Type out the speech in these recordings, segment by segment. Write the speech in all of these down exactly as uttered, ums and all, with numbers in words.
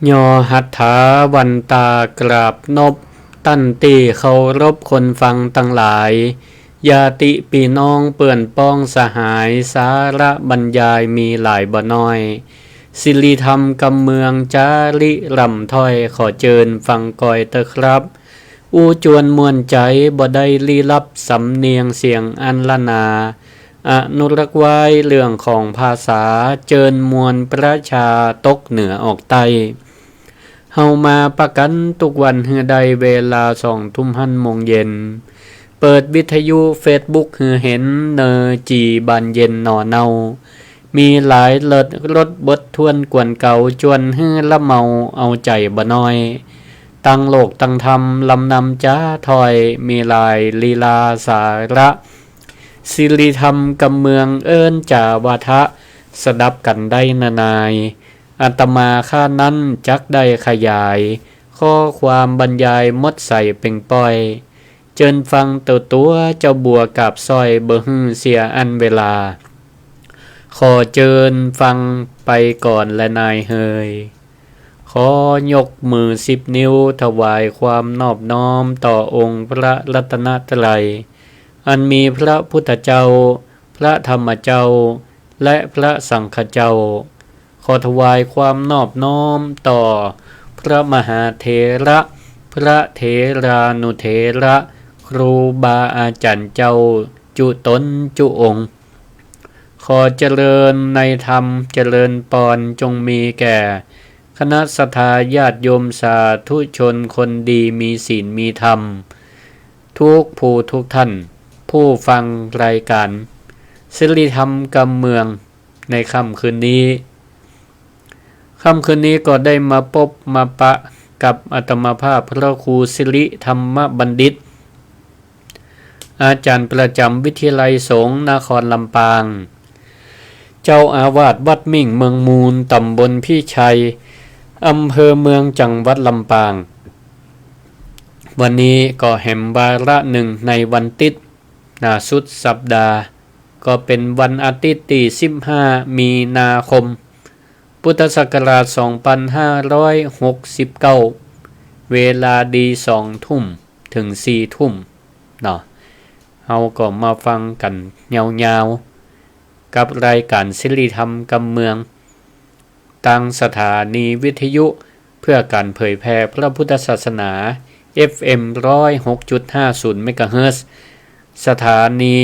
ยอหัตถาวันตากราบนบ ต้านตี้เคารพคนฟังตังหลาย ญาติปี้น้องเปื้อนป้องสหาย สาระบรรยายมีหลายบ่น้อย สิริธรรมกำเมืองจาริร่ำถ้อย ขอเจิญฟังกอยเต๊อะครับ อู้จวนม่วนใจ๋ บ่ได้ลี้ลับสำเนียงเสียงอันล้านนา อนุรักษ์ไว้เรื่องของภาษา เจิญมวลประชาตกเหนือออกใต้ เฮามาปะกั๋นกู้วันหื้อได้เวลาสองทุ่มหั้นโมงเย็น เปิดวิทยุเฟซบุ๊กหื้อเห็น เนอจี่บานเย็นหน่อเนา มีหลายเลิศรสบททวนกวนเก่า จวนหื้อละเมาเอาใจ๋บ่น้อย ตังโลกตังธรรมลำนำจ๋าถ้อย มีหลายลีลาสาระ สิริธรรมกำเมืองเอิ้นจ๋าวาทะ สดับกั๋นได้นานาย อาตมาข้านั้นจักได้ขยาย ข้อความบรรยายหมดใสเป่งป้อย เจิญฟังเต๊อะตั๋วเจ้าบัวกาบสร้อย บ่หื้อเสียอันเวลา ขอเจิญฟังไปก่อนแลนายเฮย ขอยกมือสิบนิ้วถวายความนอบน้อมต่อองค์พระรัตนตรัย อันมีพระพุทธเจ้า พระธรรมเจ้า และพระสังฆเจ้า ขอถวายความนอบน้อมต่อพระมหาเถระ พระเถรานุเถระ ครูบาอาจ๋ารย์เจ้าจุตนจุองค์ ขอเจริญในธรรมเจริญปอนจงมีแก่คณะศรัทธาญาติโยมสาธุชนคนดีมีศีลมีธรรม ทุกผู้ทุกท่าน ผู้ฟังรายการสิริธรรมกำเมืองในค่ำคืนนี้ ค่ำคืนนี้ก็ได้มาปบมาปะกับอาตมาภาพพระครูสิริธรรมบัณฑิต อาจ๋ารย์ประจ๋ำวิทยาลัยสงฆ์นครลำปาง เจ้าอาวาสวัดมิ่งเมืองมูล ตำบลพิชัย อำเภอเมือง จังหวัดลำปาง วันนี้ก็แหมวาระนึ่งในวันติ๊ด หน้าสุดสัปดาห์ ก็เป๋นวันอาติ๊ดตี้สิบห้ามีนาคม พุทธศักราชสองปันห้าร้อยหกสิบเก้า เวลาดีสองทุ่มเถิงสี่ทุ่มเนาะ เฮาก็มาฟังกั๋นยาวๆ กับรายการสิริธรรมกำเมือง ตางสถานีวิทยุเพื่อก๋านเผยแผ่พระพุทธศาสนา เอฟเอ็ม ร้อยหกจุดห้าศูนย์ เมกะเฮิรตซ์ สถานี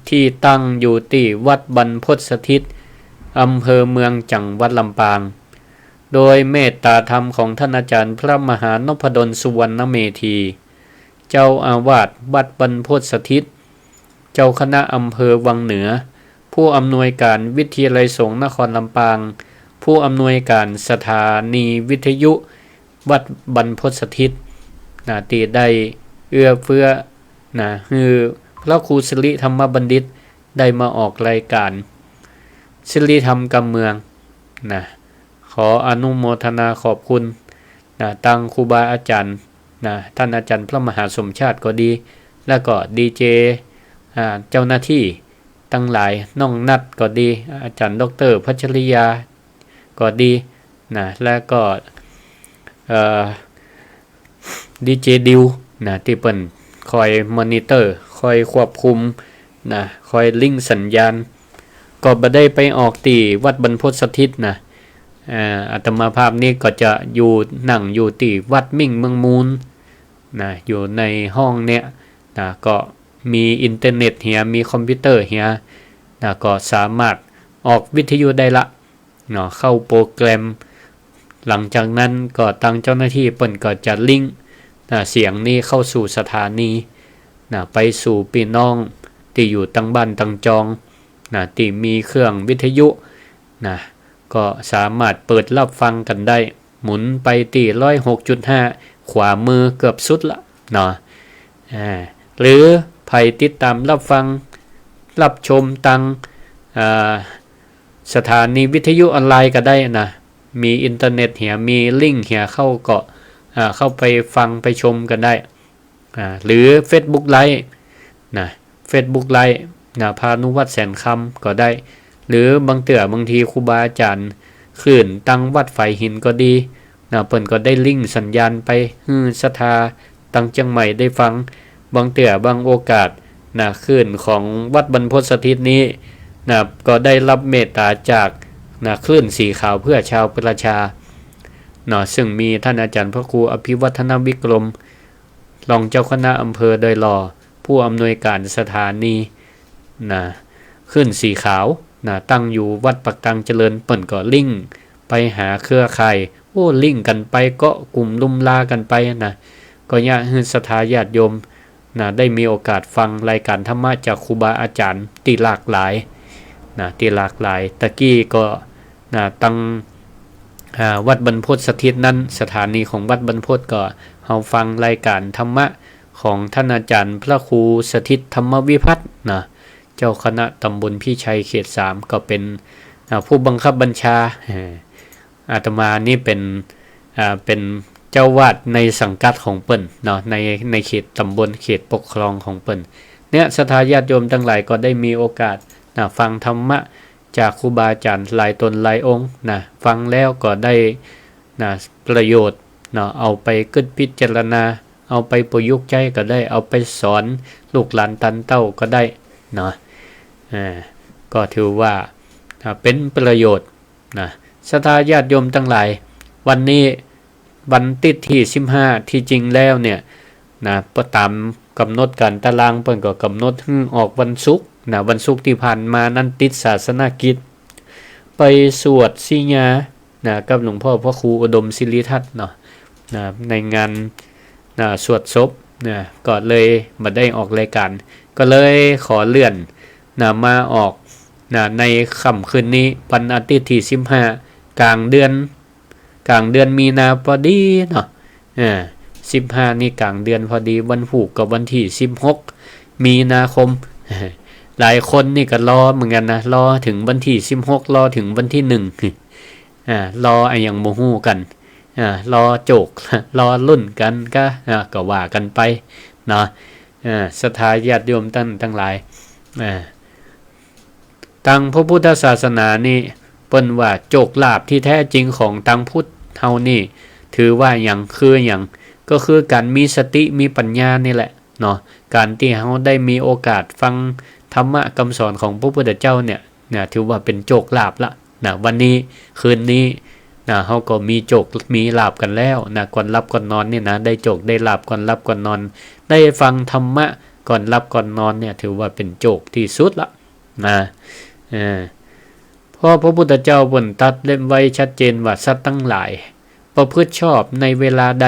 ตี้ตั้งอยู่ตี้วัดบรรพตสถิต อำเภอเมือง จังหวัดลำปาง โดยเมตตาธรรมของท่านอาจ๋ารย์พระมหานพดล สุวรรณเมธี เจ้าอาวาสวัดบรรพตสถิต เจ้าคณะอำเภอวังเหนือ ผู้อำนวยการวิทยาลัยสงฆ์นครลำปาง ผู้อำนวยการสถานีวิทยุวัดบรรพตสถิต นะ ตี้ได้เอื้อเฟื้อ นะ หื้อพระครูสิริธรรมบัณฑิตได้มาออกรายการสิริธรรมกำเมือง นะ ขออนุโมทนาขอบคุณ นะ ตางครูบาอาจ๋ารย์ นะ ท่านอาจ๋ารย์พระมหาสมชาติก็ดี แล้วก็ดีเจ อ่า เจ้าหน้าตี้ตังหลาย น้องนัทก็ดี อาจ๋ารย์ด็อกเตอร์พัชริยาก็ดี นะ แล้วก็ เอ่อ ดีเจดิว นะ ตี้เปิ้นคอยมอนิเตอร์ คอยควบคุม นะ คอยลิงก์สัญญาณ ก็บ่ได้ไปออกตี้วัดบรรพตสถิตนะ อ่า อาตมาภาพนี้ก็จะอยู่ นั่งอยู่ตี้วัดมิ่งเมืองมูลนะ อยู่ในห้องเนี้ยนะ ก็มีอินเทอร์เน็ตเหีย มีคอมพิวเตอร์เหียนะ ก็สามารถออกวิทยุได้ละเนาะ เข้าโปรแกรม หลังจากนั้นก็ตางเจ้าหน้าตี้เปิ้นก็จะลิงก์นะ เสียงนี้เข้าสู่สถานีนะ ไปสู่ปี้น้องตี้อยู่ตางบ้านตางจองนะ ตี้มีเครื่องวิทยุ นะ ก็สามารถเปิดฮับฟังกั๋นได้ หมุนไปตี้ร้อยหกจุดห้า ขวามือเกือบสุดละเนาะ อ่า หรือใผติดต๋ามฮับฟัง ฮับชมตาง อ่า สถานีวิทยุออนไลน์ก็ได้นะ มีอินเทอร์เน็ตเหีย มีลิงก์เหีย เข้าก็ อ่า เข้าไปฟังไปชมกั๋นได้ อ่า หรือเฟซบุ๊กไลฟ์นะ เฟซบุ๊กไลฟ์นะ พานุวัฒน์ แสนคำ ก็ได้ หรือบางเตื้อบางทีครูบาอาจ๋ารย์คลื่นตางวัดฝายหินก็ดี นะ เปิ้นก็ได้ลิงก์สัญญาณไปหื้อศรัทธาตังเจียงใหม่ได้ฟัง บางเตื้อบางโอกาสนะ คลื่นของวัดบรรพตสถิตนี้นะ ก็ได้รับเมตตาจากนะ คลื่นสีขาวเพื่อชาวประชาเนาะ ซึ่งมีท่านอาจารย์พระครูอภิวัฒนวิกรม รองเจ้าคณะอำเภอดอยหล่อ ผู้อำนวยการสถานีนะ คลื่นสีขาวนะ ตั้งอยู่วัดปากตังเจริญ เปิ้นก็ลิงก์ไปหาเครือข่าย โอ้ ลิงก์กั๋นไปเกาะกลุ่มลุ่มลากั๋นไปนะ ก็เยียะหื้อศรัทธาญาติโยมนะ ได้มีโอกาสฟังรายการธรรมะจากครูบาอาจารย์ตี้หลากหลายนะ ตี้หลากหลาย ตะกี้ก็ นะ ตัง อ่า วัดบรรพตสถิตนั้น สถานีของวัดบรรพตก็ เฮาฟังรายการธรรมะของท่านอาจารย์พระครูสถิตธรรมวิพัฒน์นะ เจ้าคณะตำบลพิชัยเขตสาม ก็เป๋น อ่า ผู้บังคับบัญชา เอ่อ อาตมานี่เป๋น อ่า เป๋นเจ้าวาดในสังกัดของเปิ้นเนาะ ใน ในเขตตำบล เขตปกครองของเปิ้น เนี่ย ศรัทธาญาติโยมตังหลายก็ได้มีโอกาสนะ ฟังธรรมะ จากครูบาอาจารย์หลายต๋นหลายองค์นะ ฟังแล้วก็ได้นะ ประโยชน์เนาะ เอาไปกึ๊ดพิจารณา เอาไปประยุกต์ใจ๊ก็ได้ เอาไปสอนลูกหลานตันเต้าก็ได้เนาะ อ่า ก็ถือว่า อ่า เป๋นประโยชน์นะ ศรัทธาญาติโยมตังหลาย วันนี้วันอาทิตย์ตี้สิบห้า ตี้จริงแล้วเนี่ย นะ ต๋ามก๋ำหนดก๋านต๋ารางเปิ้นก็ก๋ำหนดหื้อออกวันศุกร์นะ วันศุกร์ตี้ผ่านมานั้นติดศาสนกิจ ไปสวดสิญญานะ กับหลวงพ่อพระครูอุดมศิริทัตน์เนาะ นะ ในงาน นะ สวดศพนะ ก็เลยบ่ได้ออกรายการ ก็เลยขอเลื่อนนะ มาออกนะ ในค่ำคืนนี้ วันอาทิตย์ตี้สิบห้า ก๋างเดือน ก๋างเดือนมีนาพอดีเนาะ เออ สิบห้านี่ก๋างเดือนพอดี วันฮูกกับวันตี้สิบหก มีนาคม หลายคนนี่ก็รอเหมือนกั๋นนะ รอเถิงวันตี้สิบหก รอเถิงวันตี้หนึ่ง อ่า รออะหยังบ่ฮู้กั๋น อ่า รอโจก รอลุ้นกั๋นก็ อ่า ก็ว่ากั๋นไปเนาะ อ่า ศรัทธาญาติโยมตัง ตังหลาย อ่า ตังพระพุทธศาสนานี่ เปิ้นว่าโจกลาภตี้แท้จริงของตังพุทธเฮานี่ ถือว่าหยัง คือหยัง ก็คือก๋านมีสติมีปัญญานี่แหละเนาะ ก๋านตี้เฮาได้มีโอกาสฟังธรรมะกำสอนของพระพุทธเจ้าเนี่ย นะ ถือว่าเป๋นโจกลาภละนะ วันนี้คืนนี้นะ เฮาก็มีโจกมีลาภกั๋นแล้วนะ ก่อนหลับก่อนนอนนี่นะ ได้โจกได้ลาภก่อนหลับก่อนนอน ได้ฟังธรรมะก่อนหลับก่อนนอนเนี่ย ถือว่าเป๋นโจกตี้สุดละ นะ เออ เพราะพระพุทธเจ้าเปิ้นตรัสไว้ชัดเจนว่าสัตว์ตังหลายประพฤติชอบในเวลาใด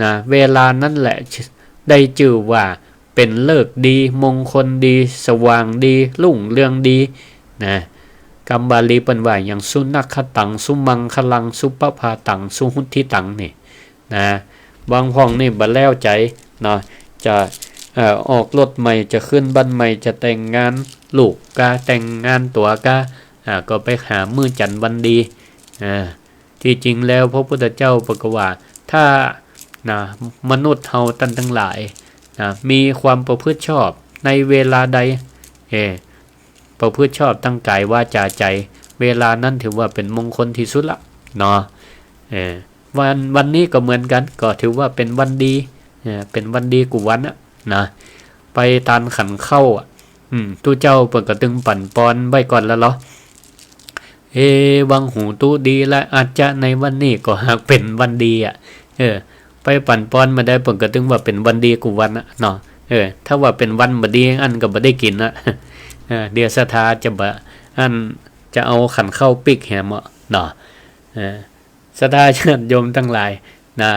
นะ เวลานั้นแหละได้จื้อว่าเป๋นฤกษ์ดี มงคลดี สว่างดี รุ่งเรืองดีนะ กำบาลีเปิ้นว่าหยัง สุนักขะตัง สุมังคลัง สุปภาตัง สุหุตถิตัง นี่ นะ บางพ่องนี่บ่แล้วใจ๋เนาะ จะ เอ่อ ออกรถใหม่ จะขึ้นบ้านใหม่ จะแต่งงานลูกกา แต่งงานตั๋วกา อ่า ก็ไปหามื้อจันทร์วันดี อ่า ตี้จริงแล้วพระพุทธเจ้าเปิ้นก็ว่า ถ้า นะ มนุษย์เฮาต้านตังหลาย นะ มีความประพฤติชอบในเวลาใด เออ ประพฤติชอบตังก๋ายวาจ๋าใจ๋ เวลานั้นถือว่าเป๋นมงคลตี้สุดละเนาะ เออ วัน วันนี้ก็เหมือนกั๋น ก็ถือว่าเป๋นวันดี เออ เป๋นวันดีกู้วันอะนะ ไปตานขันข้าวอะ อืม ตุ๊เจ้าเปิ้นก็ตึงปั่นปอนไว้ก่อนแล้วเหรอ เอ วังหูตุ๊ดีละ อาจจะในวันนี้ก็หากเป๋นวันดีอะ เออ ไปปั่นปอนมาได้เปิ้นก็ตึงว่าเป๋นวันดีกู้วันอะเนาะ เออ ถ้าว่าเป๋นวันบ่ดี อั้นก็บ่ได้กิ๋นอะ เออ เดี๋ยวศรัทธาจะบ่ อั้นจะเอาขันข้าวปิ๊กแหมเนาะ เนาะ เออ ศรัทธาญาติโยมตังหลายนะ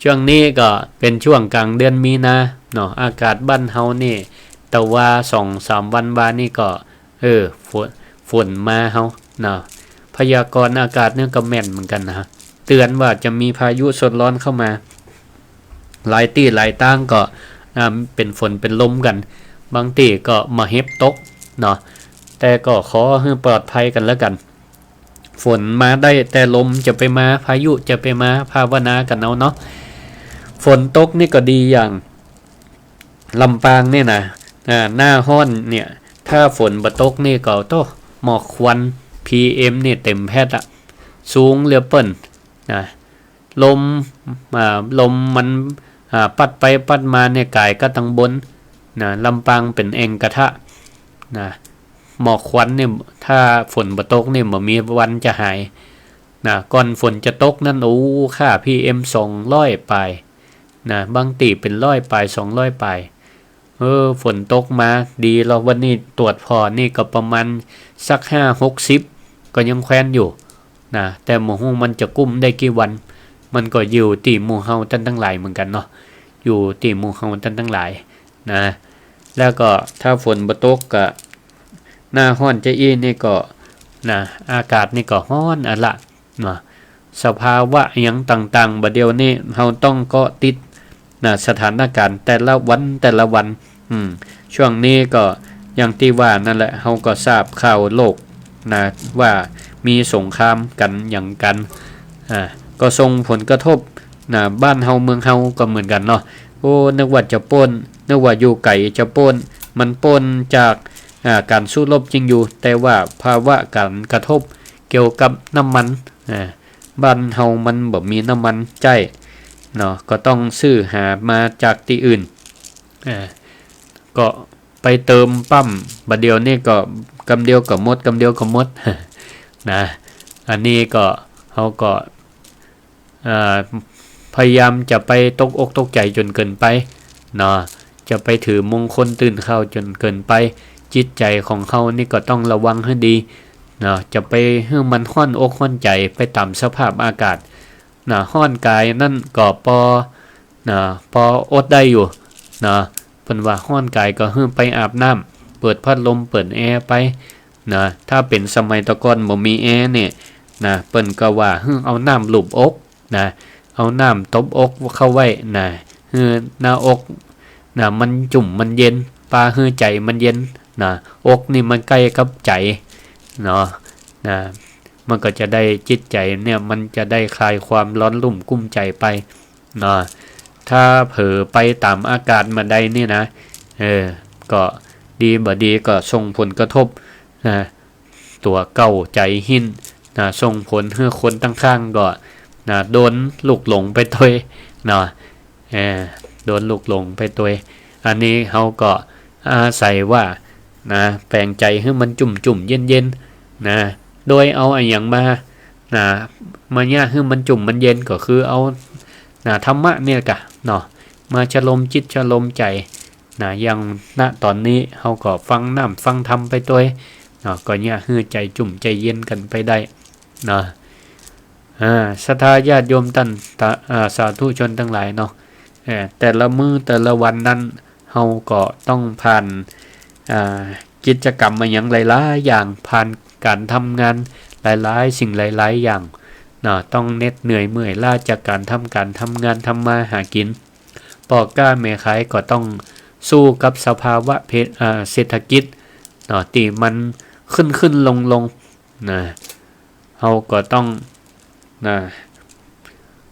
ช่วงนี้ก็เป๋นช่วงก๋างเดือนมีนาเนาะ อากาศบ้านเฮานี่ แต่ว่าสองสามวันวานี่ก็ เออ ฝน ฝนมาเฮาเนาะ พยากรณ์อากาศนี่ก็แม่นเหมือนกั๋นนะ เตื๋อนว่าจะมีพายุโซนร้อนเข้ามา หลายตี้หลายตางก็ อ่า เป๋นฝนเป๋นลมกั๋น บางตี้ก็บ่าเห็บตกเนาะ แต่ก็ขอหื้อปลอดภัยกั๋นแล้วกั๋น ฝนมาได้แต่ลมจะไปมา พายุจะไปมา ภาวนากั๋นเอาเนาะ ฝนตกนี่ก็ดีอย่าง ลำปางเนี่ยนะ อ่า หน้าฮ้อนเนี่ย ถ้าฝนบ่ตกนี่ก็ โต้ หมอกควัน พีเอ็ม นี่เต็มแผ่ดอะ สูงเหลือเปิ้นนะ ลม อ่า ลมมัน อ่า ปัดไปปัดมาเนี่ย ก๋ายกาตังบน นะ ลำปางเป๋นแอ่งกระทะ นะ หมอกควันเนี่ย ถ้าฝนบ่ตกเนี่ย บ่มีวันจะหาย นะ ก่อนฝนจะตกนั้น โอ้ ค่า PM สองร้อยปลาย นะ บางตี้เป๋นร้อยปลาย สองร้อยปลาย เออ ฝนตกมาดีแล้ว วันนี้ตรวจผ่อนี่ก็ประมาณสักห้าหกสิบ ก็ยังแควนอยู่ นะ แต่บ่ฮู้มันจะกุ้มได้กี่วัน มันก็อยู่ตี้หมู่เฮาต้านตังหลายเหมือนกั๋นเนาะ อยู่ตี้หมู่เฮาต้านตังหลาย นะ แล้วก็ถ้าฝนบ่ตกก็ หน้าฮ้อนจะอี้นี่ก็ นะ อากาศนี่ก็ฮ้อนอะละ นะ สภาวะอะหยังต่างๆ บ่าเดี่ยวนี้เฮาต้องเกาะติด นะ สถานการณ์แต่ละวันแต่ละวัน อืม ช่วงนี้ก็อย่างตี้ว่านั่นแหละ เฮาก็ทราบข่าวโลก นะ ว่ามีสงครามกั๋นหยังกั๋น อ่า ก็ส่งผลกระทบ นะ บ้านเฮาเมืองเฮาก็เหมือนกั๋นเนาะ โอ้ นึกว่าจะป๊น นึกว่าอยู่ไก๋จะป๊น มันป๊นจาก อ่า ก๋านสู้รบจริงอยู่ แต่ว่าภาวะก๋านกระทบเกี่ยวกับน้ำมัน อ่า บ้านเฮามันบ่มีน้ำมันใจ๊ เนาะ ก็ต้องซื้อหามาจากตี้อื่น อ่า ก็ไปเติมปั๊ม บ่าเดี่ยวนี้ก็กำเดียวก็หมด กำเดียวก็หมด นะ อันนี้ก็ เฮาก็ อ่า พยายามจะไปตกอกตกใจ๋จ๋นเกินไป เนาะ จะไปถือมงคลตื่นข่าวจ๋นเกินไป จิตใจ๋ของเฮานี่ก็ต้องระวังหื้อดี เนาะ จะไปหื้อมันฮ้อนอกฮ้อนใจ๋ไปต๋ามสภาพอากาศ นะ ฮ้อนก๋ายนั่นก็ปอ นะ ปออดได้อยู่ นะ เปิ้นว่าฮ้อนก๋ายก็หื้อไปอาบน้ำ เปิดพัดลม เปิดแอร์ไป นะ ถ้าเป๋นสมัยตะก่อนบ่มีแอร์เนี่ย นะ เปิ้นก็ว่าหื้อเอาน้ำลูบอก นะ เอาน้ำตบอกเข้าไว้ นะ หื้อหน้าอก นะ มันจุ่มมันเย็น ปาหื้อใจ๋มันเย็น นะ อกนี่มันใก้กับใจ๋ เนาะ นะ มันก็จะได้จิตใจ๋เนี่ย มันจะได้คลายความร้อนรุ่มกุ้มใจ๋ไป เนาะ ถ้าเผลอไปต๋ามอากาศบ่าใดนี่นะ เออ ก็ดีบ่ดีก็ส่งผลกระทบ นะ ตั๋วเก่าใจ๋หิ้น นะ ส่งผลหื้อคนตังข้างก็ นะ โดนลุกหลงไปตวย เนาะ เออ โดนลุกหลงไปตวย อันนี้เฮาก็อาศัยว่า นะ แป๋งใจ๋หื้อมันจุ่มๆ เย็นๆ นะ โดยเอาอะหยังมา นะ มาเยียะหื้อมันจุ่มมันเย็น ก็คือเอา นะ ธรรมะเนี่ยก่ะ เนาะ มาชะลมจิตชะลมใจ๋ นะ อย่าง ณ ต๋อนนี้เฮาก็ฟังน้ำฟังธรรมไปตวย เนาะ ก็เยียะหื้อใจ๋จุ่มใจ๋เย็นกั๋นไปได้ เนาะ อ่า ศรัทธาญาติโยมต้านตะ อ่า สาธุชนตังหลายเนาะ เอ่อ แต่ละมื้อแต่ละวันนั้น เฮาก็ต้องผ่าน อ่า กิจกรรมมาหยังหลายๆ อย่าง ผ่านก๋านทำงานหลายๆ สิ่งหลายๆ อย่าง เนาะ ต้องเหน็ดเหนื่อยเมื่อยล้าจากก๋านทำ ก๋านทำงานทำมาหากิ๋น ป้อก๊าแม่ขายก็ต้องสู้กับสภาวะเพ อ่า เศรษฐกิจ เนาะ ตี้มันขึ้นๆ ลงๆ นะ เฮาก็ต้อง นะ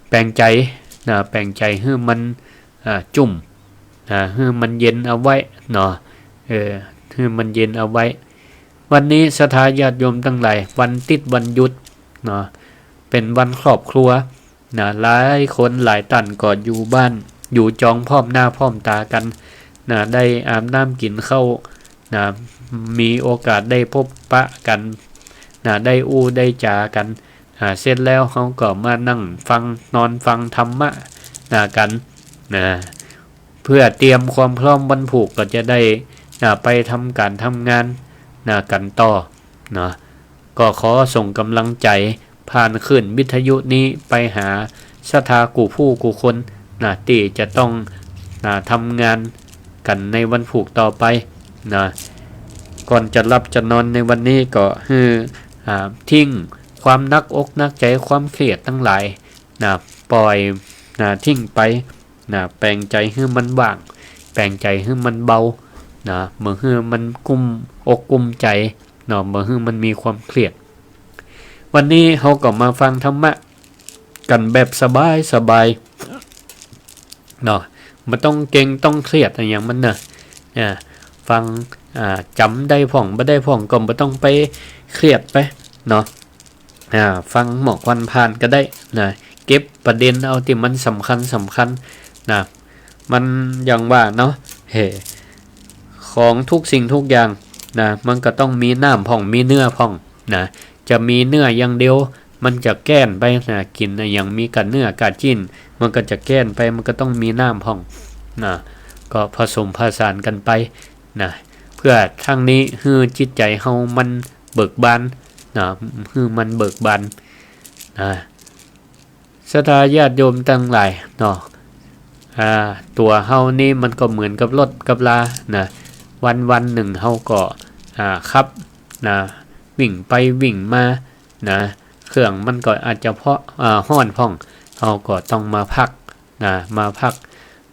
แป๋งใจ๋ นะ แป๋งใจ๋หื้อมัน อ่า จุ่ม นะ หื้อมันเย็นเอาไว้ เนาะ เออ หื้อมันเย็นเอาไว้ วันนี้ศรัทธาญาติโยมตังหลาย วันติ๊ดวันหยุด เนาะ เป๋นวันครอบครัว นะ หลายคนหลายต้านก็อยู่บ้าน อยู่จองพร้อมหน้าพร้อมต๋ากั๋น นะ ได้อาบน้ำกิ๋นข้าว นะ มีโอกาสได้พบปะกั๋น นะ ได้อู้ได้จ๋ากั๋น อ่า เสร็จแล้วเฮาก็มานั่งฟัง นอนฟังธรรมะ นะ กั๋น นะ เพื่อเตรียมความพร้อมวันพูกก็จะได้ นะ ไปทำก๋านทำงาน นะ กั๋นต่อ เนาะ ก็ขอส่งก๋ำลังใจ๋ผ่านคลื่นวิทยุนี้ไปหาศรัทธากู้ผู้กู้คน นะ ตี้จะต้อง นะ ทำงานกั๋นในวันพูกต่อไป นะ ก่อนจะหลับจะนอนในวันนี้ก็หื้อ อ่า ทิ้งความหนักอกหนักใจ๋ ความเครียดตังหลาย นะ ป่อย นะ ทิ้งไป นะ แป๋งใจ๋หื้อมันว่าง แป๋งใจ๋หื้อมันเบา นะ บ่หื้อมันกุ้มอกกุ้มใจ๋ เนาะ บ่หื้อมันมีความเครียด วันนี้เฮาก็มาฟังธรรมะกั๋นแบบสบายๆ เนาะ บ่ต้องเกร็งต้องเครียดอะหยังมันเนาะ อ่า ฟัง อ่า จ๋ำได้พ่อง บ่ได้พ่องก็บ่ต้องไปเครียดไป เนาะ อ่า ฟังหมอกควันผ่านก็ได้นะ เก็บ ประเด็นเอาตี้มันสำคัญสำคัญนะ มันอย่างว่าเนาะ เฮ้ ของทุกสิ่งทุกอย่างนะ มันก็ต้องมีน้ำพ่อง มีเนื้อพ่องนะ จะมีเนื้ออย่างเดียว มันจะแก้นไปนะ กิ๋นอะหยังมีก้าเนื้อก้าจิ๊น มันก็จะแก้นไป มันก็ต้องมีน้ำพ่องนะ ก็ผสมผสานกั๋นไปนะ เพื่อทั้งนี้หื้อจิตใจ๋เฮามันเบิกบานนะ หื้อมันเบิกบานนะ ศรัทธาญาติโยมตังหลายเนาะ อ่า ตั๋วเฮานี่มันก็เหมือนกับรถกับลานะ วันๆ นึ่งเฮาก็ อ่า ขับนะ วิ่งไปวิ่งมานะ เครื่องมันก็อาจจะเพาะ อ่า ฮ้อนพ่อง เฮาก็ต้องมาพักนะ มาพัก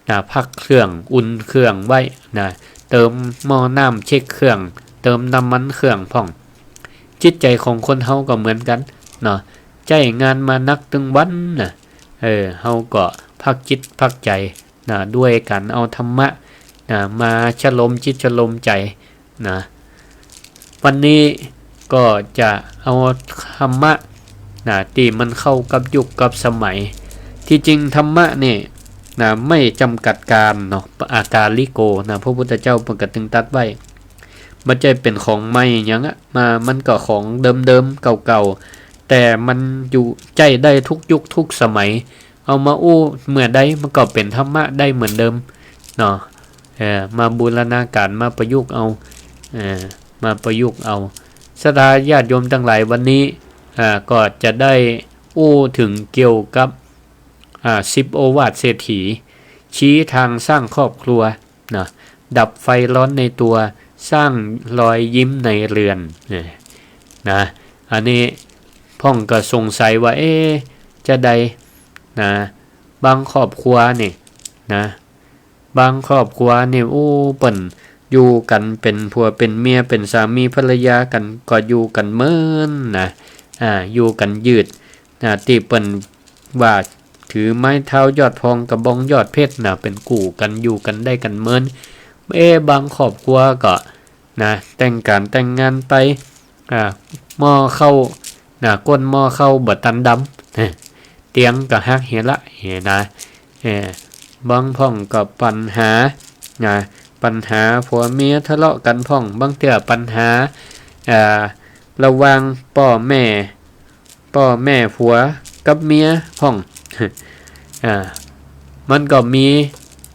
นะ พักเครื่อง อุ่นเครื่องไว้นะ เติมหม้อน้ำ เช็คเครื่อง เติมน้ำมันเครื่องพ่อง จิตใจ๋ของคนเฮาก็เหมือนกั๋นเนาะ ใจ๊งานมานักตึงวันนะ เออ เฮาก็พักจิตพักใจ๋นะ ด้วยก๋านเอาธรรมะนะ มาชะโลมจิตชะโลมใจ๋นะ วันนี้ก็จะเอาธรรมะนะ ตี้มันเข้ากับยุคกับสมัย ตี้จริงธรรมะนี่นะ ไม่จำกัดกาลเนาะ อากาลิโกนะ พระพุทธเจ้าเปิ้นก็ตึงตรัสไว้ บ่ใจ้เป๋นของใหม่หยังอะ มา มันก็ของเดิมๆ เก่าๆ แต่มันอยู่ ใจ๊ได้ทุกยุคทุกสมัย เอามาอู้เมื่อใดมันก็เป๋นธรรมะได้เหมือนเดิมเนาะ เออ มาบูรณาการ มาประยุกต์เอา เออ มาประยุกต์เอา ศรัทธาญาติโยมตังหลาย วันนี้ อ่า ก็จะได้อู้เถิงเกี่ยวกับ อ่า สิบโอวาทเศรษฐี ชี้ทางสร้างครอบครัว นะ ดับไฟร้อนในตัว สร้างรอยยิ้มในเรือน เนี่ย นะ อันนี้พ่องก็สงสัยว่า เอ๊ะ จาใดนะ บางครอบครัวนี่นะ บางครอบครัวนี่ โอ้ เปิ้นอยู่กั๋นเป๋นผัวเป๋นเมีย เป๋นสามีภรรยากั๋น ก็อยู่กั๋นเมินนะ อ่า อยู่กั๋นยืดนะ ตี้เปิ้น ว่าถือไม้เท้ายอดทอง กระบองยอดเพชรนะ เป๋นกู้กั๋น อยู่กั๋นได้กั๋นเมิน เอ๊ะ บางครอบครัวก็นะ แต่งก๋านแต่งงานไป อ่า หม้อข้าวนะ ก้นหม้อข้าวบ่ตันดำ เตียงก็หักเหียละ เหียนะ เออ บางพ่องก็ปัญหานะ ปัญหาผัวเมียทะเลาะกั๋นพ่อง บางเตื้อปัญหา อ่า ระหว่างป้อแม่ ป้อแม่ผัวกับเมียพ่อง อ่า มันก็มี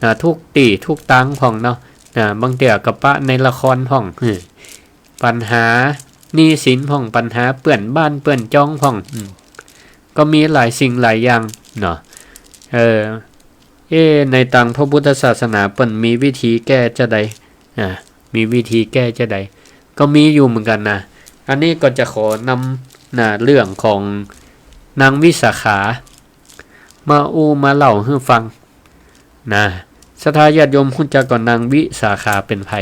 อ่า ทุกตี้ทุกตางพ่องเนาะ อ่า บางเตื้อก็ปะในละครพ่อง ปัญหาหนี้สินพ่อง ปัญหาเปื้อนบ้านเปื้อนจองพ่อง อืม ก็มีหลายสิ่งหลายอย่างเนาะ เออ เอ๊ะ ในตางพระพุทธศาสนาเปิ้นมีวิธีแก้จาใด อ่า มีวิธีแก้จาใด ก็มีอยู่เหมือนกั๋นนะ อันนี้ก็จะขอนำนะ เรื่องของนางวิสาขา มาอู้มาเล่าหื้อฟังนะ ศรัทธาญาติโยมฮู้จักก่อนางวิสาขาเป๋นใผ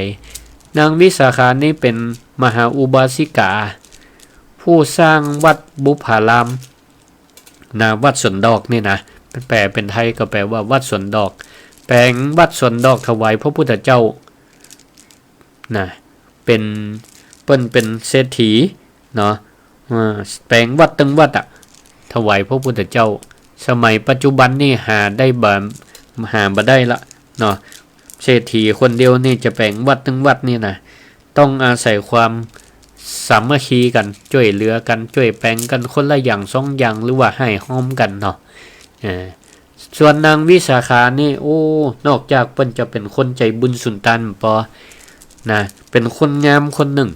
นางวิสาขานี้เป๋นมหาอุบาสิกา ผู้สร้างวัดบุพาราม นะ วัดสวนดอกนี่นะ แปลเป๋นไทยก็แปลว่าวัดสวนดอก แป๋งวัดสวนดอกถวายพระพุทธเจ้า นะ เป๋น เปิ้นเป๋นเศรษฐีเนาะ เออ แป๋งวัดตึงวัดอะ ถวายพระพุทธเจ้า สมัยปัจจุบันนี่หาได้บ่ หาบ่ได้ละเนาะ เศรษฐีคนเดียวนี่จะแป๋งวัดตึงวัดนี่นะ ต้องอาศัยความสามัคคีกั๋น จ้วยเหลือกั๋น จ้วยแป๋งกั๋นคนละอย่างสองอย่าง หรือว่าให้ฮ้อมกั๋นเนาะ เออ ส่วนนางวิสาขานี่ โอ้ นอกจากเปิ้นจะเป๋นคนใจ๋บุญสุนตานปอ นะ เป๋นคนงามคนนึ่ง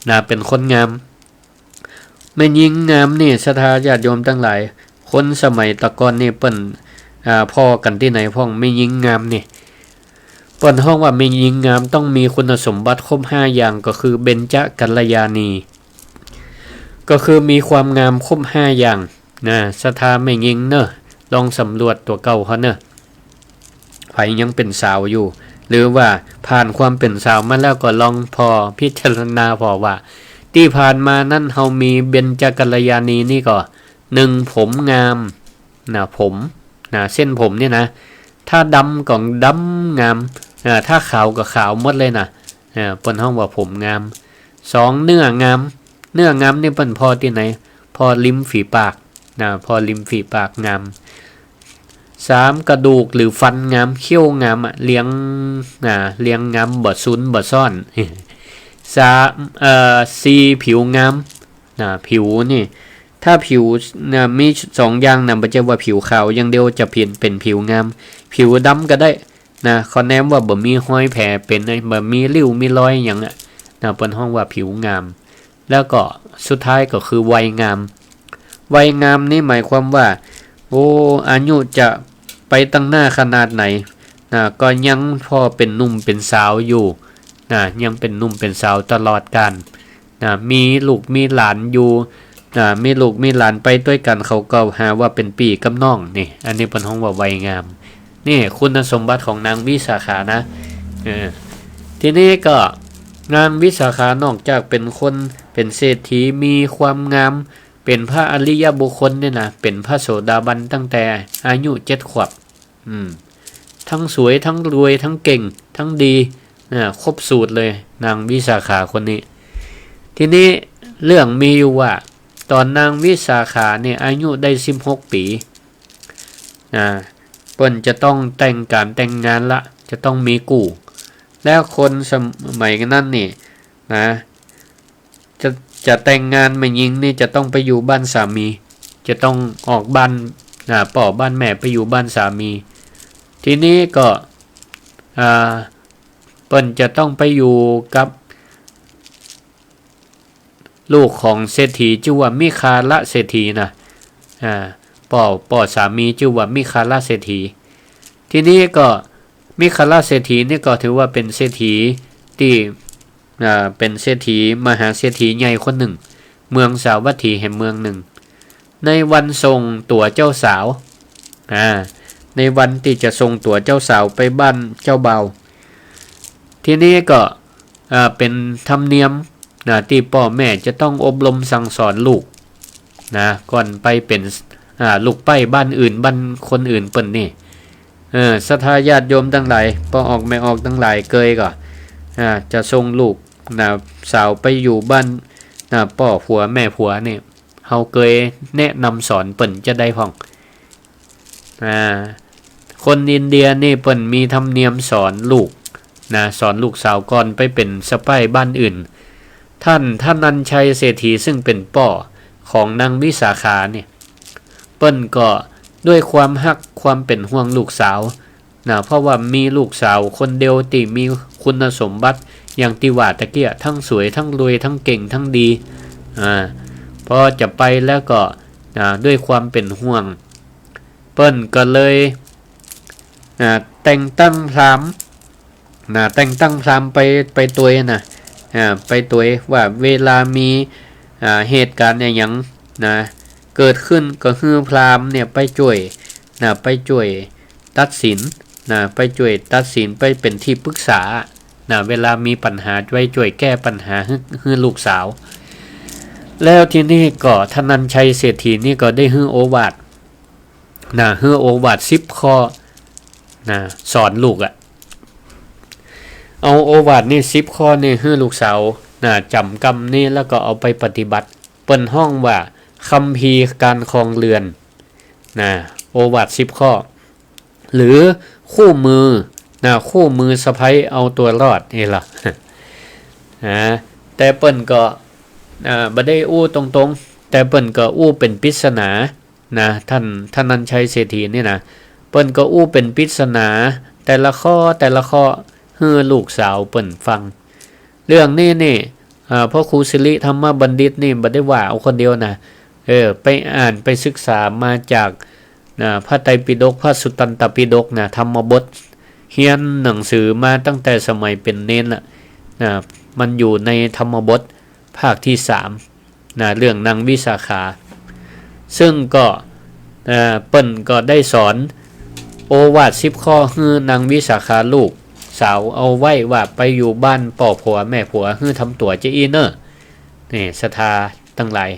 นะ เป๋นคนงาม แม่ญิงงามนี่ ศรัทธาญาติโยมตังหลาย คนสมัยตะก่อนนี่เปิ้น อ่า ผ่อกั๋นตี้ไหนพ่อง แม่ญิงงามนี่ เปิ้นฮ้องว่าแม่ญิงงามต้องมีคุณสมบัติครบห้าอย่าง ก็คือเบญจกัลยาณี ก็คือมีความงามครบห้าอย่างนะ ศรัทธาแม่ญิงเน่อ ลองสำรวจตั๋วเก่าเฮาเน่อ ใผยังเป๋นสาวอยู่ หรือว่าผ่านความเป๋นสาวมาแล้วก็ลองผ่อพิจารณาผ่อว่า ตี้ผ่านมานั้นเฮามีเบญจกัลยาณีนี่ก่อ นึ่ง ผมงามนะ ผมนะ เส้นผมเนี่ยนะ ถ้าดำก็ดำงามนะ ถ้าขาวก็ขาวหมดเลยนะ อ่า เปิ้นฮ้องว่าผมงาม สอง เนื้องาม เนื้องามนี่เปิ้นผ่อตี้ไหน ผ่อริมฝีปากนะ ผ่อริมฝีปากงาม สาม กระดูกหรือฟันงาม เขี้ยวงามอะ เลี้ยง อ่า เลี้ยงงาม บ่ซุนบ่ซ้อน สาม เอ่อ สี่ ผิวงาม นะ ผิวนี่ ถ้าผิว นะ มีสองอย่างนะ บ่ใจ้ว่าผิวขาวอย่างเดียวจะเป๋น เป๋นผิวงาม ผิวดำก็ได้นะ เขาแนมว่าบ่มีฮอยแผลเป๋น บ่มีริ่วมีรอยหยังอะนะ เปิ้นฮ้องว่าผิวงาม แล้วก็สุดท้ายก็คือวัยงาม วัยงามนี่หมายความว่า โอ้ อายุจะไปตังหน้าขนาดไหนนะ ก็ยังผ่อเป๋นหนุ่มเป๋นสาวอยู่นะ ยังเป๋นหนุ่มเป๋นสาวตลอดกาล นะ มีลูกมีหลานอยู่ นะ มีลูกมีหลานไปตวยกั๋น เขาก็หาว่าเป๋นปี้กับน้องนี่ อันนี้เปิ้นฮ้องว่าวัยงาม นี่คุณสมบัติของนางวิสาขานะ เออ ทีนี้ก็นางวิสาขานอกจากเป๋นคน เป๋นเศรษฐี มีความงาม เป๋นพระอริยบุคคลเนี่ยนะ เป๋นพระโสดาบันตั้งแต่อายุเจ็ดขวบ อืม ทั้งสวย ทั้งรวย ทั้งเก่ง ทั้งดี นะ ครบสูตรเลย นางวิสาขาคนนี้ ทีนี้เรื่องมีอยู่ว่า ต๋อนนางวิสาขาเนี่ยอายุได้สิบหกปี๋ นะ เปิ้นจะต้องแต่งก๋านแต่งงานละ จะต้องมีกู้ แล้วคนสมัยนั้นนี่นะ จะ จะแต่งงานแม่ญิงนี่จะต้องไปอยู่บ้านสามี จะต้องออกบ้าน อ่า ป้อบ้านแม่ไปอยู่บ้านสามี ทีนี้ก็ อ่า เปิ้นจะต้องไปอยู่กับลูกของเศรษฐีจื้อว่ามิคาละเศรษฐีนะ อ่า ป้อ ป้อสามีจื้อว่ามิคาละเศรษฐี ทีนี้ก็มิคาละเศรษฐีนี่ก็ถือว่าเป๋นเศรษฐีตี้ อ่า เป๋นเศรษฐี มหาเศรษฐีใหญ่คนนึ่ง เมืองสาวัตถีแหมเมืองนึ่ง ในวันส่งตั๋วเจ้าสาว อ่า ในวันตี้จะส่งตั๋วเจ้าสาวไปบ้านเจ้าบ่าว ทีนี้ก็ อ่า เป๋นธรรมเนียมนะ ตี้ป้อแม่จะต้องอบรมสั่งสอนลูกนะ ก่อนไปเป๋น อ่า ลูกใป๊บ้านอื่น บ้านคนอื่นเปิ้นนี่ เออ ศรัทธาญาติโยมตังหลาย ป้อออกแม่ออกตังหลายเกยก็ อ่า จะส่งลูกนะ สาวไปอยู่บ้านนะ ป้อผัวแม่ผัวนี่ เฮาเกยแนะนำสอนเปิ้นจะได้พ่อง อ่า คนอินเดียนี่เปิ้นมีธรรมเนียมสอนลูกนะ สอนลูกสาวก่อนไปเป๋นสะใป๊บ้านอื่น ท่านธนัญชัยเศรษฐีซึ่งเป๋นป้อของนางวิสาขาเนี่ย เปิ้นก็ด้วยความฮักความเป๋นห่วงลูกสาวนะ เพราะว่ามีลูกสาวคนเดียวตี้มีคุณสมบัติอย่างตี้ว่าตะเกีย ทั้งสวย ทั้งรวย ทั้งเก่ง ทั้งดี อ่า พอจะไปแล้วก็ อ่า ด้วยความเป๋นห่วง เปิ้นก็เลย อ่า แต่งตั้งพราหมณ์นะ แต่งตั้งพราหมณ์ไป ไปตวยนะ อ่า ไปตวยว่าเวลามี อ่า เหตุก๋ารณ์อะหยังนะ เกิดขึ้นก็หื้อพราหมณ์เนี่ยไปจ้วยนะ ไปจ้วยตัดสินนะ ไปจ้วยตัดสิน ไปเป๋นตี้ปรึกษานะ เวลามีปัญหาไปจ้วยแก้ปัญหาหื้อ หื้อลูกสาว แล้วทีนี้ก็ธนัญชัยเศรษฐีนี่ก็ได้หื้อโอวาท นะ หื้อโอวาทสิบข้อนะ สอนลูกอะ เอาโอวาทนี่สิบข้อนี่หื้อลูกสาวนะ จ๋ำกำนี้แล้วก็เอาไปปฏิบัติ เปิ้นฮ้องว่าคัมภีร์การครองเรือนนะ โอวาทสิบข้อ หรือคู่มือนะ คู่มือสะใภ้เอาตั๋วรอดนี่ล่ะ นะ แต่เปิ้นก็ อ่า บ่ได้อู้ตรงๆ แต่เปิ้นก็อู้เป๋นปริศนา นะ ท่าน ธนัญชัยเศรษฐีนี่นะ เปิ้นก็อู้เป๋นปริศนา แต่ละข้อ แต่ละข้อ หื้อลูกสาวเปิ้นฟัง เรื่องนี้นี่ อ่า พระครูสิริธรรมบัณฑิตนี่บ่ได้ว่าเอาคนเดียวนะ เออ ไปอ่านไปศึกษามาจาก นะ พระไตรปิฎก พระสุตตันตปิฎกนะ ธรรมบท เฮียนหนังสือมาตั้งแต่สมัยเป๋นเณรละ นะ มันอยู่ในธรรมบทภาคที่สาม นะ เรื่องนางวิสาขา ซึ่งก็ เอ่อ เปิ้นก็ได้สอนโอวาทสิบข้อหื้อนางวิสาขาลูกสาวเอาไว้ว่าไปอยู่บ้านป้อผัวแม่ผัวหื้อทำตั๋วจะอี้เน่อ นี่ ศรัทธาตังหลาย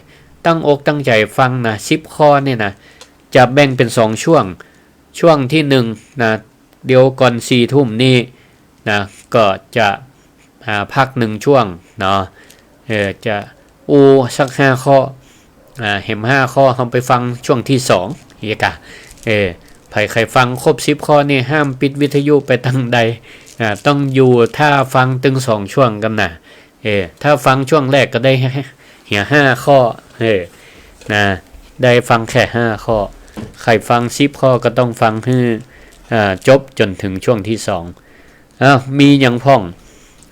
ตั้งอกตั้งใจ๋ฟังนะ สิบข้อนี่นะ จะแบ่งเป๋นสองช่วง ช่วงที่หนึ่งนะ เดี๋ยวก่อนสี่ทุ่มนี่นะ ก็จะ อ่า พักหนึ่งช่วงเนาะ เออ จะอู้สักห้าข้อ อ่า แหมห้าข้อ เฮาไปฟังช่วงที่สอง เหียกะ เออ ผใค่ฟังครบสิบข้อนี่ห้ามปิดวิทยุไปตังใด อ่า ต้องอยู่ถ้าฟังตึงสองช่วงกำน่ะ เออ ถ้าฟังช่วงแรกก็ได้เหียห้าข้อ เออ นะ ได้ฟังแค่ห้าข้อ ใค่ฟังสิบข้อก็ต้องฟังหื้อ อ่า จบจ๋นเถิงช่วงตี้สอง อ้าว มีหยังพ่อง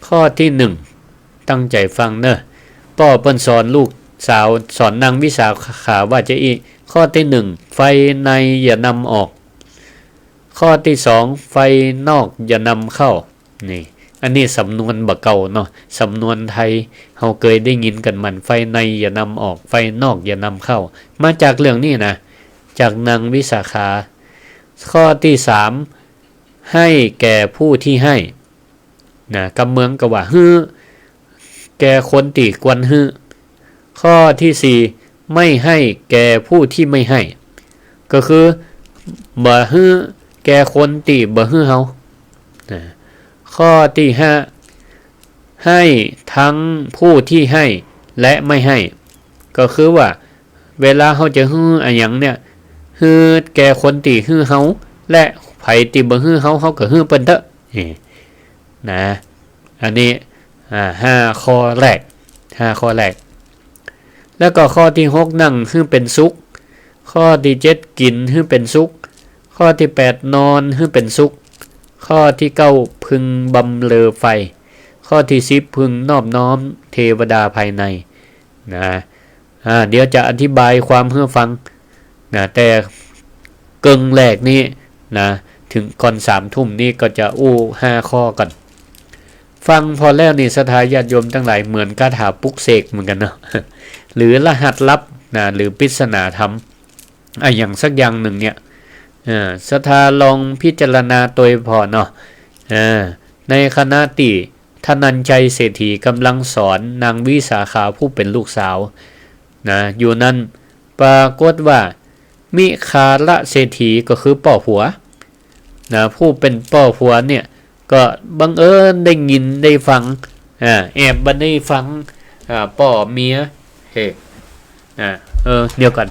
ข้อตี้หนึ่ง ตั้งใจ๋ฟังเน่อ ป้อเปิ้นสอนลูกสาว สอนนางวิสาขาว่าจะอี้ ข้อตี้หนึ่ง ไฟในอย่านำออก ข้อตี้สอง ไฟนอกอย่านำเข้า นี่ อันนี้สำนวนบ่าเก่าเนาะ สำนวนไทย เฮาเกยได้ยินกั๋นมัน ไฟในอย่านำออก ไฟนอกอย่านำเข้า มาจากเรื่องนี้นะ จากนางวิสาขา ข้อตี้สาม ให้แก่ผู้ที่ให้ นะ กำเมืองก็ว่าหื้อแก่คนตี้ควรหื้อ ข้อตี้สี่ ไม่ให้แก่ผู้ที่ไม่ให้ ก็คือบ่หื้อแก่คนตี้บ่หื้อเฮา นะ ข้อตี้ห้า ให้ทั้งผู้ที่ให้และไม่ให้ ก็คือว่า เวลาเฮาจะหื้ออะหยังเนี่ย หื้อแก่คนตี้หื้อเฮา และใผตี้บ่หื้อเฮา เฮาก็หื้อเปิ้นเต๊อะ นี่ นะ อันนี้ อ่า ห้าข้อแรก ห้าข้อแรก แล้วก็ข้อตี้หก นั่งหื้อเป๋นสุข ข้อตี้เจ็ด กิ๋นหื้อเป๋นสุข ข้อตี้แปด นอนหื้อเป๋นสุข ข้อตี้เก้า พึงบำเรอไฟ ข้อตี้สิบ พึงนอบน้อมเทวดาภายใน นะ อ่า เดี๋ยวจะอธิบายความหื้อฟัง นะ แต่เกิ่งแรกนี้ นะ เถิงก่อนสามทุ่มนี้ก็จะอู้ห้าข้อก่อน ฟังผ่อแล้วนี่ ศรัทธาญาติโยมตังหลาย เหมือนคาถาปลุกเสกเหมือนกั๋นเนาะ หรือรหัสลับ นะ หรือปริศนาธรรม อะหยังสักอย่างนึ่งเนี่ย เออ ศรัทธาลองพิจารณาตวยผ่อเนาะ เออ ในขณะตี้ธนัญชัยเศรษฐีก่ำลังสอนนางวิสาขาผู้เป๋นลูกสาว นะ อยู่นั้น ปรากฏว่า มิคาระเศรษฐีก็คือป้อผัว นะ ผู้เป๋นป้อผัวเนี่ย ก็บังเอิญได้ยินได้ฟัง อ่า แอบบ่ได้ฟัง อ่า ป้อเมีย เฮ้ อ่า เออ เดี๋ยวก่อน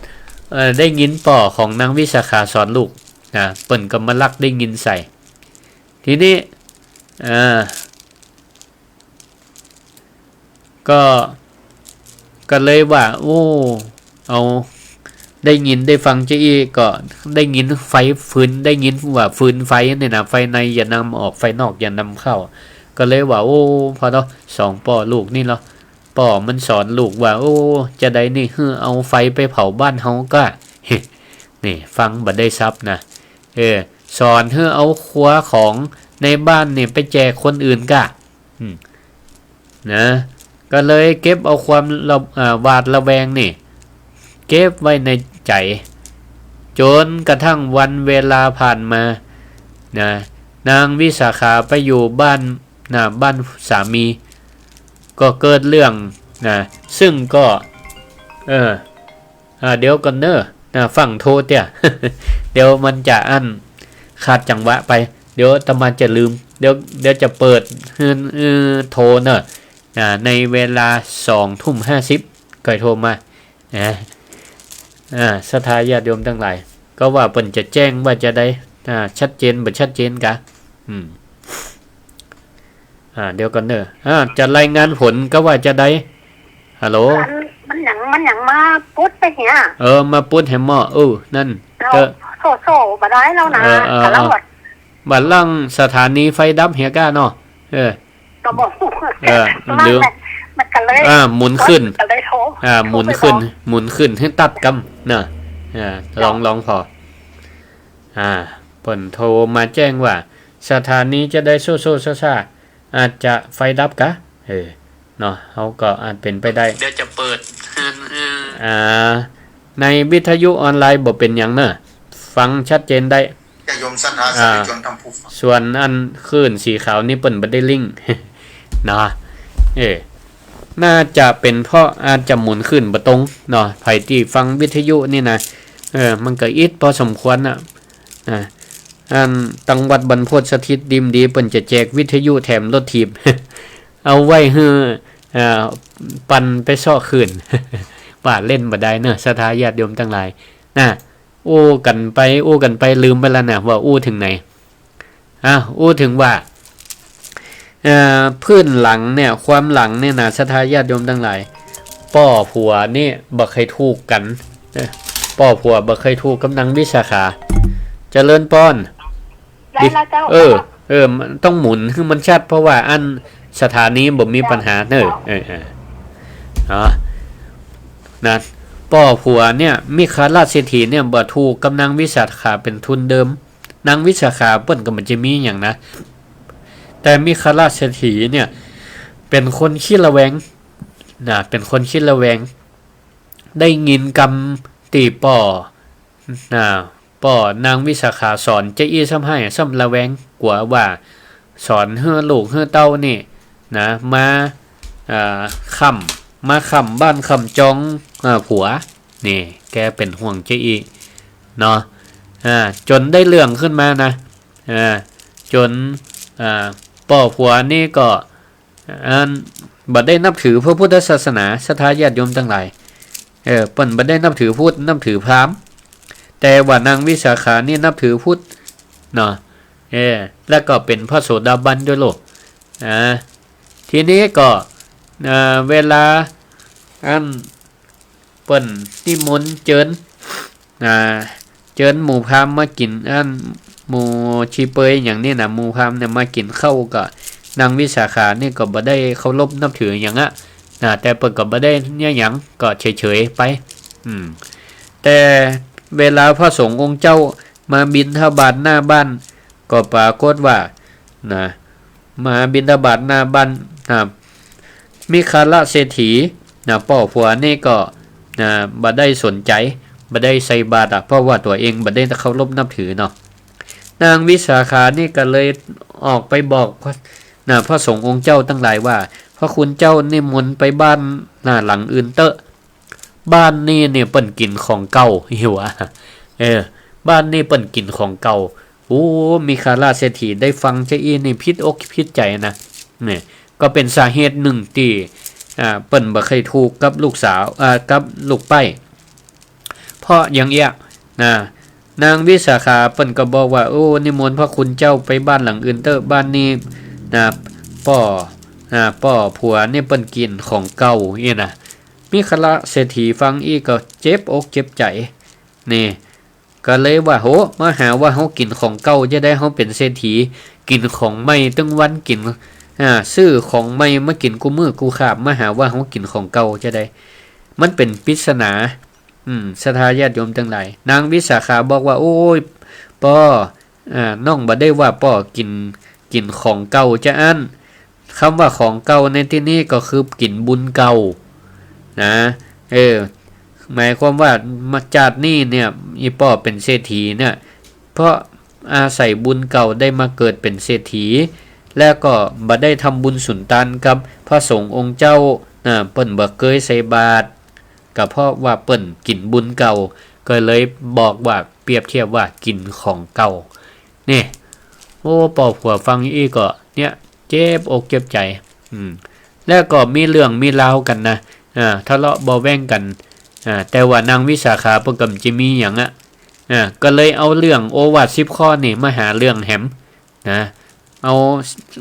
เออ ได้ยินป้อของนางวิสาขาสอนลูก นะ เปิ้นก็มาลักได้ยินใส่ ทีนี้ อ่า ก็ ก็เลยว่า โอ้ เอา ได้ยินได้ฟังจาอี้ ก็ได้ยินไฟฟืน ได้ยินว่าฟืนไฟเนี่ยนะ ไฟในอย่านำออก ไฟนอกอย่านำเข้า ก็เลยว่า โอ้ ผ่อเนาะ สองป้อลูกนี่เนาะ ป้อมันสอนลูกว่า โอ้ จาใดนี่ หื้อเอาไฟไปเผาบ้านเฮาก้า นี่ ฟังบ่ได้สับนะ เออ สอนหื้อเอาครัวของในบ้านนี่ไปแจกคนอื่นก้า อืม นะ ก็เลยเก็บเอาความระ อ่า หวาดระแวงนี่ เก็บไว้ในใจ๋ จ๋นกระทั่งวันเวลาผ่านมา นะ นางวิสาขาไปอยู่บ้าน นะ บ้านสามี ก็เกิดเรื่อง นะ ซึ่งก็ เออ อ่า เดี๋ยวก่อนเน่อ นะ ฟั่งโทรเตี้ย เดี๋ยวมันจะอั้น ขาดจังหวะไป เดี๋ยวอาตมาจะลืม เดี๋ยว เดี๋ยวจะเปิดหื้อ เออ โทรเน่อ อ่า ในเวลาสองทุ่มห้าสิบ ก่อยโทรมา นะ อ่า ศรัทธาญาติโยมตังหลาย ก็ว่าเปิ้นจะแจ้งว่าจาใด อ่า ชัดเจนบ่ชัดเจนกา อืม อ่า เดี๋ยวก่อนเน่อ อ่า จะรายงานผลก็ว่าจาใด ฮัลโหล อัน มันหยัง มันหยังมาปุ๊ดไปเหีย เออ มาปุ๊ดแหมเนาะ เออ นั่น เอ้า เออ โซ่ โซ่บ่ได้แล้วนะ เออ เออ กำลัง เออ ว่า บัดหลังสถานีไฟดับเหียก้าเนาะ เออ ก็บ่ฮู้ เออ หรือ มันก็เลย อ่า หมุนขึ้น ก็เลยโทร อ่า หมุนขึ้น โทรไปบอก หมุนขึ้นหื้อตัดกำ น่ะ อ่า ลอง ลองผ่อ อ่า เปิ้นโทรมาแจ้งว่า สถานีจาใดโซ่โซ่ซ่าซ่า อาจจะไฟดับกา เออ เนาะ เฮาก็อาจเป๋นไปได้ เดี๋ยวจะเปิด อ่า ในวิทยุออนไลน์บ่เป๋นหยังเน่อ ฟังชัดเจนได้ ญาติโยมศรัทธา อ่า สาธุชนท่านผู้ฟัง ส่วนอันคลื่นสีขาวนี่เปิ้นบ่ได้ลิงก์ เนาะ เออ น่าจะเป๋นเพราะอาจจะหมุนขึ้นบ่ตรงเนาะ ใผตี้ฟังวิทยุนี่นะ เออ มันก็อิดพอสมควรน่ะ อ่า อันตังวัดบรรพตสถิตดีมดี เปิ้นจะแจกวิทยุแถมรถถีบ เอาไว้หื้อ อ่า ปั่นไปเซาะคลื่น ว่าเล่นบ่ได้เน่อ ศรัทธาญาติโยมตังหลาย น่ะ อู้กั๋นไปอู้กั๋นไปลืมไปแล้วนะว่าอู้เถิงไหน อ่ะ อู้เถิงว่า เอ่อ พื้นหลังเนี่ย ความหลังเนี่ยนะ ศรัทธาญาติโยมตังหลาย ป้อผัวนี่บ่เกยถูกกั๋น เออ ป้อผัวบ่เกยถูกกับนางวิสาขา เจริญปอน ได้แล้วเจ้า เออ เออ มันต้องหมุนหื้อมันชัด เพราะว่าอันสถานีบ่มีปัญหาเนอะ เออ เออ อ๋อ นะ ป้อผัวเนี่ย มิคทายเศรษฐีเนี่ยบ่ถูกกับนางวิสาขาเป๋นทุนเดิม นางวิสาขาเปิ้นก็บ่จะมีหยังนะ แต่มิคทายเศรษฐีเนี่ย เป๋นคนขี้ระแวงนะ เป๋นคนขี้ระแวง ได้ยินกำตี้ป้อนะ ป้อนางวิสาขาสอนจาอี้ซ้ำไห้ซ้ำระแวง กั๋วว่าสอนหื้อลูกหื้อเต้านี่นะ มา อ่า ค้ำ มาค้ำบ้านค้ำจอง อ่า ผัว นี่ แกเป๋นห่วงจาอี้เนาะ อ่า จ๋นได้เรื่องขึ้นมานะ อ่า จ๋น อ่า ป้อผัวนี่ก็ อัน บ่ได้นับถือพระพุทธศาสนา ศรัทธาญาติโยมตังหลาย เออ เปิ้นบ่ได้นับถือพุทธ นับถือพราหมณ์ แต่ว่านางวิสาขานี่นับถือพุทธเนาะ เออ แล้วก็เป๋นพระโสดาบันด้วยโลก อ่า ทีนี้ก็ อ่า เวลา อัน เปิ้นนิมนต์เจิญ อ่า เจิญหมู่พราหมณ์มากิ๋น อัน หมู่ชีเปยอย่างนี้นะ หมู่พราหมณ์เนี่ยมากิ๋นข้าวก็ นางวิสาขานี่ก็บ่ได้เคารพนับถือหยังอะ นะ แต่เปิ้นก็บ่ได้เนี่ยหยัง ก็เฉยๆ ไป อืม แต่เวลาพระสงฆ์องค์เจ้ามาบิณฑบาตหน้าบ้าน ก็ปรากฏว่า นะ มาบิณฑบาตหน้าบ้าน นะ มิคทายเศรษฐี นะ ป้อผัวนี่ก็ นะ บ่ได้สนใจ๋ บ่ได้ใส่บาตรอะ เพราะว่าตั๋วเองบ่ได้เคารพนับถือเนาะ นางวิสาขานี่ก็เลยออกไปบอก นะ พระสงฆ์องค์เจ้าตังหลายว่า พระคุณเจ้านิมนต์ไปบ้าน นะ หลังอื่นเต๊อะ บ้านนี่เนี่ยเปิ้นกิ๋นของเก่า หิวอะ เออ บ้านนี่เปิ้นกิ๋นของเก่า โอ้ มิคทายเศรษฐีได้ฟังจาอี้นี่ผิดอกผิดใจ๋นะ เนี่ย ก็เป๋นสาเหตุนึ่งตี้ อ่า เปิ้นบ่เกยถูกกับลูกสาว อ่า กับลูกใป๊ เพราะอย่างเอี้ย นะ นางวิสาขาเปิ้นก็บอกว่า โอ้ นิมนต์พระคุณเจ้าไปบ้านหลังอื่นเต๊อะ บ้านนี่ นะ ป้อ นะ ป้อผัวนี่เปิ้นกิ๋นของเก่าอี้นะ มิคทายเศรษฐีฟังอี้ก็เจ็บอกเจ็บใจ๋ นี่ ก็เลยว่า โห มาหาว่าเฮากิ๋นของเก่าจะใด เฮาเป๋นเศรษฐี กิ๋นของใหม่ตึงวัน กิ๋น อ่า ซื้อของใหม่มากิ๋นกู้มื้อกู้คาบ มาหาว่าเฮากิ๋นของเก่าจะใด มันเป๋นปริศนา อืม ศรัทธาญาติโยมตังหลาย นางวิสาขาบอกว่า โอ้ย ป้อ อ่า น้องบ่ได้ว่าป้อกิ๋น กิ๋นของเก่าจาอั้น กำว่าของเก่าในตี้นี้ก็คือกิ๋นบุญเก่า นะ เออ หมายความว่ามาจาตินี้เนี่ย อี่ป้อเป๋นเศรษฐีเนี่ย เพราะอาศัยบุญเก่าได้มาเกิดเป๋นเศรษฐี แล้วก็บ่ได้ทำบุญสุนตานกับพระสงฆ์องค์เจ้า นะ เปิ้นบ่เกยใส่บาตร ก็เพราะว่าเปิ้นกิ๋นบุญเก่า ก็เลยบอกว่าเปรียบเทียบว่ากิ๋นของเก่า นี่ โอ้ ป้อผัวฟังอี้ก็ เนี่ย เจ็บอกเจ็บใจ๋ อืม แล้วก็มีเรื่องมีราวกั๋นนะ อ่า ทะเลาะเบาะแว้งกั๋น อ่า แต่ว่านางวิสาขาเปิ้นก็บ่จะมีหยังอะ อ่า ก็เลยเอาเรื่องโอวาทสิบข้อนี่มาหาเรื่องแหม นะ เอา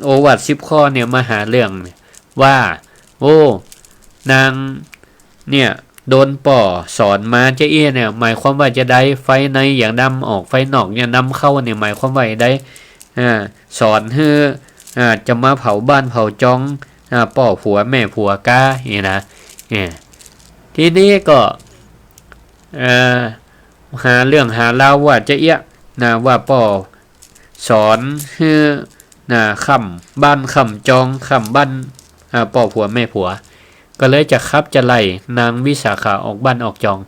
โอวาทสิบข้อเนี่ยมาหาเรื่องว่า โอ้ นางเนี่ย โดนป้อสอนมาจาอี้เนี่ย หมายความว่าจะใด ไฟในอย่านำออก ไฟนอกอย่านำเข้าเนี่ย หมายความว่าจะใด อ่า สอนหื้อ อ่า จะมาเผาบ้านเผาจอง อ่า ป้อผัวแม่ผัวก๊า นี่นะ เนี่ย ทีนี้ก็ เอ่อ หาเรื่องหาราวว่าจาอี้นะ ว่าป้อสอนหื้อ นะ ค้ำบ้านค้ำจอง ค้ำบ้าน อ่า ป้อผัวแม่ผัว ก็เลยจะขับจะไล่นางวิสาขาออกบ้านออกจอง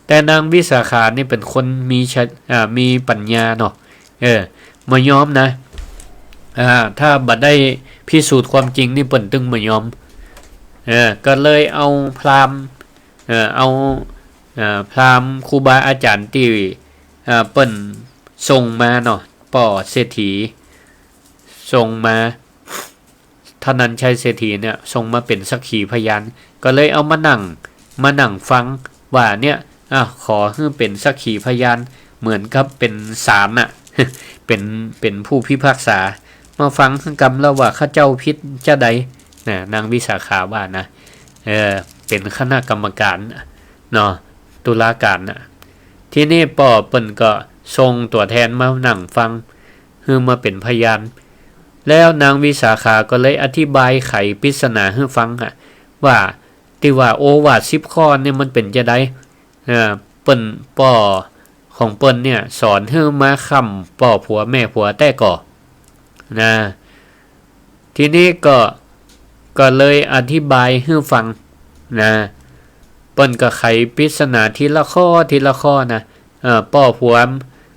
แต่นางวิสาขานี่เป๋นคนมีชะ อ่า มีปัญญาเนาะ เออ บ่ยอมนะ อ่า ถ้าบ่ได้พิสูจน์ความจริงนี่เปิ้นตึงบ่ยอม เออ ก็เลยเอาพราหมณ์ เออ เอา เออ พราหมณ์ครูบาอาจ๋ารย์ตี้ เออ เปิ้นส่งมาเนาะ ป้อเศรษฐี ส่งมา ธนัญชัยเศรษฐีเนี่ย ส่งมาเป๋นสักขีพยาน ก็เลยเอามานั่ง มานั่งฟังว่าเนี่ย อ่ะ ขอหื้อเป๋นสักขีพยาน เหมือนกับเป๋นศาลน่ะ เป๋น เป๋นผู้พิพากษา มาฟังกำละว่าข้าเจ้าผิดจาใดนะ นางวิสาขาว่านะ เออ เป๋นคณะกรรมการเนาะ ตุลาการน่ะ ทีนี้ป้อเปิ้นก็ส่งตั๋วแทนมานั่งฟัง หื้อมาเป๋นพยาน แล้วนางวิสาขาก็เลยอธิบายไขปริศนาหื้อฟังอะ ว่าตี้ว่าโอวาทสิบข้อเนี่ยมันเป๋นจาใด เอ่อ เปิ้น ป้อของเปิ้นเนี่ยสอนหื้อมาค้ำป้อผัวแม่ผัวแต๊ก่อ นะ ทีนี้ก็ ก็เลยอธิบายหื้อฟัง นะ เปิ้นก็ไขปริศนาทีละข้อทีละข้อนะ เอ่อ ป้อผัว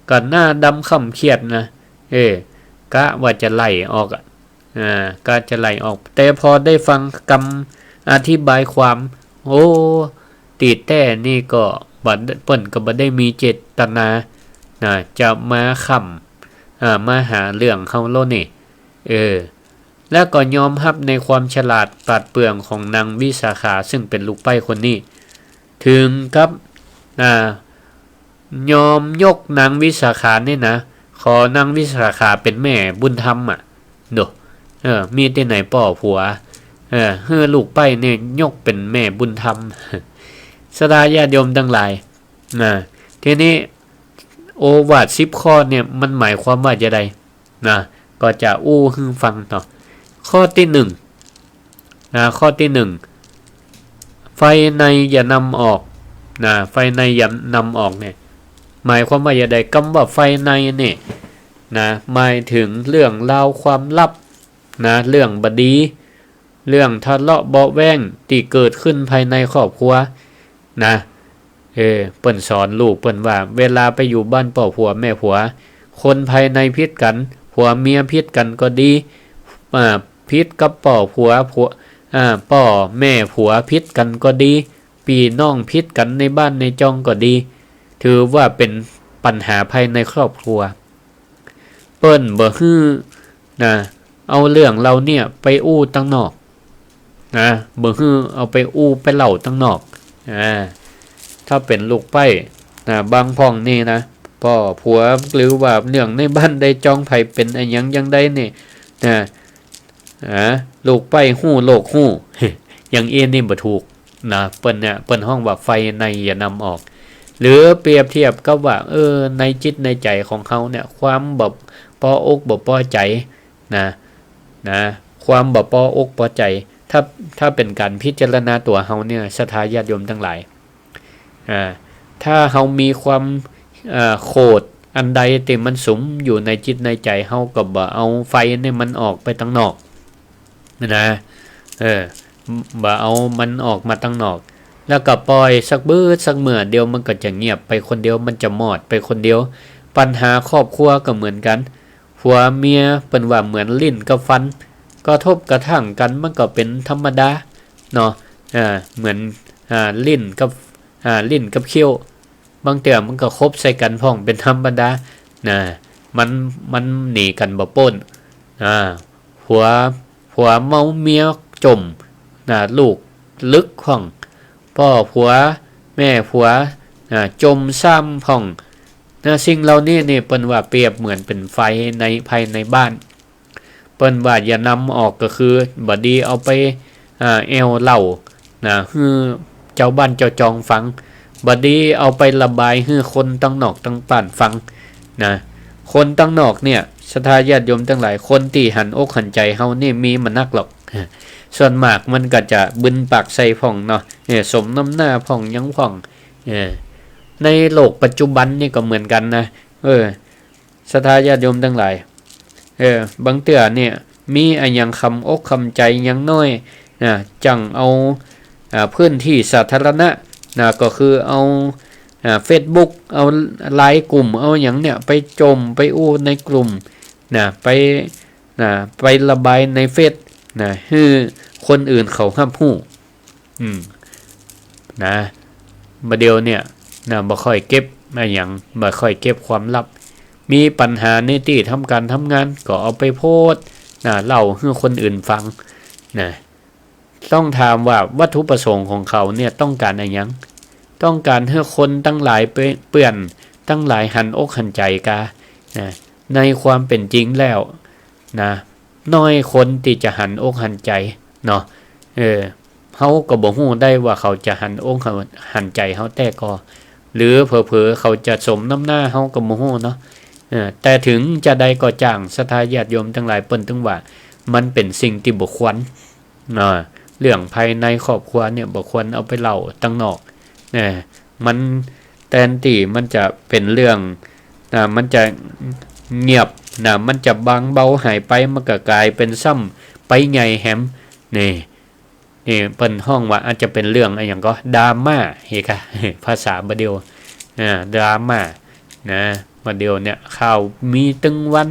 ก็หน้าดำคร่ำเครียดนะ เออ กะว่าจะไล่ออกอะ อ่า กะจะไล่ออก แต่พอได้ฟังกำอธิบายความ โอ้ ตี้แต๊นี่ก็บ่ เปิ้นก็บ่ได้มีเจตนา นะ จะมาค้ำ อ่า มาหาเรื่องเฮาแล้วนี่ เออ แล้วก็ยอมฮับในความฉลาดปราดเปรื่องของนางวิสาขา ซึ่งเป๋นลูกใป๊คนนี้ เถิงกับ อ่า ยอมยกนางวิสาขานี่นะ ขอนางวิสาขาเป๋นแม่บุญธรรมอะ โด เออ มีตี้ไหนป้อผัว เออ หื้อลูกใป๊เนี่ยยกเป๋นแม่บุญธรรม ศรัทธาญาติโยมตังหลาย นะ ทีนี้โอวาทสิบข้อเนี่ยมันหมายความว่าจาใด นะ ก็จะอู้หื้อฟังต่อ ข้อตี้หนึ่ง นะ ข้อตี้หนึ่ง ไฟในอย่านำออก นะ ไฟในอย่านำออกเนี่ย หมายความว่าจาใด กำว่าไฟในเนี่ย นะ หมายเถิงเรื่องราวความลับ นะ เรื่องบ่ดี เรื่องทะเลาะเบาะแว้งตี้เกิดขึ้นภายในครอบครัว นะ เออ เปิ้นสอนลูกเปิ้นว่า เวลาไปอยู่บ้านป้อผัวแม่ผัว คนภายในผิดกั๋น ผัวเมียผิดกั๋นก็ดี อ่า ผิดกับป้อผัว ผัว อ่า ป้อแม่ผัวผิดกั๋นก็ดี ปี้น้องผิดกั๋นในบ้านในจองก็ดี ถือว่าเป๋นปัญหาภายในครอบครัว เปิ้นบ่หื้อ นะ เอาเรื่องเหล่าเนี่ยไปอู้ตังนอก นะ บ่หื้อเอาไปอู้ไปเล่าตังนอก อ่า ถ้าเป๋นลูกใป๊ นะ บางพ่องนี่นะ ป้อผัวหรือว่าเรื่องในบ้านในจองใผเป๋นอะหยังจังใดนี่ นะ อ่า ลูกใป๊ฮู้โลกฮู้ อย่างอี้นี่บ่ถูก นะ เปิ้นเนี่ย เปิ้นฮ้องว่าไฟในอย่านำออก หรือเปรียบเทียบกับว่า เออ ในจิตในใจ๋ของเฮาเนี่ย ความบ่ปออกบ่ปอใจ๋ นะ นะ ความบ่ปออกปอใจ๋ ถ้า ถ้าเป๋นก๋านพิจารณาตั๋วเฮาเนี่ย ศรัทธาญาติโยมตังหลาย อ่า ถ้าเฮามีความ เอ่อ โขดอันใดตี้มันสุมอยู่ในจิตในใจ๋เฮา ก็บ่เอาไฟนี่มันออกไปตังนอก นะ เออ บ่เอามันออกมาตังนอก แล้วก็ป่อยสักบึดสักเมื่อเดียวมันก็จะเงียบไปคนเดียว มันจะมอดไปคนเดียว ปัญหาครอบครัวก็เหมือนกั๋น ผัวเมียเปิ้นว่าเหมือนลิ้นกับฟัน กระทบกระทั่งกั๋นมันก็เป๋นธรรมดาเนาะ อ่า เหมือน อ่า ลิ้นกับ อ่า ลิ้นกับเขี้ยว บางเตื้อมันก็ขบใส่กั๋นพ่องเป๋นธรรมดา นะ มัน มันหนีกั๋นบ่ป๊น อ่า ผัว ผัวเมาเมียจ่ม นะ ลูกลึกพ่อง ป้อผัว แม่ผัว นะ จ่มซ้ำพ่อง นะ สิ่งเหล่านี้นี่เปิ้นว่าเปรียบเหมือนเป๋นไฟใน ภายในบ้าน เปิ้นว่าอย่านำออกก็คือ บ่ดีเอาไป อ่า แอ่วเล่า นะ หื้อเจ้าบ้านเจ้าจองฟัง บ่ดีเอาไประบายหื้อคนตังนอกตังบ้านฟัง นะ คนตังนอกเนี่ย ศรัทธาญาติโยมตังหลาย คนตี้หันอกหันใจ๋เฮานี่มีบ่นักหรอก ส่วนมากมันก็จะบึนปากใส่พ่องเนาะ เนี่ย สมน้ำหน้าพ่องหยังพ่อง เออ ในโลกปัจจุบันนี่ก็เหมือนกั๋นนะ เออ ศรัทธาญาติโยมตังหลาย เออ บางเตื้อเนี่ย มีอะหยังคำอกคำใจ๋หยังน้อย นะ จั่งเอา อ่า พื้นตี้สาธารณะ นะ ก็คือเอา อ่า เฟซบุ๊ก เอาไลน์กลุ่ม เอาหยังเนี่ย ไปจ่ม ไปอู้ในกลุ่ม นะ ไป นะ ไประบายในเฟซ นะ หื้อคนอื่นเขาฮับฮู้ อืม นะ บ่าเดี่ยวเนี่ย นะ บ่ค่อยเก็บอะหยัง บ่ค่อยเก็บความลับ มีปัญหาในตี้ทำก๋านทำงาน ก็เอาไปโพสต์ นะ เล่าหื้อคนอื่นฟัง นะ ต้องถามว่าวัตถุประสงค์ของเขาเนี่ยต้องก๋านอะหยัง ต้องก๋านหื้อคนตังหลายเปื้อน ตังหลายหันอกหันใจ๋กา นะ ในความเป๋นจริงแล้ว นะ น้อยคนตี้จะหันอกหันใจ๋เนาะ เออ เฮาก็บ่ฮู้ได้ว่าเขาจะหันอกหันใจ๋เฮาแต๊ก่อ หรือเผลอๆ เขาจะสมน้ำหน้าเฮาก็บ่ฮู้เนาะ เออ แต่เถิงจาใดก็จ้าง ศรัทธาญาติโยมตังหลาย เปิ้นตึงว่ามันเป๋นสิ่งตี้บ่ควร อ่า เรื่องภายในครอบครัวเนี่ยบ่ควรเอาไปเล่าตังนอก นะ มันแตนตี้มันจะเป๋นเรื่อง นะ มันจะเงียบ นะ มันจะบางเบาหายไป มันก็ก๋ายเป๋นซ้ำไปใหญ่แหม นี่ นี่เปิ้นฮ้องว่าอาจจะเป๋นเรื่องอะหยังก็ดราม่า เฮกะ ภาษาบ่าเดี่ยว อ่า ดราม่า นะ บ่าเดี่ยวเนี่ยข่าวมีตึงวัน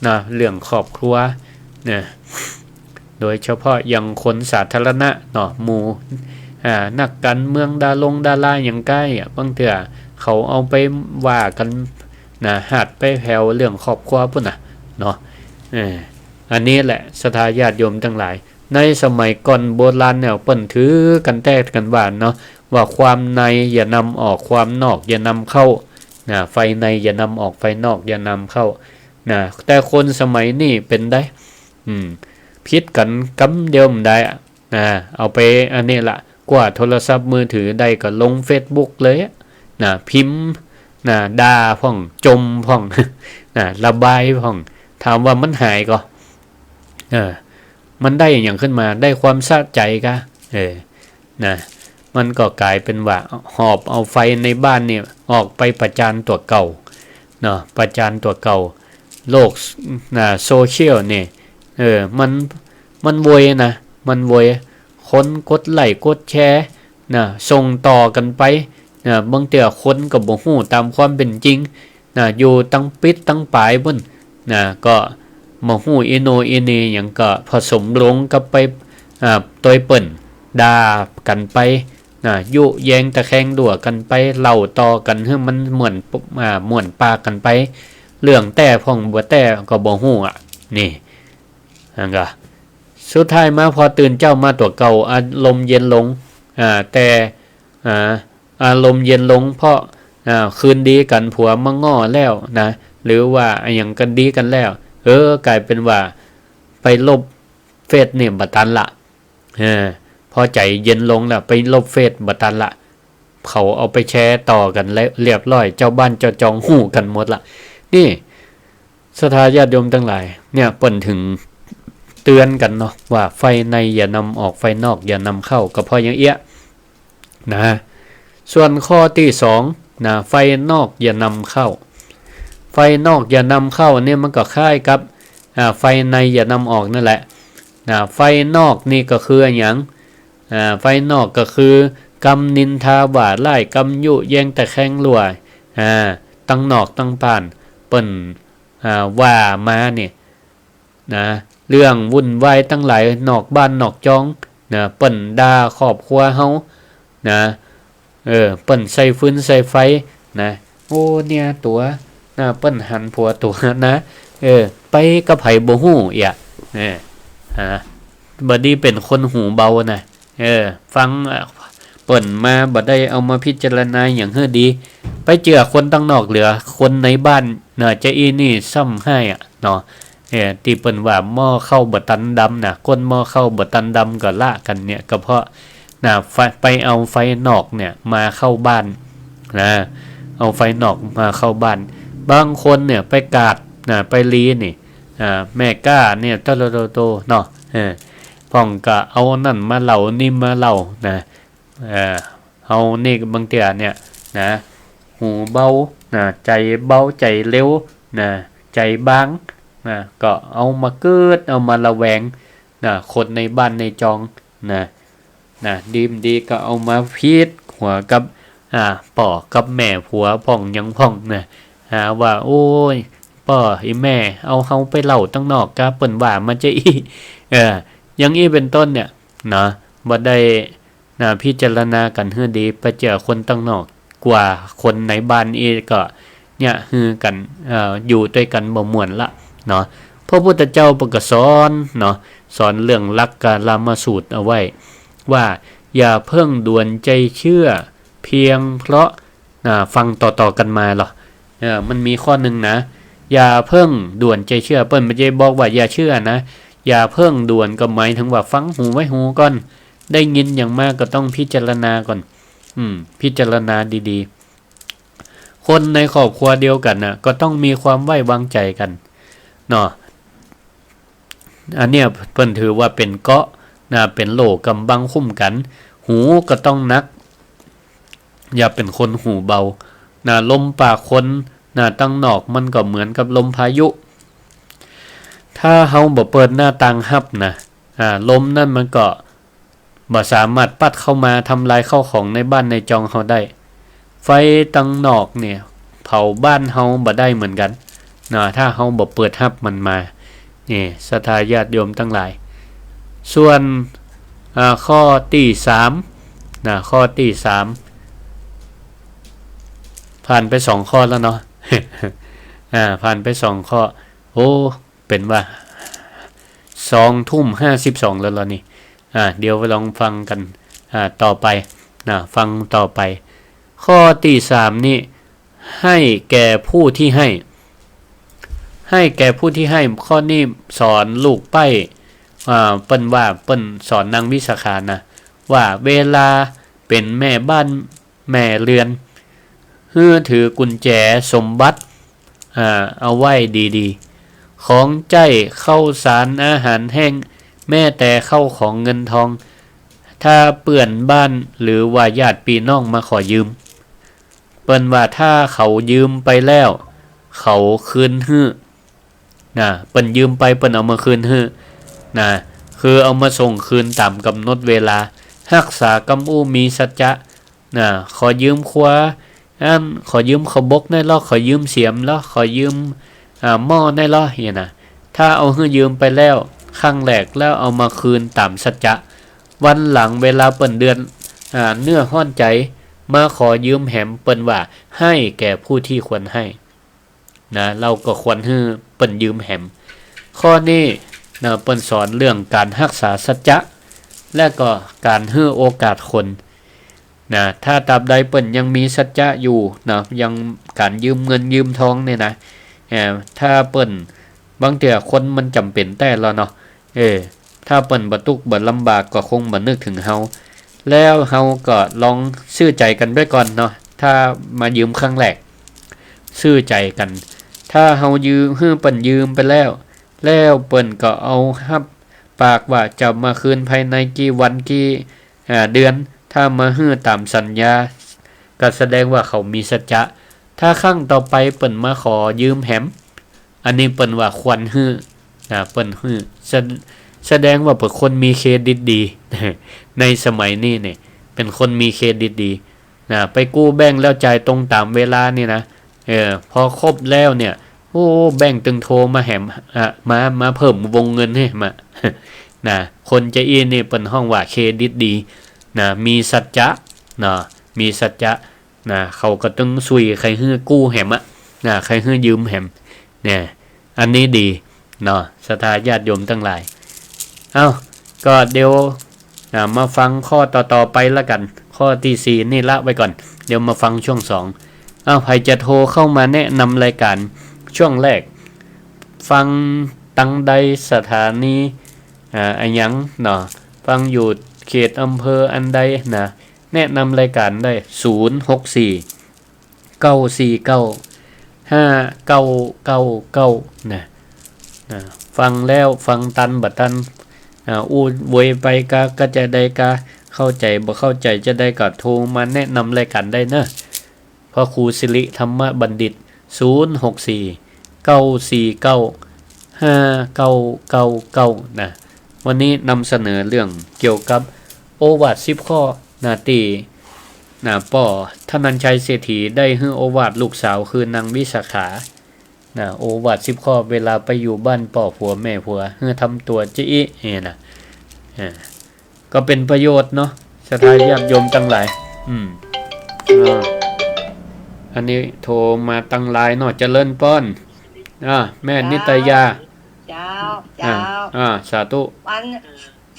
นะ เรื่องครอบครัว นะ โดยเฉพาะอย่างคนสาธารณะเนาะ หมู่ อ่า นักก๋านเมือง ดารงดาราหยังก้ายอะ บางเตื้อเขาเอาไปว่ากั๋น นะ หาดไปแผวเรื่องครอบครัวปู้นน่ะ เนาะ เออ อันนี้แหละ ศรัทธาญาติโยมตังหลาย ในสมัยก่อนโบราณเนี่ย เปิ้นถือกั๋นแต๊กั๋นว่าเนาะ ว่าความในอย่านำออก ความนอกอย่านำเข้า นะ ไฟในอย่านำออก ไฟนอกอย่านำเข้า นะ แต่คนสมัยนี้เป๋นใด อืม ผิดกั๋นกำเดียวบ่ได้อะ นะ เอาไปอันนี้ละ กว่าโทรศัพท์มือถือได้ก็ลงเฟซบุ๊กเลยอะ นะ พิมพ์ นะ ด่าพ่อง จ่มพ่อง นะ ระบายพ่อง ถามว่ามันหายก่อ เออ มันได้อะหยังขึ้นมา ได้ความสะใจ๋กา เออ นะ มันก็ก๋ายเป๋นว่าหอบเอาไฟในบ้านเนี่ยออกไปประจานตั๋วเก่า เนาะ ประจานตั๋วเก่า โลก นะ โซเชียลเนี่ย เออ มัน มันโวยนะ มันโวย คนกดไลก์กดแชร์ นะ ส่งต่อกั๋นไป นะ บางเตื้อคนก็บ่ฮู้ต๋ามความเป๋นจริง นะ อยู่ตังปิ๊ดตังป๋ายปู้น นะ ก็บ่ฮู้อีโหน่อีเหน่หยัง ก็ผสมลงกับไป อ่า ตวยเปิ้น ด่ากั๋นไป นะ ยุแยงตะแคงดั้วกั๋นไป เล่าต่อกั๋นหื้อมันม่วน อ่า ม่วนปากกั๋นไป เรื่องแต๊พ่องบ่แต๊ก็บ่ฮู้อะ นี่ หั้นก่อ สุดท้ายมาพอตื่นเจ๊ามาตั๋วเก่า อารมณ์เย็นลง อ่า แต่ อ่า อารมณ์เย็นลงเพราะ อ่า คืนดีกั๋น ผัวมาง้อแล้วนะ หรือว่าอะหยังกั๋นดีกั๋นแล้ว เออ ก๋ายเป๋นว่าไปลบเฟซเนี่ยบ่ตันละ เออ พอใจ๋เย็นลงแล้วไปลบเฟซบ่ตันละ เขาเอาไปแชร์ต่อกั๋นแล้วเรียบร้อย เจ้าบ้านเจ้าจองฮู้กั๋นหมดละ นี่ ศรัทธาญาติโยมตังหลาย เนี่ย เปิ้นถึงเตื๋อนกั๋นเนาะ ว่าไฟในอย่านำออก ไฟนอกอย่านำเข้า ก็เพราะอย่างเอี้ย นะ ส่วนข้อตี้สอง นะ ไฟนอกอย่านำเข้า ไฟนอกอย่านำเข้าเนี่ยมันก็คล้ายกับ อ่า ไฟในอย่านำออกนั่นแหละ นะ ไฟนอกนี่ก็คืออะหยัง อ่า ไฟนอกก็คือกำนินทาว่าร้าย กำยุแยงตะแคงดั้ว อ่า ตังนอกตังบ้าน เปิ้น อ่า ว่ามาเนี่ย นะ เรื่องวุ่นวายตังหลายนอกบ้านนอกจอง นะ เปิ้นด่าครอบครัวเฮา นะ เออ เปิ้นใส่ฟืนใส่ไฟ นะ โอ้ เนี่ยตั๋ว นะ เปิ้นหันตั๋วนะ เออ ไปกับใผบ่ฮู้เอี้ย เออ ฮะ บ่ดีเป๋นคนหูเบานะ เออ ฟัง อ่ะ เปิ้นมาบ่ได้เอามาพิจารณาหยังหื้อดี ไปเจื้อคนตังนอกเหลือ คนในบ้านน่ะ จะอี้นี่ซ้ำฮ้ายอะเนาะ เออ ตี้เปิ้นว่าหม้อข้าวบ่ตันดำน่ะ ก้นหม้อข้าวบ่ตันดำก็ละกั๋นเนี่ย ก็เพราะน่ะ ไฟ ไปเอาไฟนอกเนี่ยมาเข้าบ้าน นะ เอาไฟนอกมาเข้าบ้าน บางคนเนี่ยไปกาดน่ะ ไปลีนี่ อ่า แม่ก๊าเนี่ย โตโตโตโตเนาะ เออ พ่องก็เอานั่นมาเล่า นี่มาเล่านะ เออ เฮานี่บางเตื้อเนี่ยนะ หูเบานะ ใจ๋เบา ใจ๋เร็วนะ ใจ๋บางนะ ก็เอามาเกิด เอามาระแวงนะ คนในบ้านในจองนะ นะ ดีบ่ดีก็เอามาผิดหัวกับ อ่า ป้อกับแม่ผัวพ่องหยังพ่องนะ หาว่า โอ้ย ป้ออีแม่เอาเฮาไปเล่าตังนอกกา เปิ้นว่ามาจะอี้ เออ อย่างอี้เป๋นต้นเนี่ย นะ บ่ได้ นะ พิจารณากั๋นหื้อดี ไปเจื้อคนตังนอก กว่าคนในบ้านอี้ก็ เนี่ย หื้อกั๋น เอ่อ อยู่ตวยกั๋นบ่ม่วนละเนาะ พระพุทธเจ้าเปิ้นก็สอนเนาะ สอนเรื่องหลักกาลามสูตรเอาไว้ ว่าอย่าเพิ่งด่วนใจเชื่อ เพียงเพราะ อ่า ฟังต่อๆ กั๋นมาลอ เออ มันมีข้อนึ่งนะ อย่าเพิ่งด่วนใจเชื่อ เปิ้นบ่ได้บอกว่าอย่าเชื่อนะ อย่าเพิ่งด่วนก็หมายถึงว่าฟังหูไว้หูก่อน ได้ยินหยังมาก็ต้องพิจารณาก่อน อืม พิจารณาดีๆ คนในครอบครัวเดียวกั๋นน่ะ ก็ต้องมีความไว้วางใจ๋กั๋น เนาะ อันเนี้ยเปิ้นถือว่าเป๋นเกราะห์นะ เป๋นโล่กำบังคุ้มกั๋น หูก็ต้องหนัก อย่าเป๋นคนหูเบานะ ลมปากคนนะ ตังนอกมันก็เหมือนกับลมพายุ ถ้าเฮาบ่เปิดหน้าต่างฮับนะ อ่า ลมนั่นมันก็ บ่สามารถปั๊ดเข้ามาทำลายข้าวของในบ้านในจองเฮาได้ ไฟตังนอกเนี่ยเผาบ้านเฮาบ่ได้เหมือนกั๋นนะ ถ้าเฮาบ่เปิดฮับมันมา นี่ ศรัทธาญาติโยมตังหลาย ส่วน อ่า ข้อตี้สามนะ ข้อตี้สาม ผ่านไปสองข้อแล้วเนาะ อ่า ผ่านไปสองข้อ โอ้ เป๋นว่า สองทุ่มห้าสิบสองแล้วลอนี่ อ่า เดี๋ยวไปลองฟังกั๋น อ่า ต่อไปนะ ฟังต่อไป ข้อตี้สามนี่ ให้แก่ผู้ตี้ให้ ให้แก่ผู้ตี้ให้ ข้อนี้สอนลูกใป๊ อ่า เปิ้นว่า เปิ้นสอนนางวิสาขานะ ว่าเวลาเป๋นแม่บ้าน แม่เรือน หื้อถือกุญแจสมบัติ อ่า เอาไว้ดีๆ ของใจ๊ ข้าวสาร อาหารแห้ง แม้แต่ข้าวของเงินทอง ถ้าเปื้อนบ้านหรือว่าญาติปี้น้องมาขอยืม เปิ้นว่าถ้าเขายืมไปแล้ว เขาคืนหื้อ นะ เปิ้นยืมไป เปิ้นเอามาคืนหื้อ นะ คือเอามาส่งคืนต๋ามก๋ำหนดเวลา ฮักษากำอู้ มีสัจจะ นะ ขอยืมครัว อัน ขอยืมข้าวบกได้ลอ ขอยืมเสียมลอ ขอยืม อ่า หม้อได้ลอ เหียนะ ถ้าเอาหื้อยืมไปแล้ว ครั้งแรกแล้วเอามาคืนต๋ามสัจจะ วันหลังเวลาเปิ้นเดือด อ่า เนื้อฮ้อนใจ๋ มาขอยืมแหม เปิ้นว่าให้แก่ผู้ที่ควรให้ นะ เฮาก็ควรหื้อเปิ้นยืมแหม ข้อนี้นะ เปิ้นสอนเรื่องก๋านฮักษาสัจจะ และก็ก๋านหื้อโอกาสคน นะ ถ้าตราบใดเปิ้นยังมีสัจจะอยู่นะ ยังก๋านยืมเงินยืมทองเนี่ยนะ เอ่อ ถ้าเปิ้น บางเตื้อคนมันจ๋ำเป๋นแต๊ลอเนาะ เออ ถ้าเปิ้นบ่ตุ๊กข์บ่ลำบากก็คงบ่นึกเถิงเฮา แล้วเฮาก็ลองซื่อใจ๋กั๋นไปก่อนเนาะ ถ้ามายืมครั้งแรก ซื่อใจ๋กั๋น ถ้าเฮายืม หื้อเปิ้นยืมไปแล้ว แล้วเปิ้นก็เอาฮับปากว่าจะมาคืนภายในกี่วันกี่ อ่า เดือน ถ้ามาหื้อต๋ามสัญญา ก็แสดงว่าเขามีสัจจะ ถ้าครั้งต่อไปเปิ้นมาขอยืมแหม อันนี้เปิ้นว่าควรหื้อ นะ เปิ้นหื้อ แส- แสดงว่าเปิ้นคนมีเครดิตดี ในสมัยนี้เนี่ย เป๋นคนมีเครดิตดี นะ ไปกู้แบงก์แล้วจ่ายตรงต๋ามเวลานี่นะ เออ พอครบแล้วเนี่ย โอ้ แบงก์ตึงโทรมาแหม อ่ะ มา มาเพิ่มวงเงินหื้อมา นะ คนจะอี้นี่เปิ้นฮ้องว่าเครดิตดี นะ มีสัจจะ นะ มีสัจจะ นะ เขาก็ตึงสุยใค่หื้อกู้แหมอะ นะ ใค่หื้อยืมแหม เนี่ย อันนี้ดี เนาะ ศรัทธาญาติโยมตังหลาย เอ้า ก็เดี๋ยว อ่า มาฟังข้อต่อๆ ไปละกั๋น ข้อตี้สี่นี่ละไว้ก่อน เดี๋ยวมาฟังช่วงสอง เอ้า ใผจะโทรเข้ามาแนะนำรายก๋านช่วงแรก ฟังตังใด สถานี อ่า อะหยังเนาะ ฟังอยู่เขตอำเภออันใดนะ แนะนำรายก๋านได้ ศูนย์ หก สี่ เก้า สี่ เก้า ห้า เก้า เก้า เก้า นะ นะ ฟังแล้วฟังตันบ่ตัน อ่า อู้โวยไปกา ก็จะใดกา เข้าใจ๋บ่เข้าใจ๋จะใดก็โทรมาแนะนำรายก๋านได้เนาะ พระครูสิริธรรมบัณฑิต ศูนย์ หก สี่ เก้า สี่ เก้า ห้า เก้า เก้า เก้า นะ วันนี้นำเสนอเรื่องเกี่ยวกับโอวาทสิบข้อ นะ ตี้ นะ ป้อธนัญชัยเศรษฐีได้หื้อโอวาทลูกสาวคือนางวิสาขา นะ โอวาทสิบข้อ เวลาไปอยู่บ้านป้อผัวแม่ผัว หื้อทำตั๋วจะอี้ เนี่ยนะ อ่า ก็เป๋นประโยชน์เนาะ ศรัทธาญาติโยมตังหลาย อืม อ่า อันนี้โทรมาตังไลน์เนาะ เจริญปอน อ่า แม่นิตยา เจ้า อ่า เจ้า อ่า สาธุ วัน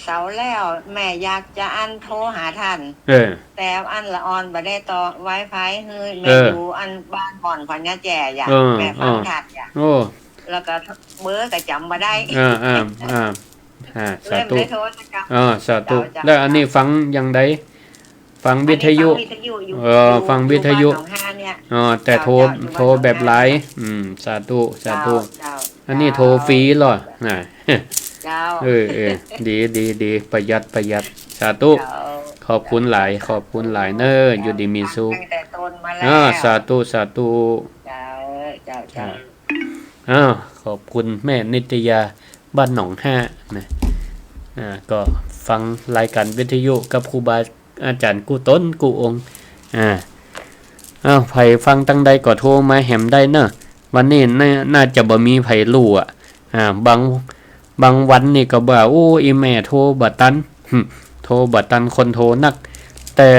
เสาร์แล้วแม่อยากจะอันโทรหาต้าน เออ แต่อันละอ่อนบ่ได้ต่อไวไฟหื้อ แม่ เออ อยู่อันบ้านบ่อนพญาแจ่อย่ะ เออ แม่ฟัง เออ ทันอย่ะ โอ้ แล้วก็เบอร์ก็จ๋ำบ่ได้ อ่า อ่า อ่า อ่า สาธุ เลยบ่ได้โทรสักกำ อ่า สาธุ เจ้า เจ้า แล้วอันนี้ฟังอย่างใด ฟังวิทยุ อันนี้ฟังวิทยุอยู่ เออ อยู่ ฟังวิทยุ อยู่บ้านหนองฮาเนี่ย อ๋อ แต่โทร เจ้า เจ้า อยู่บ้านหนองฮา โทรแบบไลน์ อืม สาธุ สาธุ เจ้า เจ้า อันนี้โทรฟรีเหรอ เจ้า น่ะ เจ้า เออ เออ ดี ดี ดี ประหยัด ประหยัด สาธุ เจ้า ขอบคุณหลาย ขอบคุณหลายเน้อ อยู่ดีมีสุข ตั้งแต่ต้นมาแล้ว อ่า สาธุ สาธุ เจ้า เจ้า เจ้า อ้าว ขอบคุณแม่นิตยา บ้านหนองฮานะ อ่า ก็ฟังรายการวิทยุกับครูบาอาจ๋ารย์กู้ต๋นกู้องค์ อ่า อ้าว ใผฟังตังใดก็โทรมาแหมได้เนอะ วันนี้น่า น่าจะบ่มีใผลู่อะ อ่า บาง บางวันนี่ก็ว่า โอ้ อีแม่โทรบ่ตัน หึ โทรบ่ตันคนโทรนัก แต่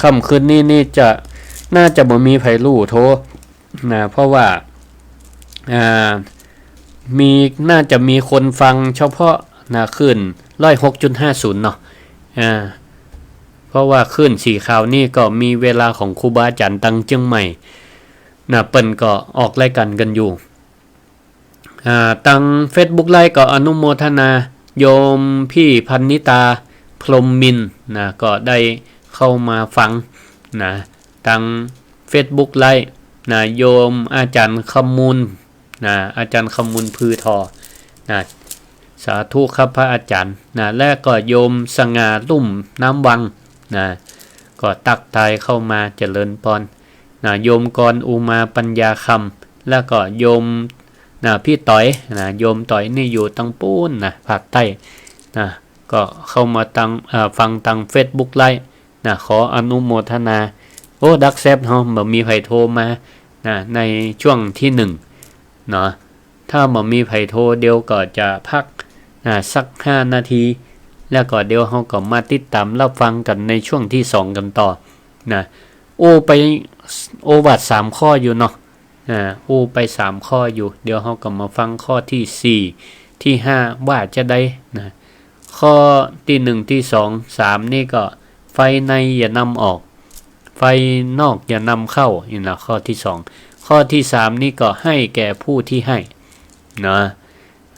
ค่ำคืนนี้นี่จะ น่าจะบ่มีใผลู่โทร นะ เพราะว่า อ่า มี น่าจะมีคนฟังเฉพาะ นะ คลื่นร้อยหกจุดห้าศูนย์เนาะ อ่า เพราะว่าคลื่นสีขาวนี่ก็มีเวลาของครูบาอาจ๋ารย์ตังเจียงใหม่ นะ เปิ้นก็ออกรายการกั๋นอยู่ อ่า ตังเฟซบุ๊กไลฟ์ก็อนุโมทนา โยมพี่พันนิตา พรหมมินทร์ นะ ก็ได้เข้ามาฟัง นะ ตังเฟซบุ๊กไลฟ์ นะ โยมอาจ๋ารย์คำมูล นะ อาจ๋ารย์คำมูล พือทอ นะ สาธุครับพระอาจ๋ารย์ นะ และก็โยมสง่า ลุ่มน้ำวัง นะ ก็ตักทายเข้ามา เจริญปอน นะ โยมกรอุมาปัญญาคำ แล้วก็โยม นะ พี่ต๋อย นะ โยมต๋อยนี่อยู่ตังปู๊นนะ ภาคใต้ นะ ก็เข้ามาตัง เอ่อ ฟังตังเฟซบุ๊กไลฟ์ นะ ขออนุโมทนา โอ้ ดักแซบเฮาบ่มีใผโทรมา นะ ในช่วงที่หนึ่ง เนาะ ถ้าบ่มีใผโทร เดี๋ยวก็จะพัก นะ สักห้านาที แล้วก็เดี๋ยวเฮาก็มาติดต๋ามรับฟังกั๋นในช่วงที่สองกั๋นต่อ นะ อู้ไปโอวาทสามข้ออยู่เนาะ อ่า อู้ไปสามข้ออยู่ เดี๋ยวเฮาก็มาฟังข้อที่สี่ ที่ห้า ว่าจะใดนะ ข้อที่หนึ่ง ที่สอง สาม นี่ก็ ไฟในอย่านำออก ไฟนอกอย่านำเข้า นี่นะ ข้อที่สอง ข้อที่สาม นี่ก็ให้แก่ผู้ที่ให้ นะ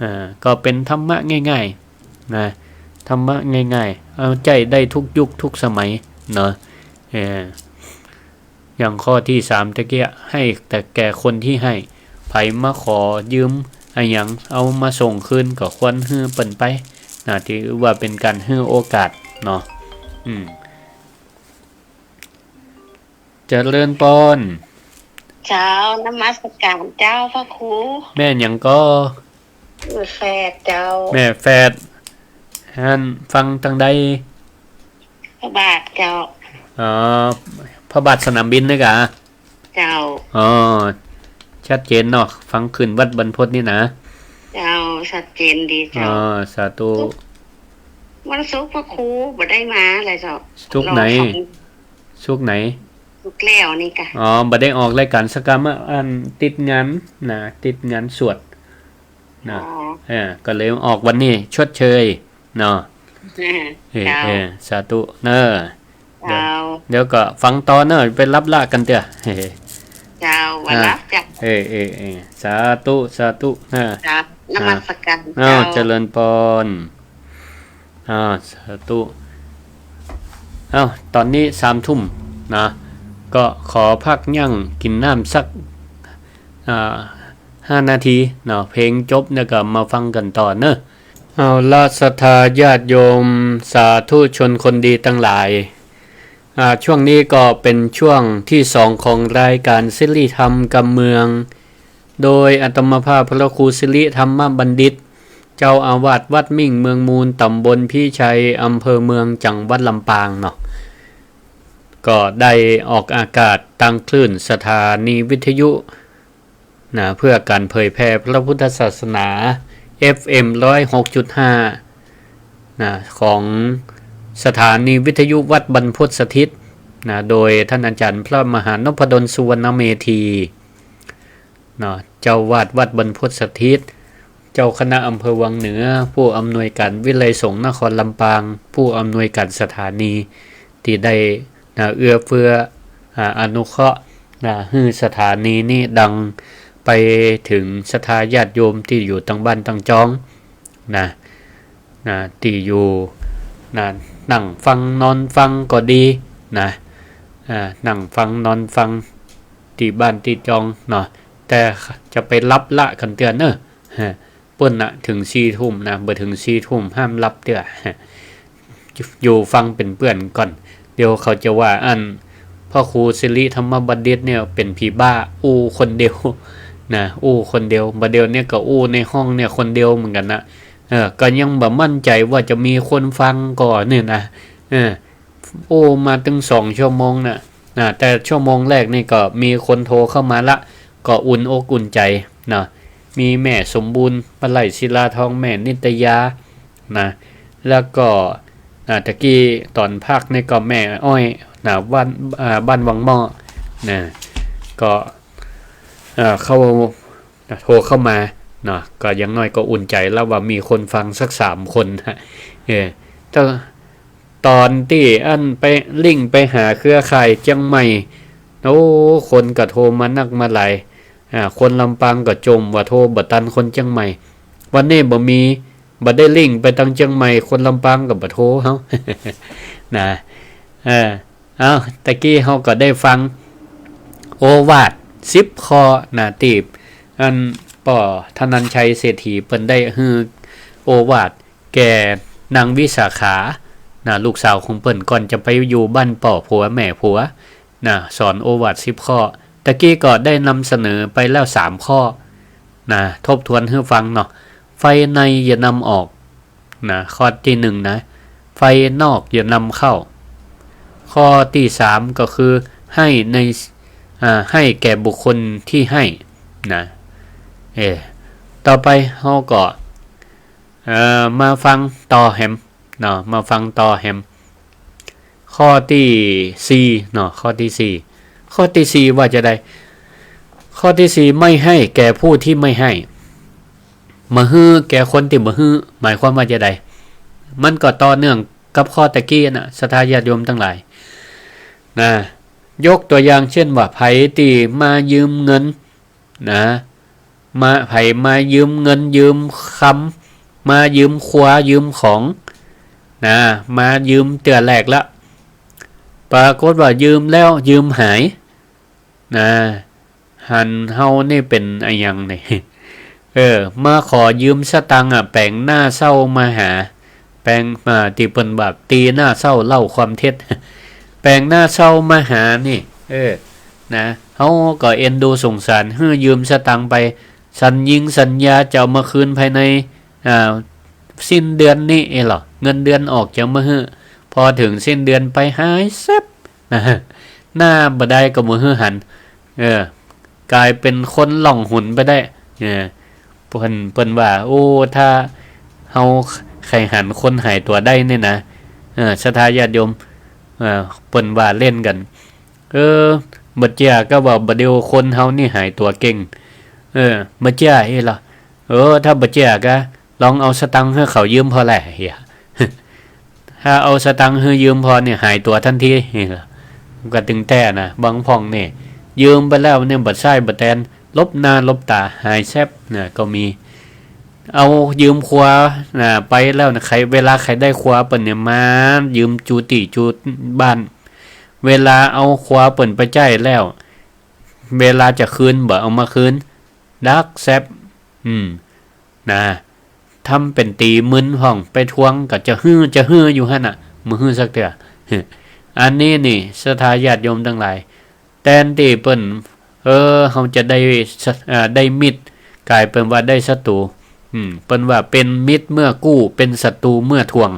อ่า ก็เป๋นธรรมะง่ายๆ นะ ธรรมะง่ายๆ เอาใจ๊ได้ทุกยุคทุกสมัยเนาะ เออ อย่างข้อที่สามตะเกียะ ให้แต่แก่คนที่ให้ ใผมาขอยืมอะหยัง เอามาส่งคืนก็ควรหื้อเปิ้นไป นะ ถือว่าเป๋นก๋านหื้อโอกาสเนาะ อืม เจริญปอน เจ้า นมัสการเจ้าพระครู แม่หยังก่อ แม่แฝดเจ้า แม่แฝด หั้นฟังตังใด พระบาทเจ้า อ๋อ พระบาทสนามบินนี่กา เจ้า อ๋อ ชัดเจนเนาะ ฟังขึ้นวัดบรรพตนี่นะ เจ้า ชัดเจนดีเจ้า อ๋อ สาธุ วันศุกร์พระครูบ่ได้มาเลยเจ้า ศุกร์ไหน รอฟัง ศุกร์ไหน ศุกร์แล้วนี่กะ อ๋อ บ่ได้ออกรายการสักกำ อันติดงานนะ ติดงานสวดนะ อ๋อ เออ ก็เลยออกวันนี้ชดเชยเนาะ เออ เจ้า เออ สาธุเนอะ เดี๋ยว เจ้า เดี๋ยวก็ฟังต่อเนอะ ไปรับละกั๋นเตื้อ เฮ้ เจ้า มารับจ้ะ อ่ะ เออ เออ เออ สาธุ สาธุนะ ครับ นมัสการ อ้าว เจ้า เจริญปอน อ่า สาธุ เอ้า ต๋อนนี้สามทุ่มนะ ก็ขอพักยั้งกิ๋นน้ำสัก อ่า ห้านาทีเนาะ เพลงจบแล้วก็มาฟังกั๋นต่อเนอะ เอาละ ศรัทธาญาติโยม สาธุชนคนดีตังหลาย อ่า ช่วงนี้ก็เป๋นช่วงที่สองของรายการสิริธรรมกำเมือง โดยอาตมาภาพพระครูสิริธรรมบัณฑิต เจ้าอาวาสวัดมิ่งเมืองมูล ตำบลพิชัย อำเภอเมือง จังหวัดลำปางเนาะ ก็ได้ออกอากาศตางคลื่นสถานีวิทยุนะ เพื่อการเผยแผ่พระพุทธศาสนา เอฟเอ็ม ร้อยหกจุดห้า นะ ของสถานีวิทยุวัดบรรพตสถิตนะ โดยท่านอาจารย์พระมหานพดลสุวรรณเมธี เนาะ เจ้าวาดวัดบรรพตสถิต เจ้าคณะอำเภอวังเหนือ ผู้อำนวยการวิทยาลัยสงฆ์นครลำปาง ผู้อำนวยการสถานี ตี้ได้ นะ เอื้อเฟื้อ อ่า อนุเคราะห์ นะ หื้อสถานีนี้ดังไปเถิงศรัทธาญาติโยมตี้อยู่ตางบ้านตางจอง นะ นะ ตี้อยู่ นะ นั่งฟังนอนฟังก็ดี นะ อ่า นั่งฟังนอนฟัง ตี้บ้านตี้จองเนาะ แต่จะไปลับละกั๋นเตื้อเน่อ ฮะ เปิ้นน่ะเถิงสี่ทุ่มนะ บ่เถิงสี่ทุ่มห้ามลับเตื้อ อยู่ฟังเป๋นเปื้อนก่อน เดี๋ยวเขาจะว่าอั้น พระครูสิริธรรมบัณฑิตเนี่ยเป๋นผีบ้า อู้คนเดียว นะ อู้คนเดียว บ่าเดี่ยวเนี่ยก็อู้ในห้องเนี่ยคนเดียวเหมือนกั๋นนะ เออ ก็ยังบ่มั่นใจ๋ว่าจะมีคนฟังก่อเนี่ยนะ เออ อู้มาตึงสองชั่วโมงน่ะ นะ แต่ชั่วโมงแรกนี่ก็มีคนโทรเข้ามาละ ก็อุ่นอกอุ่นใจ๋เนาะ มีแม่สมบูรณ์ ปลัยศิลาทอง แม่นิตยา นะ แล้วก็ อ่า ตะกี้ต๋อนพักนี่ก็แม่อ้อย นะ บ้าน อ่า บ้านวังหม้อ นะ ก็ เอ่อ เข้า โทรเข้ามาเนาะ ก็อย่างน้อยก็อุ่นใจ๋แล้วว่ามีคนฟังสักสามคน ฮะ เออ ต๋อน ต๋อนตี้อั้นไปลิงก์ไปหาเครือข่ายเจียงใหม่ โอ้ คนก็โทรมานักมาหลาย อ่า คนลำปางก็จ่มว่าโทรบ่ตันคนเจียงใหม่ วันนี้บ่มี บ่ได้ลิงก์ไปตังเจียงใหม่ คนลำปางก็บ่โทรเฮา นะ เออ เอ้า ตะกี้เฮาก็ได้ฟังโอวาทสิบข้อนะ ตี้อันป้อธนัญชัยเศรษฐีเปิ้นได้หื้อโอวาทแก่นางวิสาขานะ ลูกสาวของเปิ้น ก่อนจะไปอยู่บ้านป้อผัวแม่ผัวนะ สอนโอวาทสิบข้อ ตะกี้ก็ได้นำเสนอไปแล้วสามข้อนะ ทบทวนหื้อฟังเนาะ ไฟในอย่านำออก นะ ข้อตี้หนึ่งนะ ไฟนอกอย่านำเข้า ข้อตี้สามก็คือให้ใน อ่า ให้แก่บุคคลที่ให้ นะ เออ ต่อไปเฮาก็ เอ่อ มาฟังต่อแหมเนาะ มาฟังต่อแหม ข้อตี้สี่เนาะ ข้อตี้สี่ ข้อตี้สี่ว่าจะใด ข้อตี้สี่ ไม่ให้แก่ผู้ที่ไม่ให้ บ่หื้อแก่คนตี้บ่หื้อ หมายความว่าจะใด มันก็ต่อเนื่องกับข้อตะกี้น่ะ ศรัทธาญาติโยมตังหลาย นะ ยกตั๋วอย่างเจ้นว่า ใผตี้มายืมเงิน นะ มา ใผมายืมเงินยืมคำ มายืมครัวยืมของ นะ มายืมเตื้อแรกละ ปรากฏว่ายืมแล้วยืมหาย นะ หันเฮานี่เป๋นอะหยังนี่ เออ มาขอยืมสตางค์อะ แป๋งหน้าเศร้ามาหา แป๋ง อ่า ตี้เปิ้นว่าตีหน้าเศร้าเล่าความเท็จ แป๋งหน้าเศร้ามาหานี่ เออ นะ เฮาก็เอ็นดูสงสาร หื้อยืมสตางค์ไป สัญญิงสัญญาจะเอามาคืนภายใน อ่า สิ้นเดือนนี้เอหลอ เงินเดือนออกจะเอามาหื้อ พอเถิงสิ้นเดือนไปหายแซ็บ นะ หน้าบ่ได้ก็บ่หื้อหัน เออ ก๋ายเป๋นคนล่องหนไปได้ เออ เปิ้น เปิ้นว่า โอ้ ถ้าเฮาใค่หันคนหายตั๋วได้เนี่ยนะ เออ ศรัทธาญาติโยม เออ เปิ้นว่าเล่นกั๋น เออ บ่เจื้อก็ว่าบ่าเดี่ยวคนเฮานี่หายตั๋วเก่ง เออ บ่เจื้อเอ้ยเหรอ เออ ถ้าบ่เจื้อก็ลองเอาสตางค์หื้อเขายืมผ่อแหละเหีย ถ้าเอาสตางค์หื้อยืมผ่อเนี่ยหายตั๋วตันที ก็ตึงแต๊นะ บางพ่องนี่ ยืมไปแล้วเนี่ยบ่ใส้บ่แตน ลบหน้าลบต๋า หายแซ็บนะ ก็มี เอายืมครัวนะ ไปแล้วนะ ใผ เวลาใผได้ครัวเปิ้นเนี่ยมายืมจู๊ตี้จู๊บ้าน เวลาเอาครัวเปิ้นไปใจ๊แล้ว เวลาจะคืนบ่เอามาคืน ดักแซ็บ อืม นะ ทำเป๋นตี๋มึนพ่อง ไปทวงก็จะหื้อ จะหื้ออยู่หั้นน่ะ บ่หื้อสักเตื้อ อันนี้นี่ ศรัทธาญาติโยมตังหลาย แตนตี้เปิ้น เออ เฮาจะได้ เอ่อ ได้มิตร ก๋ายเป๋นว่าได้ศัตรู๋ อืม เปิ้นว่าเป๋นมิตรเมื่อกู้ เป๋นศัตรู๋เมื่อทวง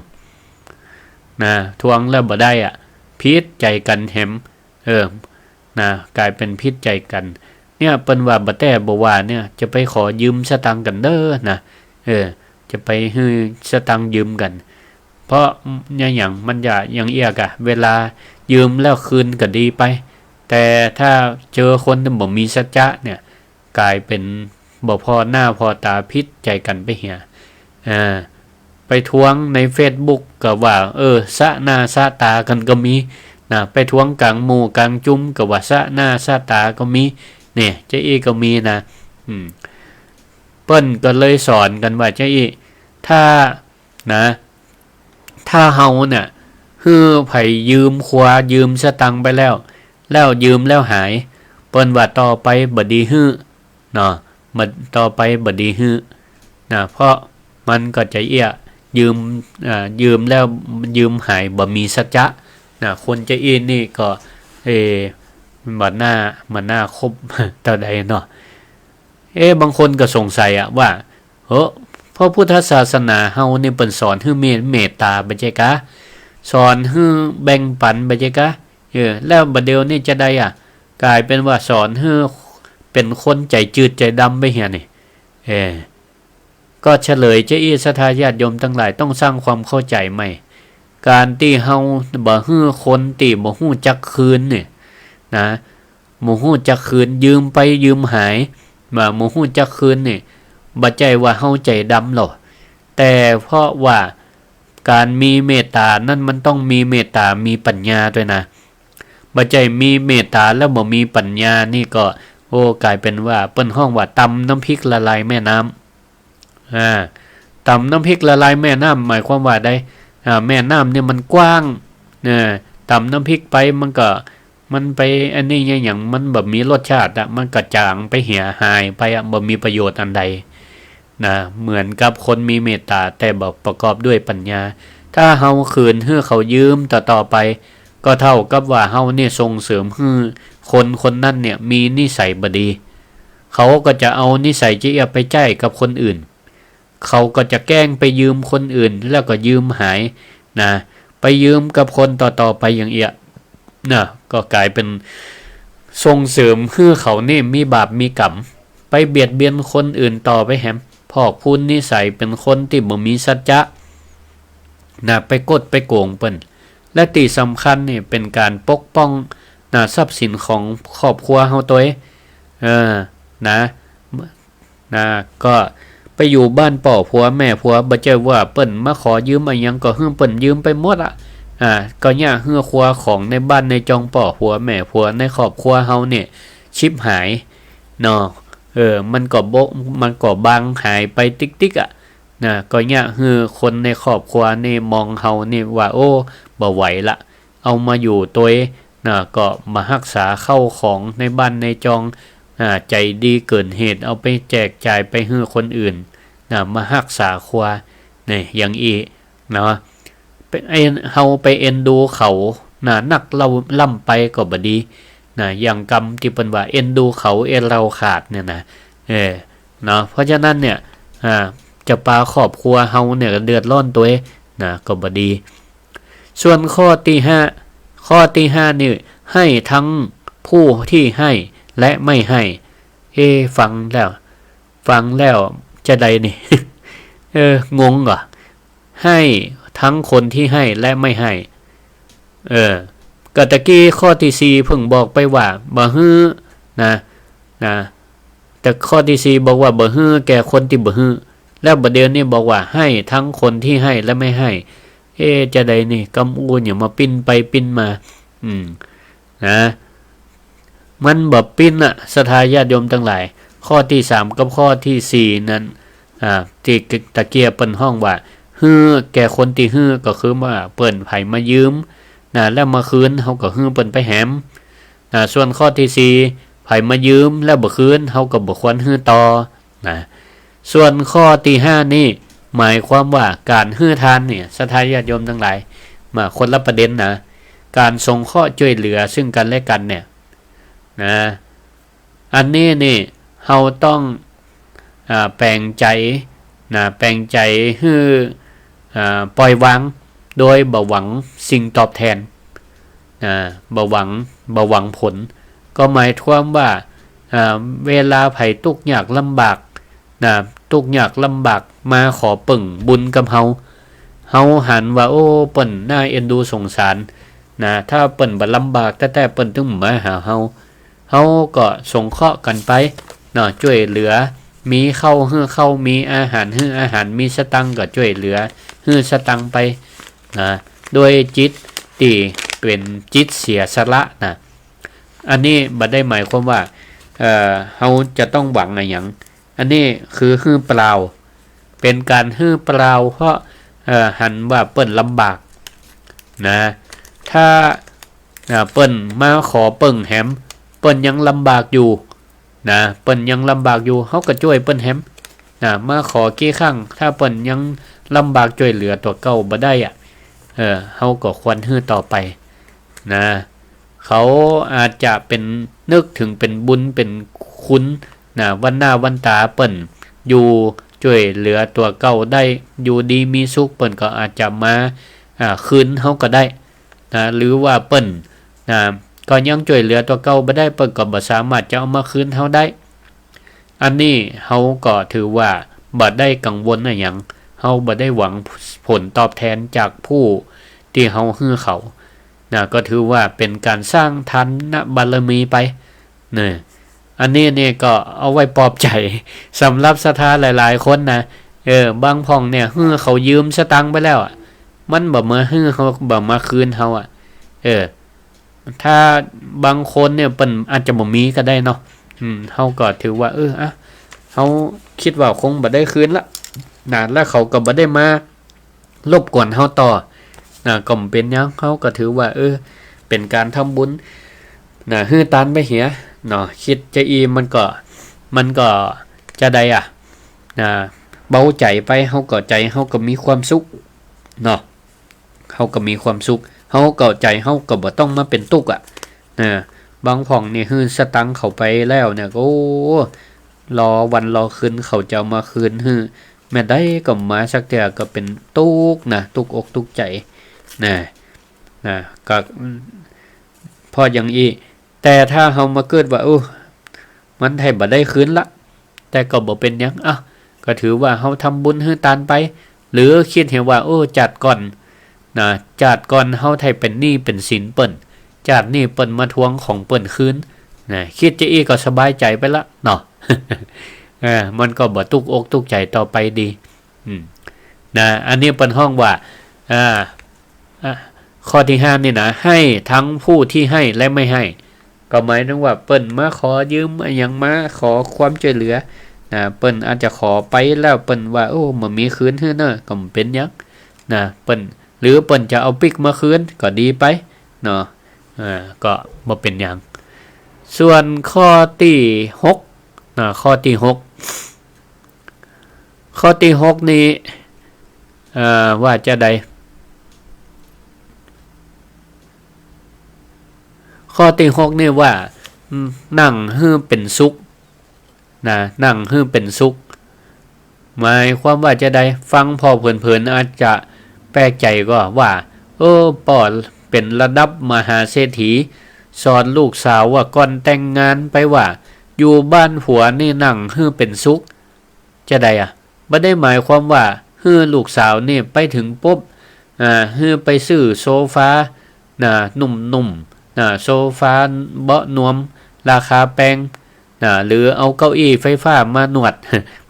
นะ ทวงแล้วบ่ได้อะ ผิดใจ๋กั๋นแหม เออ นะ ก๋ายเป๋นผิดใจ๋กั๋น เนี่ย เปิ้นว่าบ่แต๊บ่ว่าเนี่ย จะไปขอยืมสตางค์กั๋นเน่อนะ เออ จะไปหื้อสตางค์ยืมกั๋น เพราะเนี่ยหยัง มันจะอย่างเอี้ยก่ะ เวลายืมแล้วคืนก็ดีไป แต่ถ้าเจอคนตี้บ่มีสัจจะเนี่ย ก๋ายเป๋น บ่ผ่อหน้าผ่อต๋าผิดใจ๋กั๋นไปเหีย อ่า ไปทวงในเฟซบุ๊กก็ว่า เออ สะหน้าสะต๋ากั๋นก็มี นะ ไปทวงก๋างหมู่ก๋างจุมก็ว่าสะหน้าสะต๋าก็มี เนี่ย จาอี้ก็มีนะ อืม เปิ้นก็เลยสอนกั๋นว่า จาอี้ ถ้า นะ ถ้าเฮาเนี่ย หื้อใผยืมครัว ยืมสตางค์ไปแล้ว แล้วยืมแล้วหาย เปิ้นว่าต่อไปบ่ดีหื้อ เนาะ บ่ ต่อไปบ่ดีหื้อ นะ เพราะมันก็จะเอี้ย ยืม อ่า ยืมแล้ว ยืมหาย บ่มีสัจจะ นะ คนจาอี้นี่ก็ เอ บ่น่า บ่น่าคบเต้าใดเนาะ เอ๊ะ บางคนก็สงสัยอะว่า เฮ้อ พระพุทธศาสนาเฮานี่เปิ้นสอนหื้อมีเมตต๋าบ่ใจ้กา สอนหื้อแบ่งปันบ่ใจ้กา เออ แล้วบ่าเดี่ยวนี้จาใดอะ ก๋ายเป๋นว่าสอนหื้อเป๋นคนใจ๋จืดใจ๋ดำไปเหียนี่ เออ ก็เฉลยจาอี้ ศรัทธาญาติโยมตังหลาย ต้องสร้างความเข้าใจ๋ใหม่ ก๋านตี้เฮาบ่หื้อคนตี้บ่ฮู้จักคืนเนี่ย นะ บ่ฮู้จักคืน ยืมไปยืมหาย บ่า บ่ฮู้จักคืนนี่ บ่ใจ้ว่าเฮาใจ๋ดำหรอก แต่เพราะว่าก๋านมีเมตต๋านั้นมันต้องมีเมตต๋า มีปัญญาตวยนะ บ่ใจ้มีเมตต๋าแล้วบ่มีปัญญานี่ก็ โอ้ ก๋ายเป๋นว่าเปิ้นฮ้องว่าตำน้ำพริกละลายแม่น้ำ อ่า ตำน้ำพริกละลายแม่น้ำ หมายความว่าใด อ่า แม่น้ำเนี่ยมันกว้าง นะ ตำน้ำพริกไปมันก็ มันไปอันนี้เนี่ย อย่างมันบ่มีรสชาติอะ มันก็จ๋างไปเหีย หายไปอะ บ่มีประโยชน์อันใด นะ เหมือนกับคนมีเมตต๋าแต่บ่ประกอบด้วยปัญญา ถ้าเฮาคืนหื้อเขายืมต่อๆ ไป ก็เท่ากับว่าเฮาเนี่ยส่งเสริมหื้อคนคนนั้นเนี่ยมีนิสัยบ่ดี เขาก็จะเอานิสัยจาเอี้ยไปใจ๊กับคนอื่น เขาก็จะแกล้งไปยืมคนอื่น แล้วก็ยืมหาย นะ ไปยืมกับคนต่อๆ ไปอย่างเอี้ย นะ ก็ก๋ายเป๋นส่งเสริมหื้อเขานี่มีบาปมีก๋รรม ไปเบียดเบียนคนอื่นต่อไปแหม พอกพูนนิสัยเป๋นคนตี้บ่มีสัจจะ นะ ไปกดไปโก๋งเปิ้น และตี้สำคัญนี่เป๋นก๋านปกป้อง นะ ทรัพย์สินของครอบครัวเฮาตวย เออ นะ นะ ก็ไปอยู่บ้านป้อผัวแม่ผัว บ่ใจ้ว่าเปิ้นมาขอยืมอะหยังก็หื้อเปิ้นยืมไปหมดอะ อ่า ก็เยียะหื้อครัวของในบ้านในจองป้อผัวแม่ผัวในครอบครัวเฮาเนี่ย ฉิบหาย เนาะ เออ มันก็บ่ มันก็บางหายไปติ๊กๆ อะ นะ ก็เยียะหื้อคนในครอบครัวนี่มองเฮานี่ว่า โอ้ บ่ไหวละ เอามาอยู่ตวย นะ ก็มาฮักษาเข้าของในบ้านในจอง อ่า ใจ๋ดีเกินเหตุ เอาไปแจกจ่ายไปหื้อคนอื่น นะ มาฮักษาครัว นี่ อย่างอี้ เนาะ ไปเอ็น เฮาไปเอ็นดูเขา นะ นักเล่าล้ำไปก็บ่ดี นะ อย่างกำตี้เปิ้นว่าเอ็นดูเขาเอ็นเราขาดเนี่ยนะ เออ เนาะ เพราะฉะนั้นเนี่ย อ่า จะปาครอบครัวเฮาเนี่ยเดือดร้อนตวย นะ ก็บ่ดี ส่วนข้อตี้ห้า ข้อตี้ห้านี่ ให้ทั้งผู้ที่ให้และไม่ให้ เอ๊ะ ฟังแล้ว ฟังแล้วจาใดนี่ เออ งงก่อ ให้ทั้งคนที่ให้และไม่ให้ เออ ก็ตะกี้ข้อตี้สี่เพิ่งบอกไปว่าบ่หื้อ นะ นะ แต่ข้อตี้สี่บอกว่าบ่หื้อแก่คนตี้บ่หื้อ แล้วบ่าเดี่ยวนี้บอกว่าให้ทั้งคนที่ให้และไม่ให้ เอ๊ะ จาใดนี่ กำอู้เนี่ยมาปิ้นไปปิ้นมา อืม นะ มันบ่ปิ้นอะ ศรัทธาญาติโยมตังหลาย ข้อตี้สามกับข้อตี้สี่นั้น อ่า ตี้ตะเกียะเปิ้นฮ้องว่า หื้อแก่คนตี้หื้อ ก็คือว่าเปิ้นใผมายืม นะ แล้วมาคืน เฮาก็หื้อเปิ้นไปแหม นะ ส่วนข้อตี้สี่ ใผมายืมแล้วบ่คืน เฮาก็บ่ควรหื้อต่อ นะ ส่วนข้อตี้ห้านี่ หมายความว่าก๋านหื้อทานเนี่ย ศรัทธาญาติโยมตังหลาย มาคนละประเด็นนะ ก๋านสงเคราะห์จ้วยเหลือซึ่งกั๋นและกั๋นเนี่ย นะ อันนี้นี่ เฮาต้อง อ่า แป๋งใจ๋ นะ แป๋งใจ๋หื้อ อ่า ป่อยวาง โดยบ่หวังสิ่งตอบแตน นะ บ่หวัง บ่หวังผล ก็หมายความว่า อ่า เวลาใผตุ๊กยากลำบาก นะ ตุ๊กยากลำบากมาขอเปิ้งบุญกับเฮา เฮาหันว่า โอ้ เปิ้นน่าเอ็นดูสงสาร นะ ถ้าเปิ้นบ่ลำบากแต๊ๆ เปิ้นตึงมาหาเฮา เฮาก็สงเคราะห์กั๋นไป เนาะ จ้วยเหลือ มีข้าวหื้อข้าว มีอาหารหื้ออาหาร มีสตางค์ก็จ้วยเหลือหื้อสตางค์ไปนะ ด้วยจิตตี้เป๋นจิตเสียสละนะ อันนี้บ่ได้หมายความว่า เอ่อ เฮาจะต้องหวังอะหยัง อันนี้คือหื้อเปล่า เป๋นก๋านหื้อเปล่า เพราะ เอ่อ หันว่าเปิ้นลำบากนะ ถ้า อ่า เปิ้นมาขอเปิ้งแหม เปิ้นยังลำบากอยู่นะ เปิ้นยังลำบากอยู่ เฮาก็จ้วยเปิ้นแหมนะ มาขอกี่ครั้ง ถ้าเปิ้นยังลำบากจ้วยเหลือตั๋วเก่าบ่ได้อะ เออ เฮาก็ควรหื้อต่อไปนะ เขาอาจจะเป๋น นึกเถิงเป๋นบุญเป๋นคุณนะ วันหน้าวันต๋าเปิ้นอยู่จ้วยเหลือตั๋วเก่าได้ อยู่ดีมีสุข เปิ้นก็อาจจะมา อ่า คืนเฮาก็ได้นะ หรือว่าเปิ้นนะ ก็ยังจ้วยเหลือตั๋วเก่าบ่ได้ เปิ้นก็บ่สามารถจะเอามาคืนเฮาได้ อันนี้เฮาก็ถือว่าบ่ได้กังวลอะหยัง เฮาบ่ได้หวังผลตอบแทนจากผู้ตี้เฮาหื้อเขานะ ก็ถือว่าเป๋นก๋านสร้างทานบารมีไปเนาะ อันนี้เนี่ยก็เอาไว้ปลอบใจ๋สำหรับศรัทธาหลายๆ คนนะ เออ บางพ่องเนี่ย หื้อเขายืมสตางค์ไปแล้วอะ มันบ่มาหื้อเฮา บ่มาคืนเฮาอะ เออ ถ้าบางคนเนี่ยเปิ้นอาจจะบ่มีก็ได้เนาะ อืม เฮาก็ถือว่า เออ อะ เฮาคิดว่าคงบ่ได้คืนละนะ แล้วเขาก็บ่ได้มารบกวนเฮาต่อนะ ก็บ่เป๋นหยัง เฮาก็ถือว่า เออ เป๋นก๋านทำบุญนะ หื้อตานไปเหียเนาะ กึ๊ดจาอี้มันก็ มันก็จะใดอะนะ เบาใจ๋ไป เฮาก็ ใจ๋เฮาก็มีความสุขเนาะ เฮาก็มีความสุข เฮาก็ ใจ๋เฮาก็บ่ต้องมาเป๋นตุ๊กข์อะนะ บางพ่องนี่หื้อสตางค์เขาไปแล้วเนี่ย โอ้ รอวันรอคืนเขาจะเอามาคืนหื้อ แม่นใดก็บ่มาสักเตื้อ ก็เป๋นตุ๊กข์นะ ตุ๊กข์อกตุ๊กข์ใจ๋นะ นะ ก็ เพราะอย่างอี้ แต่ถ้าเฮามาเกิดว่า โอ้ มันไถ่บ่ได้คืนละ แต่ก็บ่เป๋นหยัง อ่ะ ก็ถือว่าเฮาทำบุญหื้อตานไป หรือกึ๊ดเหียว่า โอ้ จาติก่อนนะ จาติก่อนเฮาไถ่เป๋นหนี้เป๋นสินเปิ้น จาตินี้เปิ้นมาทวงของเปิ้นคืนนะ กึ๊ดจาอี้ก็สบายใจ๋ไปละเนาะ เออ มันก็บ่ตุ๊กข์อกตุ๊กข์ใจ๋ต่อไปดี อืม นะ อันนี้เปิ้นฮ้องว่า อ่า อ่ะ ข้อตี้ห้านี่นะ ให้ทั้งผู้ที่ให้และไม่ให้ ก็หมายถึงว่าเปิ้นมาขอยืมอะหยัง มาขอความจ้วยเหลือนะ เปิ้นอาจจะขอไปแล้ว เปิ้นว่า โอ้ บ่มีคืนหื้อเน่อ ก็บ่เป๋นหยังนะ เปิ้น หรือเปิ้นจะเอาปิ๊กมาคืนก็ดีไปเนาะ อ่า ก็บ่เป๋นหยัง ส่วนข้อตี้หกนะ ข้อตี้หก ข้อตี้หกนี่ เอ่อ ว่าจาใด ข้อตี้หกนี่ว่า อืม นั่งหื้อเป๋นสุขนะ นั่งหื้อเป๋นสุข หมายความว่าจาใด ฟังผ่อเผินๆ อาจจะแปลกใจ๋ก็ว่า เออ ป้อเป๋นระดับมหาเศรษฐี สอนลูกสาวว่าก่อนแต่งงานไปว่า อยู่บ้านผัวนี่นั่งหื้อเป๋นสุข จาใดอะ บ่ได้หมายความว่าหื้อลูกสาวนี่ไปเถิงปุ๊บ อ่า หื้อไปซื้อโซฟานะ นุ่มๆ นะ โซฟาเบาะนวมราคาแปงนะ หรือเอาเก้าอี้ไฟฟ้ามานวด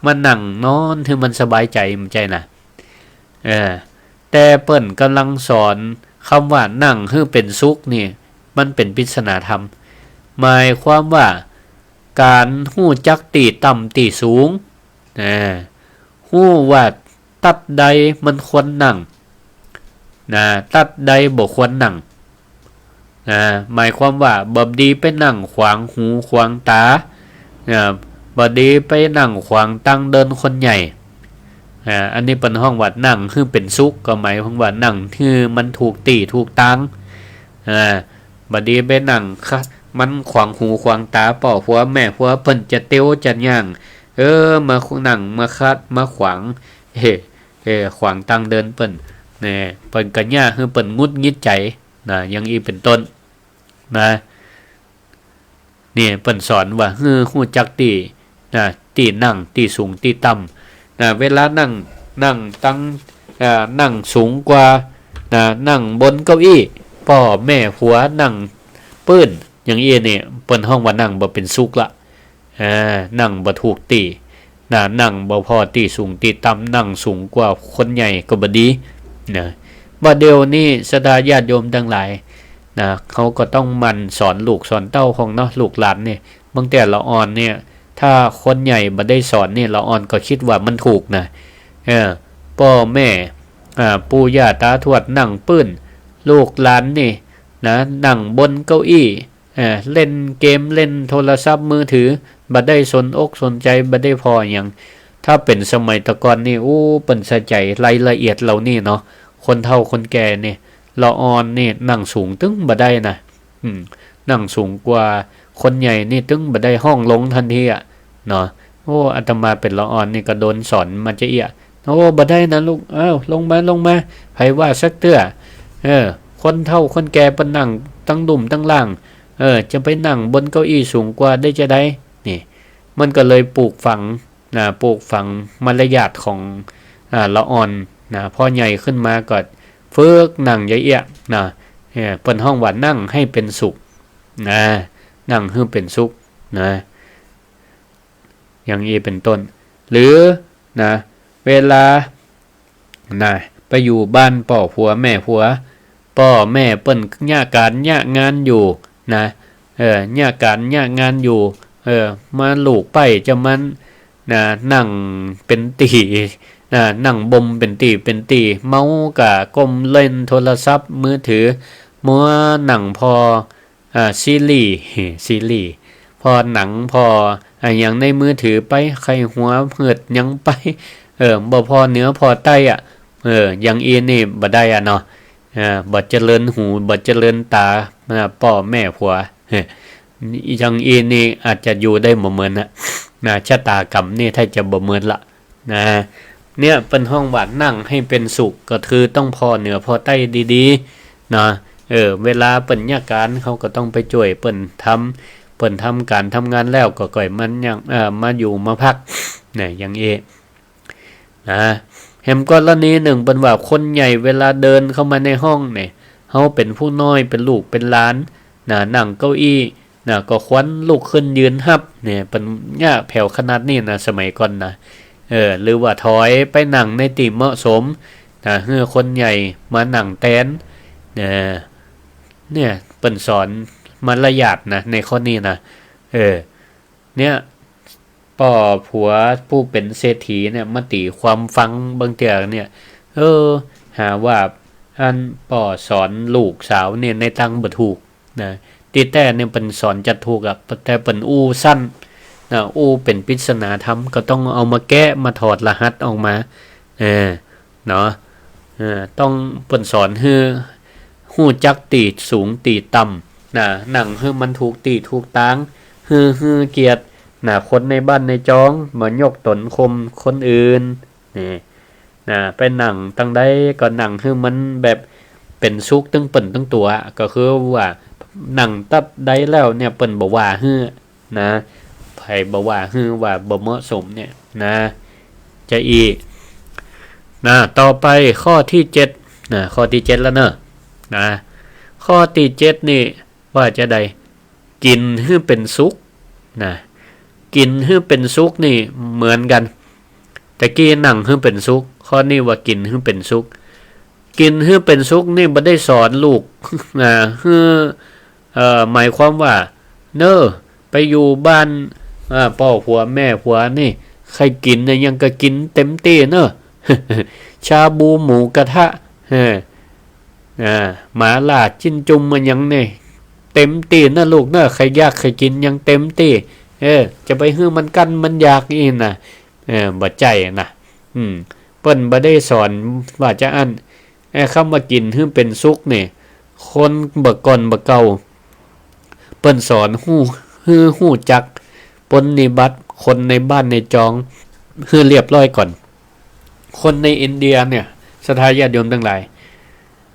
มานั่งนอนหื้อมันสบายใจ๋ บ่ใจ้นะ เออ แต่เปิ้นก่ำลังสอนกำว่านั่งหื้อเป๋นสุขนี่ มันเป๋นปริศนาธรรม หมายความว่าก๋านฮู้จักตี้ต่ำตี้สูง นะ ฮู้ว่าตั๊ดใดมันควรนั่ง นะ ตั๊ดใดบ่ควรนั่ง นะ หมายความว่าบ่ดีไปนั่งขวางหูขวางต๋า นะ บ่ดีไปนั่งขวางตางเดินคนใหญ่ อ่า อันนี้เปิ้นฮ้องว่านั่งหื้อเป๋นสุข ก็หมายความว่านั่งหื้อมันถูกตี้ถูกตาง อ่า บ่ดีไปนั่งคะ มันขวางหูขวางต๋า ป้อผัวแม่ผัวเปิ้นจะเตียวจะย่าง เออ มานั่งมาขัดมาขวาง เฮ้ เออ ขวางตางเดินเปิ้น แน่ เปิ้นก็เยียะหื้อเปิ้นหงุดหงิดใจ๋ นะ อย่างอี้เป๋นต้น นะ เนี่ย เปิ้นสอนว่าหื้อฮู้จักตี้ นะ ตี้นั่ง ตี้สูง ตี้ต่ำ นะ เวลานั่ง นั่งตัง อ่า นั่งสูงกว่า นะ นั่งบนเก้าอี้ ป้อแม่ผัวนั่งปื้น อย่างอี้เนี่ย เปิ้นฮ้องว่านั่งบ่เป๋นสุขละ อ่า นั่งบ่ถูกตี้ นะ นั่งบ่ผ่อตี้สูงตี้ต่ำ นั่งสูงกว่าคนใหญ่ก็บ่ดีนะ บ่าเดี่ยวนี้ศรัทธาญาติโยมตังหลายนะ เขาก็ต้องหมั่นสอนลูกสอนเต้าของเนาะ ลูกหลานนี่ บางเตื้อละอ่อนเนี่ย ถ้าคนใหญ่บ่ได้สอนนี่ ละอ่อนก็กึ๊ดว่ามันถูกนะ เออ ป้อแม่ อ่า ปู่ย่าต๋าทวดนั่งปื้น ลูกหลานนี่นะ นั่งบนเก้าอี้ เอ่อ เล่นเกม เล่นโทรศัพท์มือถือ บ่ได้สนอกสนใจ๋ บ่ได้ผ่อหยัง ถ้าเป๋นสมัยตะก่อนนี่ โอ้ เปิ้นใส่ใจ๋รายละเอียดเหล่านี้เนาะ คนเฒ่าคนแก่นี่ ละอ่อนนี่นั่งสูงตึงบ่ได้นะ อืม นั่งสูงกว่าคนใหญ่นี่ตึงบ่ได้ ฮ้องลงตันทีอะเนาะ โอ้ อาตมาเป๋นละอ่อนนี่ก็โดนสอนมาจะเอี้ย โอ้ บ่ได้นะลูก อ้าว ลงมา ลงมา ใผว่าสักเตื้อ เออ คนเฒ่าคนแก่เปิ้นนั่งตังลุ่มตังล่าง เออ จะไปนั่งบนเก้าอี้สูงกว่าได้จาใด นี่ มันก็เลยปลูกฝังนะ ปลูกฝังมารยาทของ อ่า ละอ่อนนะ พอใหญ่ขึ้นมาก็ฝึกนั่งจะเอี้ยนะ เออ เปิ้นฮ้องว่านั่งหื้อเป๋นสุขนะ นั่งหื้อเป๋นสุขนะ อย่างอี้เป๋นต้น หรือนะ เวลา นะ ไปอยู่บ้านป้อผัวแม่ผัว ป้อแม่เปิ้นเยียะก๋านเยียะงานอยู่นะ เออ เยียะก๋านเยียะงานอยู่ เออ มาลูบไปจามันนะ นั่งเป๋นตี้นะ นั่งบ่มเป๋นตี้เป๋นตี้ เมาก็ก้มเล่นโทรศัพท์มือถือ มัวนั่งผ่อ อ่า ซีรีส์ ซีรีส์ ผ่อหนัง ผ่ออะหยังในมือถือไป ใค่หัวเหิดหยังไป เออ บ่ผ่อเหนือผ่อใต้อะ เออ อย่างอี้นี่บ่ได้อะเนาะ อ่า บ่เจริญหู บ่เจริญต๋า อ่า ป้อแม่ผัว เฮ้ย อย่างอี้นี่อาจจะอยู่ได้บ่เหมือนนะ นะ ชะตากรรมนี่ถ้าจะบ่เหมือนละ นะ เนี่ยเปิ้นฮ้องว่านั่งหื้อเป๋นสุข ก็คือต้องผ่อเหนือผ่อใต้ดีๆ นะ เออ เวลาเปิ้นเยียะก๋าน เขาก็ต้องไปจ้วยเปิ้นทำ เปิ้นทำก๋านทำงานแล้วก็ก่อยมานั่ง เอ่อ มาอยู่มาพัก นะ อย่างอี้ นะ แหมกรณีนึ่งเปิ้นว่าคนใหญ่เวลาเดินเข้ามาในห้องเนี่ย เฮาเป๋นผู้น้อย เป๋นลูกเป๋นหลาน นะ นั่งเก้าอี้ นะ ก็ควรลุกขึ้นยืนฮับ เนี่ย เปิ้นเยียะแผวขนาดนี้นะ สมัยก่อนนะ เออ หรือว่าถอยไปนั่งในตี้เหมาะสม นะ หื้อคนใหญ่มานั่งแตน นะ เนี่ย เปิ้นสอนมารยาทนะ ในข้อนี้นะ เออ เนี่ย ป้อผัวผู้เป๋นเศรษฐีเนี่ย มาตี๋ความฟังบางเตื้อเนี่ย เออ หาว่าอันป้อสอนลูกสาวเนี่ย ในตางบ่ถูก นะ ตี้แต๊เนี่ยเปิ้นสอนจะถูกอะ แต่เปิ้นอู้สั้นนะ อู้เป๋นปริศนาธรรม ก็ต้องเอามาแกะมาถอดรหัสออกมา เออ เนาะ เออ ต้องเปิ้นสอนหื้อ ฮู้จักตี้สูงตี้ต่ำ นะ นั่งหื้อมันถูกตี้ถูกตาง หื้อ หื้อเกียรติ นะ คนในบ้านในจอง บ่ยกต๋นข่มคนอื่น นี่ นะ ไปนั่งตังใดก็นั่งหื้อมันแบบเป๋นสุขตึงเปิ้นตึงตั๋ว ก็คือว่านั่งตั๊ดใดแล้วเนี่ยเปิ้นบ่ว่าหื้อนะ ใผบ่ว่าหื้อว่าบ่เหมาะสมเนี่ยนะ จะอี้ นะ ต่อไปข้อตี้เจ็ด นะ ข้อตี้เจ็ดแล้วเนาะ นะ ข้อตี้เจ็ดนี่ว่าจะใด กิ๋นหื้อเป๋นสุข นะ กิ๋นหื้อเป๋นสุขนี่เหมือนกั๋น ตะกี้นั่งหื้อเป๋นสุข ข้อนี้ว่ากิ๋นหื้อเป๋นสุข กิ๋นหื้อเป๋นสุขนี่บ่ได้สอนลูก นะ หื้อ เอ่อ หมายความว่า เน้อ ไปอยู่บ้าน อ่า ป้อผัวแม่ผัวนี่ ใค่กิ๋นอะหยังก็กิ๋นเต๋มตี้เน้อ ชาบูหมูกระทะ เออ อ่า หม่าล่าจิ้นจุ่มอะหยังนี่ เต๋มตี้เน้อลูกเน้อ ใค่อยากใค่กิ๋นหยังเต๋มตี้ เออ จะไปหื้อมันกั้นมันอยากอี้นะ เออ บ่ใจ้นะ อืม เปิ้นบ่ได้สอนว่าจะอั้น ไอ้กำว่ากิ๋นหื้อเป๋นสุขนี่ คนบ่าก่อนบ่าเก่า เปิ้นสอนฮู้ หื้อฮู้จักปรนนิบัติคนในบ้านในจอง หื้อเรียบร้อยก่อน คนในอินเดียเนี่ย ศรัทธาญาติโยมตังหลาย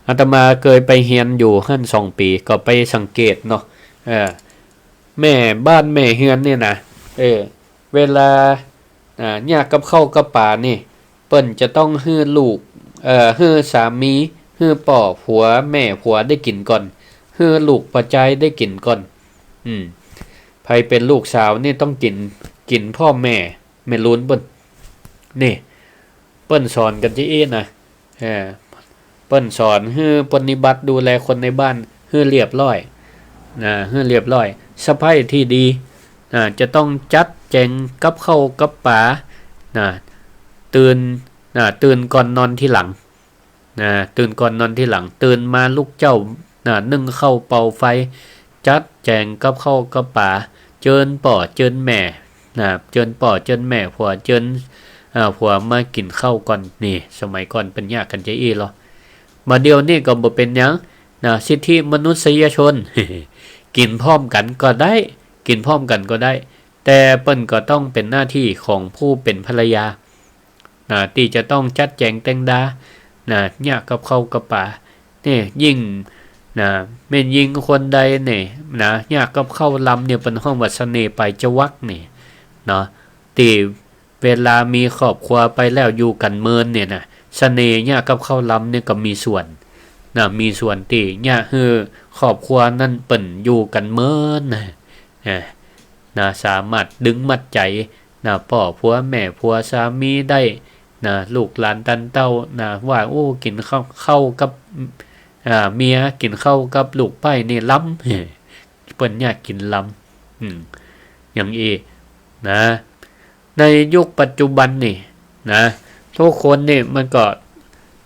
อาตมาเกยไปเฮียนอยู่หั้นสองปี๋ ก็ไปสังเกตเนาะ เออ แม่บ้านแม่เฮือนเนี่ยนะ เออ เวลา อ่า เยียะกับข้าวกับป๋านี่ เปิ้นจะต้องหื้อลูก เอ่อ หื้อสามี หื้อป้อผัวแม่ผัวได้กิ๋นก่อน หื้อลูกป้อจายได้กิ๋นก่อน อืม ใผเป๋นลูกสาวนี่ต้องกิ๋น กิ๋นพร้อมแม่ แม่ลูนเปิ้น นี่ เปิ้นสอนกั๋นจาอี้นะ เออ เปิ้นสอนหื้อปรนนิบัติดูแลคนในบ้านหื้อเรียบร้อย นะ หื้อเรียบร้อย สะใภ้ตี้ดี นะ จะต้องจัดแจ๋งกับข้าวกับป๋า นะ ตื่น นะ ตื่นก่อนนอนทีหลัง นะ ตื่นก่อนนอนทีหลัง ตื่นมาลุกเจ๊า นะ นึ่งข้าวเป่าไฟ จัดแจ๋งกับข้าวกับป๋า เจิญป้อเจิญแม่ นะ เจิญป้อเจิญแม่ ผัวเจิญ อ่า ผัวมากิ๋นข้าวก่อน นี่ สมัยก่อนเปิ้นเยียะกั๋นจาอี้ลอ บ่าเดี่ยวนี้ก็บ่เป๋นหยัง นะ สิทธิมนุษยชน กิ๋นพร้อมกั๋นก็ได้ กิ๋นพร้อมกั๋นก็ได้ แต่เปิ้นก็ต้องเป๋นหน้าตี้ของผู้เป๋นภรรยา นะ ตี้จะต้องจัดแจ๋งแต่งดา นะ เยียะกับข้าวกับป๋า นี่ ยิ่ง นะ แม่ญิงคนใดนี่ นะ เยียะกับข้าวลำนี่ เปิ้นฮ้องว่าเสน่ห์ปลายจวักนี่ เนาะ ตี้เวลามีครอบครัวไปแล้วอยู่กั๋นเมินเนี่ยนะ เสน่ห์เยียะกับข้าวลำเนี่ยก็มีส่วน นะ มีส่วนตี้เยียะหื้อครอบครัวนั้นเปิ้นอยู่กั๋นเมินนะ นะ นะ สามารถดึงมัดใจ๋ นะ ป้อผัวแม่ผัวสามีได้ นะ ลูกหลานตันเต้า นะ ว่า โอ้ กิ๋นข้าว ข้าวกับ อ่า เมีย กิ๋นข้าวกับลูกใป๊นี่ลำ เปิ้นเยียะกิ๋นลำ อืม อย่างอี้ นะ ในยุคปัจจุบันนี่ นะ ทุกคนนี่มันก็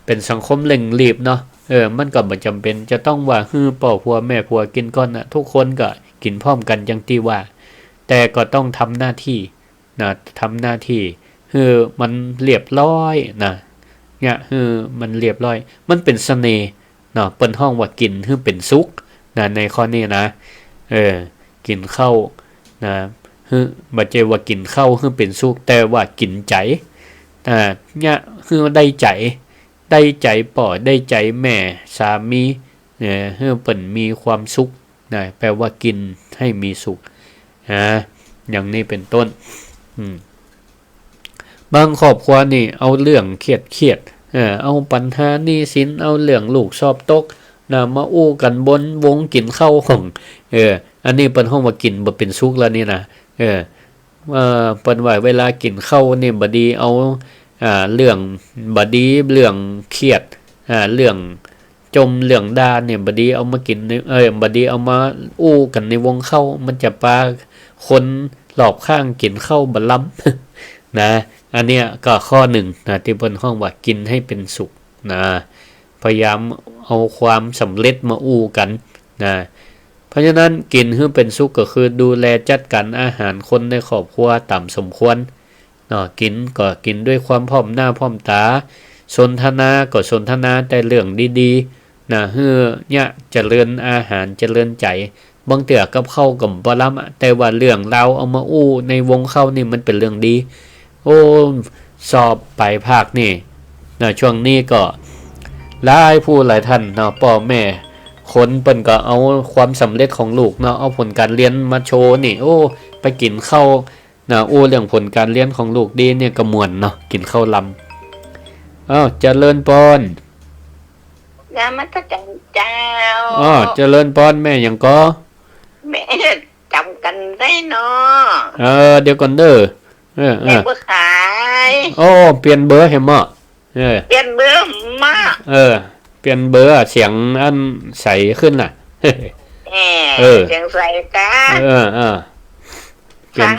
เป๋นสังคมเร่งรีบเนาะ เออ มันก็บ่จ๋ำเป๋นจะต้องว่าหื้อป้อผัวแม่ผัวกิ๋นก่อนนะ ทุกคนก็กิ๋นพร้อมกั๋นอย่างตี้ว่า แต่ก็ต้องทำหน้าตี้ นะ ทำหน้าตี้หื้อมันเรียบร้อยนะ เยียะหื้อมันเรียบร้อย มันเป๋นเสน่ห์เนาะ เปิ้นฮ้องว่ากิ๋นหื้อเป๋นสุขนะ ในข้อนี้นะ เออ กิ๋นข้าวนะ หื้อ บ่ใจ้ว่ากิ๋นข้าวหื้อเป๋นสุข แต่ว่ากิ๋นใจ๋ อ่า เยียะหื้อได้ใจ๋ ได้ใจ๋ป้อ ได้ใจ๋แม่ สามี เนี่ย หื้อเปิ้นมีความสุข นะ แปลว่ากิ๋นหื้อมีสุข นะ อย่างนี้เป๋นต้น อืม บางครอบครัวนี่เอาเรื่องเครียดๆ เออ เอาปัญหาหนี้สิน เอาเรื่องลูกสอบตก นะ มาอู้กั๋นบนวงกิ๋นข้าวห้อง เออ อันนี้เปิ้นฮ้องว่ากิ๋นบ่เป๋นสุขแล้วนี่นะ เออ เอ่อ เปิ้นว่าเวลากิ๋นข้าวนี่บ่ดีเอา อ่า เรื่องบ่ดี เรื่องเครียด อ่า เรื่องจ่มเรื่องด่าเนี่ยบ่ดีเอามากิ๋นใน เอ้ย บ่ดีเอามาอู้กั๋นในวงข้าว มันจะปาคนรอบข้างกิ๋นข้าวบ่ลำ นะ อันเนี้ยก็ข้อนึ่งนะ ตี้เปิ้นฮ้องว่ากิ๋นหื้อเป๋นสุขนะ พยายามเอาความสำเร็จมาอู้กั๋นนะ เพราะฉะนั้นกิ๋นหื้อเป๋นสุขก็คือดูแลจัดก๋านอาหารคนในครอบครัวต๋ามสมควร เนาะ กิ๋นก็กิ๋นด้วยความพร้อมหน้าพร้อมต๋า สนทนาก็สนทนาแต่เรื่องดีๆ นะ หื้อเยียะเจริญอาหารเจริญใจ๋ บางเตื้อกับข้าวก็บ่ลำอะ แต่ว่าเรื่องราวเอามาอู้ในวงข้าวนี่มันเป๋นเรื่องดี โอ้ สอบปลายภาคนี่นะ ช่วงนี้ก็หลายผู้หลายต้านเนาะ ป้อแม่คนเปิ้นก็เอาความสำเร็จของลูกเนาะ เอาผลก๋านเฮียนมาโชว์นี่ โอ้ ไปกิ๋นข้าว นะ อู้เรื่องผลก๋านเฮียนของลูกดีเนี่ยก็ม่วนเนาะ กิ๋นข้าวลำ อ้าว เจริญปอน นมัสก๋านเจ้า อ้อ เจริญปอน แม่หยังก่อ แม่จ๋ำกั๋นได้เนาะ เออ เดี๋ยวก่อนเด้อ เออ เออ แม่บัวขาย โอ้ เปลี่ยนเบอร์แหมเนาะ เออ เปลี่ยนเบอร์มา เออ เปลี่ยนเบอร์อะ เสียงอันใสขึ้นน่ะ เออ เออ เสียงใสก้า เออ เออ เปลี่ยน ฟัง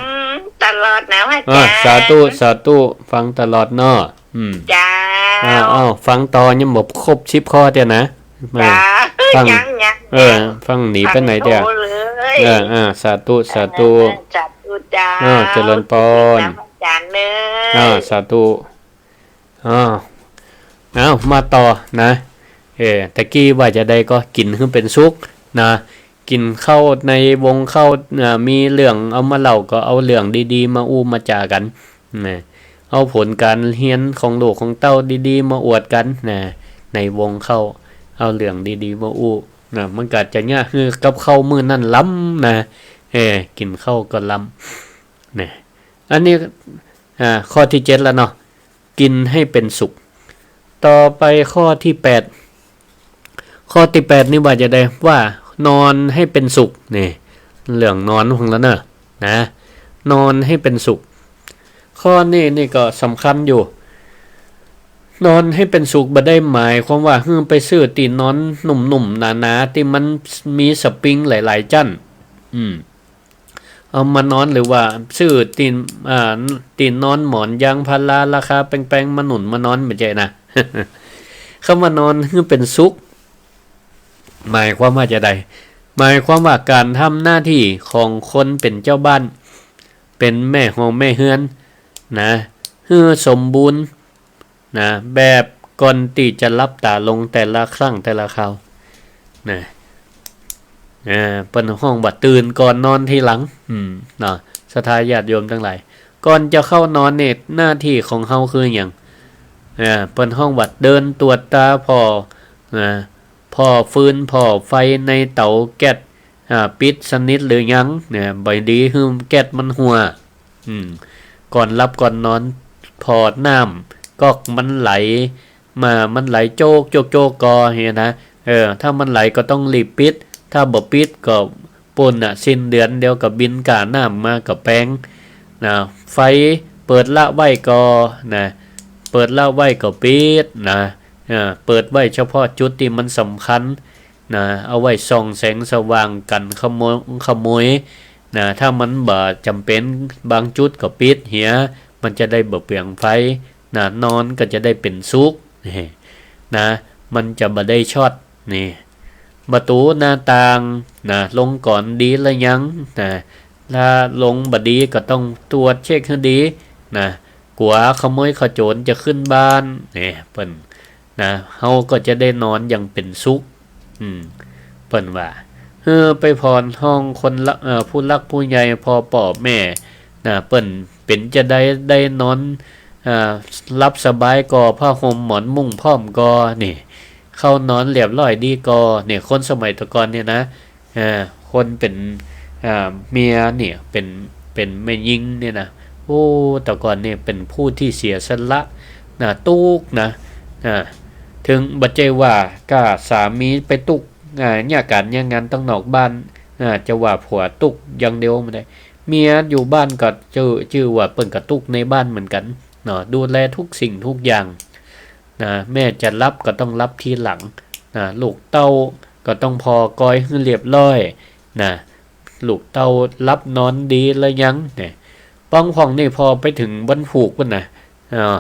ตลอดนะพระอาจ๋ารย์ อ่า สาธุ สาธุ ฟังตลอดเนาะ อืม เจ้า อ้าว อ้าว ฟังต่อยังบ่ครบสิบข้อเตื้อนะ เออ เจ้า ฟัง ยัง ยัง เออ ยัง ฟังหนีไปไหนเตื้อ ฟังโตเลย เออ อ่า สาธุ สาธุ เออ สาธุเจ้า อ่า เจริญปอน พระอาจ๋ารย์เนอะ อ่า สาธุ อ้าว เอา มาต่อนะ เออ ตะกี้ว่าจะใดก็กิ๋นหื้อเป๋นสุขนะ กิ๋นข้าวในวงข้าว อ่า มีเรื่องเอามาเล่าก็เอาเรื่องดีๆ มาอู้มาจ๋ากั๋นนะ เอาผลก๋านเฮียนของลูกของเต้าดีๆ มาอวดกั๋นนะ ในวงข้าว เอาเรื่องดีๆ มาอู้นะ มันก็จะเยียะหื้อกับข้าวมื้อนั้นลำนะ เออ กิ๋นข้าวก็ลำนะ อันนี้ อ่า ข้อตี้เจ็ดแล้วเนาะ กิ๋นหื้อเป๋นสุข ต่อไปข้อตี้แปด ข้อตี้แปดนี่ว่าจะใด ว่านอนหื้อเป๋นสุข นี่ เรื่องนอนของเฮาเนาะ นะ นอนหื้อเป๋นสุข ข้อนี้นี่ก็สำคัญอยู่ นอนหื้อเป๋นสุขบ่ได้หมายความว่าหื้อไปซื้อตี้นอนนุ่มๆ หนาๆ ตี้มันมีสปริงหลายๆ จ้าน อืม เอามานอน หรือว่าซื้อตี้ อ่า ตี้นอนหมอนยางพาราราคาแปงๆ มาหนุนมานอน บ่ใจ้นะ คำว่านอนหื้อเป๋นสุข หมายความว่าจาใด หมายความว่าก๋านทำหน้าตี้ของคนเป๋นเจ้าบ้าน เป๋นแม่ฮองแม่เฮือนนะ หื้อสมบูรณ์นะ แบบก่อนตี้จะหลับต๋าลงแต่ละครั้งแต่ละคราวนะ อ่า เปิ้นฮ้องว่าตื่นก่อนนอนทีหลัง อืม เนาะ ศรัทธาญาติโยมตังหลาย ก่อนจะเข้านอนนี่ หน้าตี้ของเฮาคือหยัง อ่า เปิ้นฮ้องว่าเดินตรวจตราผ่อ อ่า ผ่อฟืนผ่อไฟในเต๋าแก๊ส อ่า ปิดสนิทหรือยังเนี่ย บ่ดีหื้อแก๊สมันหั้ว อืม ก่อนหลับก่อนนอน ผ่อน้ำก๊อกมันไหลมา มันไหลโจ๊กโจ๊กโจ๊กก่อเหียนะ เออ ถ้ามันไหลก็ต้องรีบปิด ถ้าบ่ปิดก็ปู้นน่ะ สิ้นเดือนเดี๋ยวก็บินก้าน้ำมาก็แปงนะ ไฟเปิดละไว้ก่อนะ เปิดละไว้ก็ปิดนะ เออ เปิดไว้เฉพาะจุดตี้มันสำคัญ นะ เอาไว้ส่องแสงสว่างกั๋นขโมย ขโมยนะ ถ้ามันบ่จ๋ำเป๋น บางจุดก็ปิดเหีย มันจะได้บ่เปลืองไฟนะ นอนก็จะได้เป๋นสุข นี่นะ มันจะบ่ได้ช็อต นี่ ประตู๋หน้าต่างนะ ลงก่อนดีหรือยังนะ ถ้าลงบ่ดีก็ต้องตรวจเช็คหื้อดีนะ กั๋วขโมยขโจรจะขึ้นบ้าน นี่ เปิ้นนะ เฮาก็จะได้นอนอย่างเป๋นสุข อืม เปิ้นว่า หื้อไปผ่อนห้องคนละ เอ่อ ผู้หลักผู้ใหญ่ พ่อป้อแม่นะ เปิ้นเป๋นจาใด ได้นอน อ่า หลับสบายก่อ ผ้าห่มหมอนมุ้งพร้อมก่อ นี่ เข้านอนเรียบร้อยดีก่อ นี่ คนสมัยตะก่อนเนี่ยนะ อ่า คนเป๋น อ่า เมียเนี่ย เป๋น เป๋นแม่ญิงเนี่ยนะ โอ้ ตะก่อนเนี่ยเป๋นผู้ตี้เสียสละนะ ตุ๊กข์นะ อ่า เถิงบ่ใจ้ว่าก้าสามีไปตุ๊กข์ อ่า เยียะก๋านเยียะงานตังนอกบ้าน อ่า จะว่าผัวตุ๊กข์อย่างเดียวบ่ได้ เมียอยู่บ้านก็จื้อ จื้อว่าเปิ้นก็ตุ๊กข์ในบ้านเหมือนกั๋นเนาะ ดูแลทุกสิ่งทุกอย่างนะ แม่จะหลับก็ต้องหลับทีหลังนะ ลูกเต้าก็ต้องผ่อกอยหื้อเรียบร้อยนะ ลูกเต้าหลับนอนดีหรือยังเนี่ย บางพ่องนี่ผ่อไปเถิงวันผูกปู้นนะ อ่า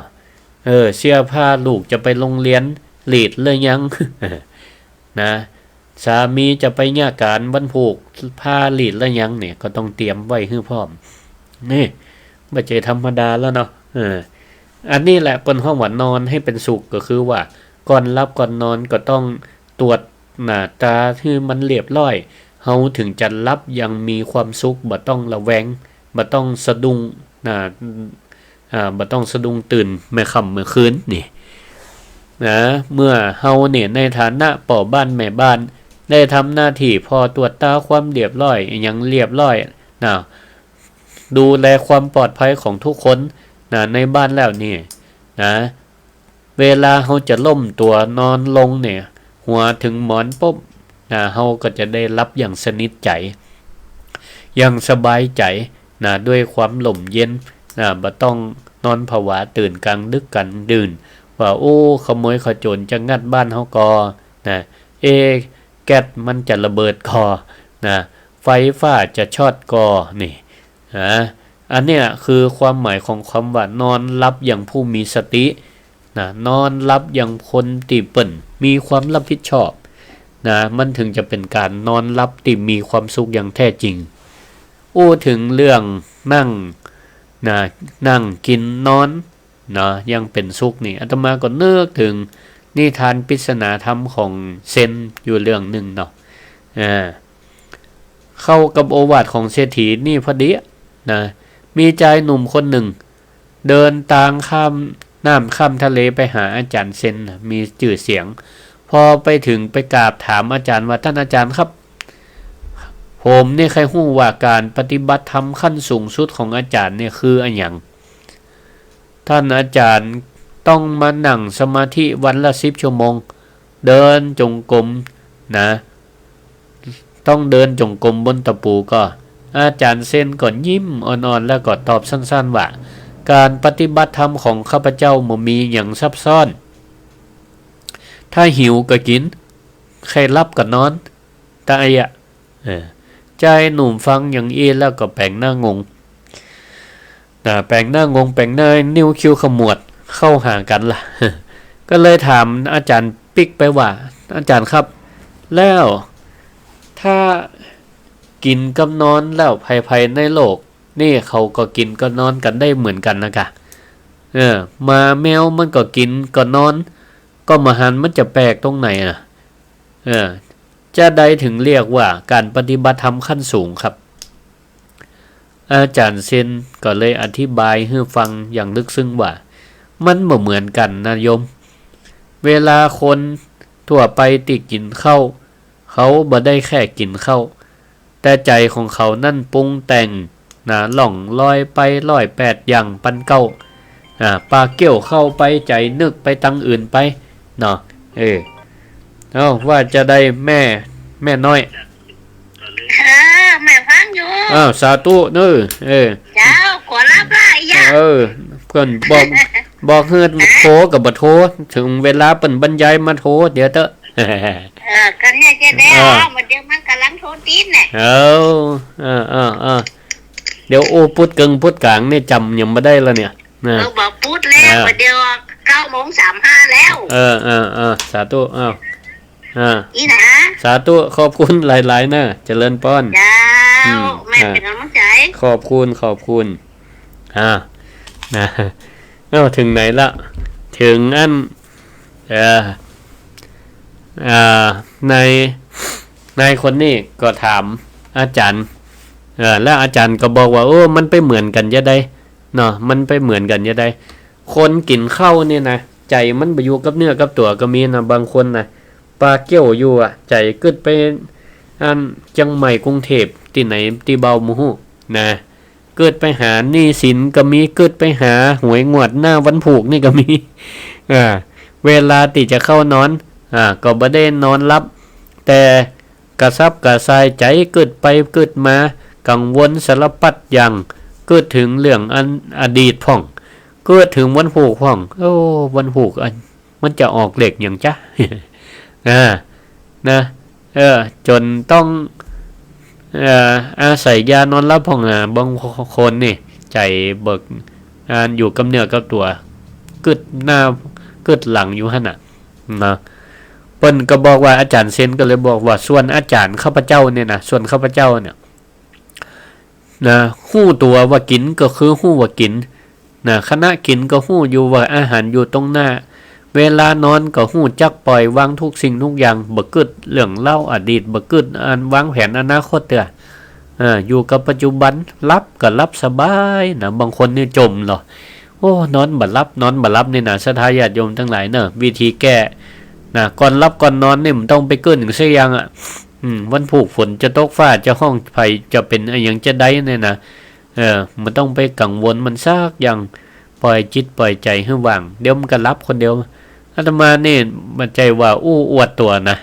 เออ เสื้อผ้าลูกจะไปโฮงเฮียนหลีดหรือยัง นะ สามีจะไปเยียะก๋านวันผูก ผ้าหลีดหรือยังเนี่ย ก็ต้องเตรียมไว้หื้อพร้อม นี่ บ่ใจ้ธรรมดาแล้วเนาะ เออ อันนี้แหละเปิ้นฮ้องว่านอนหื้อเป๋นสุข ก็คือว่าก่อนหลับก่อนนอนก็ต้องตรวจหน้าต๋าหื้อมันเรียบร้อย เฮาเถิงจะหลับอย่างมีความสุข บ่ต้องระแวง บ่ต้องสะดุ้งนะ อ่า บ่ต้องสะดุ้งตื่นเมื่อค่ำเมื่อคืนนี่นะ เมื่อเฮาเนี่ยในฐานะป้อบ้านแม่บ้าน ได้ทำหน้าตี้ผ่อตรวจตราความเรียบร้อย อะหยังเรียบร้อยนะ ดูแลความปลอดภัยของทุกคนนะ ในบ้านแล้วนี่นะ เวลาเฮาจะล้มตั๋วนอนลงเนี่ย หัวเถิงหมอนปุ๊บนะ เฮาก็จะได้หลับอย่างสนิทใจ๋ อย่างสบายใจ๋นะ ด้วยความหล่มเย็นนะ บ่ต้องนอนผวาตื่นก๋างดึกก๋างดื่น ว่า โอ้ ขโมยขโจรจะงัดบ้านเฮาก่อนะ เอ๊ะ แก๊สมันจะระเบิดก่อนะ ไฟฟ้าจะช็อตก่อ นี่นะ อันเนี้ยคือความหมายของคำว่านอนหลับอย่างผู้มีสตินะ นอนหลับอย่างคนตี้เปิ้นมีความรับผิดชอบนะ มันเถิงจะเป๋นก๋านนอนหลับตี้มีความสุขอย่างแท้จริง อู้เถิงเรื่องนั่งนะ นั่งกิ๋นนอน เนาะ อย่างเป๋นสุขนี่ อาตมาก็นึกเถิงนิทานปริศนาธรรมของเซนอยู่เรื่องนึ่งเนาะ อ่า เข้ากับโอวาทของเศรษฐีนี่พอดีอะนะ มีจายหนุ่มคนนึ่ง เดินตางข้ามน้ำข้ามทะเลไปหาอาจ๋ารย์เซนนะ มีจื้อเสียง พอไปเถิงไปกราบถามอาจ๋ารย์ว่า "ต้านอาจ๋ารย์ครับ ผมนี่ใค่ฮู้ว่าก๋านปฏิบัติธรรมขั้นสูงสุดของอาจ๋ารย์นี่คืออะหยัง" ต้านอาจ๋ารย์ต้องมานั่งสมาธิวันละสิบชั่วโมง เดินจงกรมนะ ต้องเดินจงกรมบนตะปูก่อ อาจ๋ารย์เซนก็ยิ้มอ่อนๆ แล้วก็ตอบสั้นๆ ว่า ก๋านปฏิบัติธรรมของข้าพเจ้าบ่มีหยังซับซ้อน ถ้าหิวก็กิ๋น ใค่หลับก็นอน ตะไอ้อะ เออ จายหนุ่มฟังอย่างอี้แล้วก็แป๋งหน้างง นะ แป๋งหน้างง แป๋งหน้านิ้วคิ้วขมวดเข้าหากั๋นละ ก็เลยถามอาจ๋ารย์ปิ๊กไปว่า อาจ๋ารย์ครับ แล้วถ้ากิ๋นกับนอนแล้ว ใผๆ ในโลกนี่เขาก็กิ๋นกับนอนกั๋นได้เหมือนกั๋นนะก่า เออ หมาแมวมันก็กิ๋นก็นอน ก็บ่หันมันจะแปลกตรงไหนอะ เออ จาใดถึงเรียกว่าก๋านปฏิบัติธรรมขั้นสูงครับ อาจ๋ารย์เซนก็เลยอธิบายหื้อฟังอย่างลึกซึ้งว่า มันบ่เหมือนกั๋นนะโยม เวลาคนทั่วไปตี้กิ๋นข้าว เขาบ่ได้แค่กิ๋นข้าว แต่ใจ๋ของเขานั้นปรุงแต่ง นะ ล่องลอยไปร้อยแปดอย่างปันเก๊า อ่า ปากเกี้ยวเข้าไป ใจ๋นึกไปตังอื่นไป เนาะ เออ เอ้า ว่าจาใดแม่ แม่น้อย เออ แม่ฟังอยู่ อ้าว สาธุเน้อ เออ เจ้า ขอรับละ ไอ้ยะ เออ เปิ้นบอก บอกหื้อโทรก็บ่โทร ถึงเวลาเปิ้นบรรยายมาโทร เดี๋ยวเต๊อะ เออ ก็เนี่ยจะได้ เออ บ่าเดี๋ยวมันก่ำลังโทรติดเนี่ย เออ เออ เออ เออ เดี๋ยวอู้ปุ๊ดเกิ่งปุ๊ดก๋างนี่จ๋ำยังบ่ได้ละเนี่ย นะ เออ บ่าปุ๊ดแล้ว เออ บ่าเดี๋ยวเก้าโมงสามห้าแล้ว เออ เออ เออ สาธุ อ้าว อ่า อี้นะ สาธุ ขอบคุณหลายๆ เน้อ เจริญปอน เจ้า อืม แม่ อ่า เป๋นก๋ำลังใจ๋ ขอบคุณ ขอบคุณ อ่า นะ เอ้า ถึงไหนละ ถึงอัน เอ่อ อ่า นาย นายคนนี้ก็ถามอาจ๋ารย์ เอ่อ แล้วอาจ๋ารย์ก็บอกว่า โอ้ มันไปเหมือนกั๋นจาใด เนาะ มันไปเหมือนกั๋นจาใด คนกิ๋นข้าวนี่นะ ใจ๋มันบ่อยู่กับเนื้อกับตั๋วก็มีนะ บางคนนะ ปากเกี้ยวอยู่อะ ใจ๋กึ๊ดไป อัน เจียงใหม่ กรุงเทพฯ ตี้ไหนตี้เบาบ่ฮู้ นะ กึ๊ดไปหาหนี้สินก็มี กึ๊ดไปหาหวยงวดหน้าวันผูกนี่ก็มี อ่า เวลาตี้จะเข้านอน อ่า ก็บ่ได้นอนหลับ แต่กระสับกระส่ายใจ๋ กึ๊ดไปกึ๊ดมา กังวลสารพัดอย่าง กึ๊ดเถิงเรื่องอันอดีตพ่อง กึ๊ดเถิงวันผูกพ่อง โอ้ วันผูกอัน มันจะออกเลขหยังจ๊ะ อ่า นะ เออ จ๋นต้อง เอ่อ อาศัยยานอนหลับพ่อง อ่า บางคนนี่ ใจ๋เบิก อ่า อยู่กับเนื้อกับตั๋ว กึ๊ดหน้ากึ๊ดหลังอยู่หั้นน่ะ นะ เปิ้นก็บอกว่า อาจ๋ารย์เซนก็เลยบอกว่า ส่วนอาจ๋ารย์ข้าพเจ้าเนี่ยนะ ส่วนข้าพเจ้าเนี่ย นะ ฮู้ตั๋วว่ากิ๋นก็คือฮู้ว่ากิ๋น นะ ขณะกิ๋นก็ฮู้อยู่ว่าอาหารอยู่ตรงหน้า เวลานอนก็ฮู้จักปล่อยวางทุกสิ่งทุกอย่าง บ่กึ๊ดเรื่องราวอดีต บ่กึ๊ดอันวางแผนอนาคตเตื้อ อ่า อยู่กับปัจจุบัน หลับก็หลับสบายนะ บางคนนี่จ่มเหรอ โอ้ นอนบ่หลับ นอนบ่หลับนี่นะ ศรัทธาญาติโยมตังหลายเนอะ วิธีแก้นะ ก่อนหลับก่อนนอนนี่มันต้องไปกึ๊ดหยังสักอย่างอะ อืม วันผูกฝนจะตก ฟ้าจะฮ้อง ใผจะเป๋นอะหยังจาใดเนี่ยนะ เออ บ่ต้องไปกังวลมันสักอย่าง ปล่อยจิตปล่อยใจ๋หื้อว่าง เดี๋ยวมันก็หลับคนเดียว อาตมานี่บ่ใจ้ว่าอู้อวดตั๋วนะ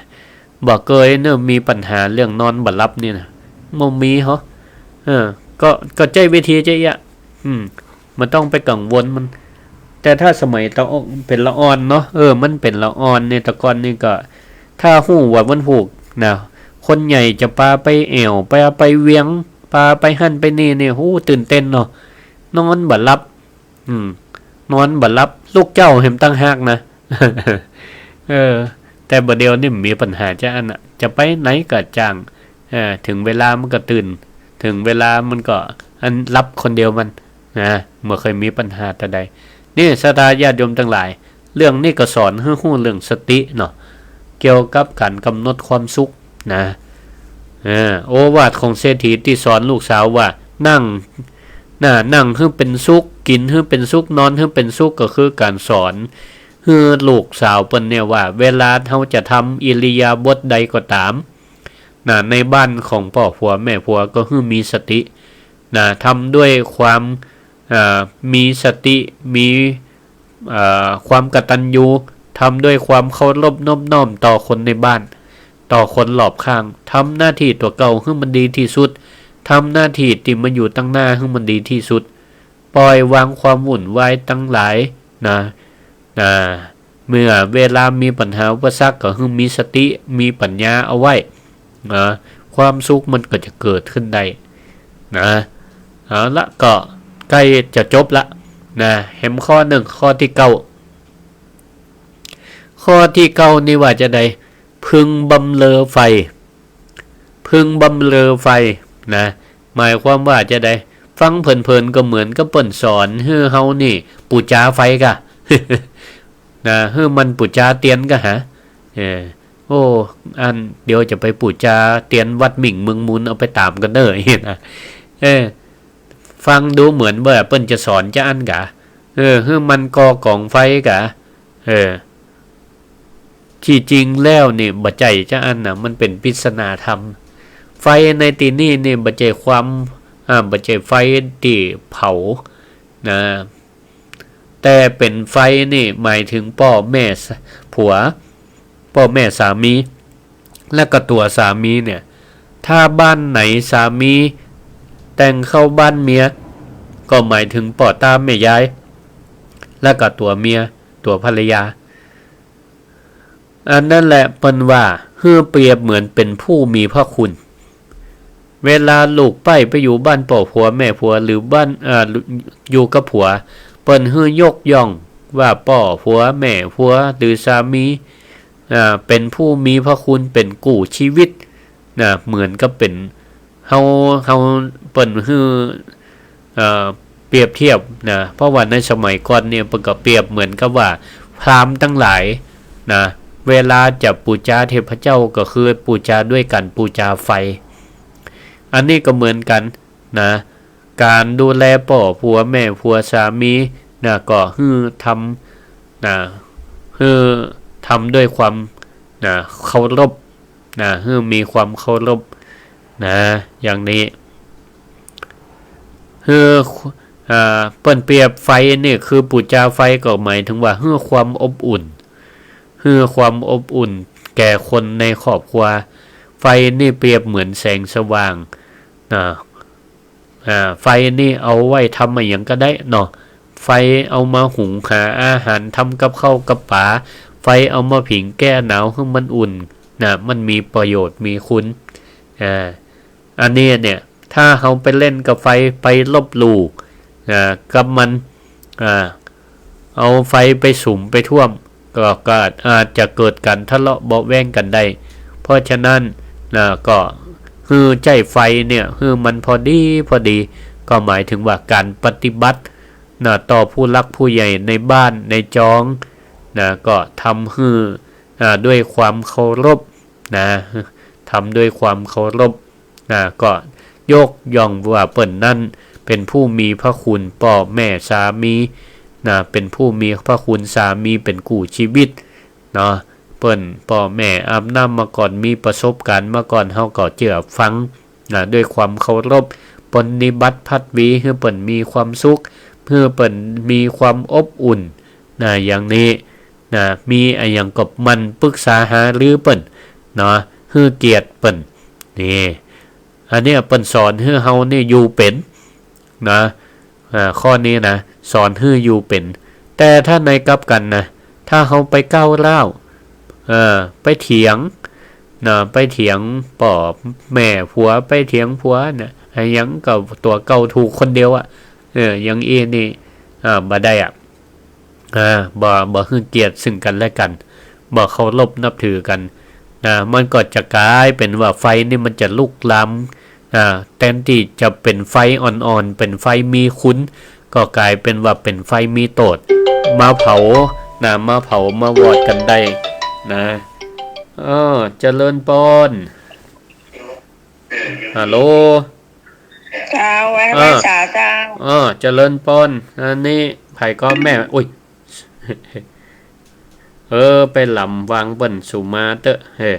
บ่เกยเนอะมีปัญหาเรื่องนอนบ่หลับนี่นะ บ่มีเหรอ เออ ก็ ก็ใจ๊วิธีจาอี้อะ อืม บ่ต้องไปกังวลมัน แต่ถ้าสมัยตะออกเป๋นละอ่อนเนาะ เออ มันเป๋นละอ่อนเนี่ย แต่ก่อนนี่ก็ ถ้าฮู้ว่าวันผูกนะ คนใหญ่จะปาไปแอ่ว ปาไปเวียง ปาไปหั้นไปนี่เนี่ย โห ตื่นเต้นเนาะ นอนบ่หลับ อืม นอนบ่หลับ ลุกเจ๊าแหมต่างหากนะ เออ แต่บ่าเดี่ยวนี่บ่มีปัญหาจาอั้นน่ะ จะไปไหนก็จ้าง เออ เถิงเวลามันก็ตื่น เถิงเวลามันก็ อัน หลับคนเดียวมัน นะ บ่เกยมีปัญหาตะใด นี่ศรัทธาญาติโยมตังหลาย เรื่องนี้ก็สอนหื้อฮู้เรื่องสติเนาะ เกี่ยวกับก๋านก๋ำหนดความสุขนะ เออ โอวาทของเศรษฐีตี้สอนลูกสาวว่า นั่ง นะ นั่งหื้อเป๋นสุข กิ๋นหื้อเป๋นสุข นอนหื้อเป๋นสุข ก็คือก๋านสอนหื้อลูกสาวเปิ้นเนี่ยว่า เวลาเฮาจะทำอิริยาบถใดก็ต๋าม นะ ในบ้านของป้อผัวแม่ผัวก็หื้อมีสติ นะ ทำด้วยความ อ่า มีสติ มี อ่า ความกตัญญู ทำด้วยความเคารพนอบน้อมต่อคนในบ้าน ต่อคนรอบข้าง ทำหน้าตี้ตั๋วเก่าหื้อมันดีตี้สุด ทำหน้าตี้ตี้มาอยู่ตังหน้าหื้อมันดีตี้สุด ปล่อยวางความวุ่นวายตังหลายนะ นะ เมื่อเวลามีปัญหาอุปสรรคก็หื้อมีสติ มีปัญญาเอาไว้นะ ความสุขมันก็จะเกิดขึ้นได้นะ เอาละ ก็ใก้จะจบละนะ แหมข้อนึ่ง ข้อตี้เก้า ข้อตี้เก้านี่ว่าจาใด พึงบำเรอไฟ พึงบำเรอไฟนะ หมายความว่าจาใด ฟังเผินๆ ก็เหมือนกับเปิ้นสอนหื้อเฮานี่ปู๋จาไฟก่ะ นะ หื้อมันปู๋จาเตียนก่ะหา เออ โอ้ อันเดี๋ยวจะไปปู๋จาเตียนวัดหมิ่งเมืองมูล เอาไปต๋ามกั๋นเน่อ นะ เออ ฟังดูเหมือนว่าเปิ้นจะสอนจาอั้นก่ะ เออ หื้อมันก่อกองไฟก่ะ เออ ตี้จริงแล้วนี่บ่ใจ้จาอั้นนะ มันเป๋นปริศนาธรรม ไฟในตี้นี่นี่บ่ใจ้ความ อ่า บ่ใจ้ไฟตี้เผานะ แต่เป๋นไฟนี่หมายถึงป้อแม่ส- ผัว ป้อแม่สามี และก็ตั๋วสามีเนี่ย ถ้าบ้านไหนสามีแต่งเข้าบ้านเมีย ก็หมายถึงป้อต๋าแม่ยาย และก็ตั๋วเมีย ตั๋วภรรยา อันนั้นแหละเปิ้นว่าหื้อเปรียบเหมือนเป๋นผู้มีพระคุณ เวลาลูกใป๊ไปอยู่บ้านป้อผัวแม่ผัว หรือบ้าน เอ่อ อยู่กับผัว เปิ้นหื้อยกย่องว่าป้อผัวแม่ผัวหรือสามี อ่า เป๋นผู้มีพระคุณ เป๋นกู้ชีวิตนะ เหมือนกับเป๋น เฮา เฮา เปิ้นหื้อ เอ่อ เปรียบเทียบนะ เพราะว่าในสมัยก่อนเนี่ยเปิ้นก็เปรียบเหมือนกับว่าพราหมณ์ตังหลายนะ เวลาจะปู๋จาเทพเจ้าก็คือปู๋จาด้วยก๋านปู๋จาไฟ อันนี้ก็เหมือนกั๋นนะ ก๋านดูแลป้อผัวแม่ผัวสามีนะ ก็หื้อทำนะ หื้อทำด้วยความนะ เคารพ นะ หื้อมีความเคารพนะ อย่างนี้ หื้อ อ่า เปิ้นเปรียบไฟนี่คือปู๋จาไฟก็หมายถึงว่าหื้อความอบอุ่น หื้อความอบอุ่นแก่คนในครอบครัว ไฟนี่เปรียบเหมือนแสงสว่างนะ อ่า ไฟนี่เอาไว้ทำอะหยังก็ได้เนาะ ไฟเอามาหุงหาอาหาร ทำกับข้าวกับป๋า ไฟเอามาผิงแก้หนาวหื้อมันอุ่นนะ มันมีประโยชน์มีคุณ อ่า อันนี้เนี่ย ถ้าเฮาไปเล่นกับไฟ ไปลบหลู่ อ่า กับมัน อ่า เอาไฟไปสุมไปท่วม ก็ ก็อาจจะเกิดก๋านทะเลาะเบาะแว้งกั๋นได้ เพราะฉะนั้นนะ ก็หื้อใจ๊ไฟเนี่ย หื้อมันพอดีพอดี ก็หมายถึงว่าก๋านปฏิบัตินะ ต่อผู้หลักผู้ใหญ่ในบ้านในจองนะ ก็ทำหื้อ อ่า ด้วยความเคารพนะ ทำด้วยความเคารพนะ ก็ยกย่องว่าเปิ้นนั้นเป๋นผู้มีพระคุณป้อแม่สามีนะ เป๋นผู้มีพระคุณ สามีเป๋นกู้ชีวิตเนาะ เปิ้นป้อแม่อาบน้ำมาก่อน มีประสบการณ์มาก่อน เฮาก็เจื้อฟังนะ ด้วยความเคารพ ปฏิบัติภัตวีหื้อเปิ้นมีความสุข หื้อเปิ้นมีความอบอุ่นนะ อย่างนี้ นะ มีอะหยังก็หมั่นปรึกษาหารือเปิ้นเนาะ หื้อเกียรติเปิ้น นี่ อันเนี้ยเปิ้นสอนหื้อเฮานี่อยู่เป๋นนะ อ่า ข้อนี้นะ สอนหื้ออยู่เป๋น แต่ถ้าในกลับกั๋นนะ ถ้าเฮาไปก้าวร้าว เออ ไปเถียงนะ ไปเถียงป้อแม่ผัว ไปเถียงผัวเนี่ย อะหยังก็ตั๋วเก่าถูกคนเดียวอะ เออ อย่างอี้นี่ อ่า บ่ได้อะ อ่า บ่ บ่หื้อเกียรติซึ่งกั๋นและกั๋น บ่เคารพนับถือกั๋นนะ มันก็จะก๋ายเป๋นว่าไฟนี่มันจะลุกลาม อ่า แตนตี้จะเป๋นไฟอ่อนๆ เป๋นไฟมีคุณ ก็ก๋ายเป๋นว่าเป๋นไฟมีโต้ษ มาเผานะ มาเผามาวอดกั๋นได้นะ เออ เจริญปอน ฮัลโหล เจ้า ไหว้ อ่า ไหว้สาเจ้า อ่า เจริญปอน อันนี้ใผก่อแม่ อุ๊ย เออ ไปหล่ำวางเปิ้น สุมาเต๊อะ เฮ้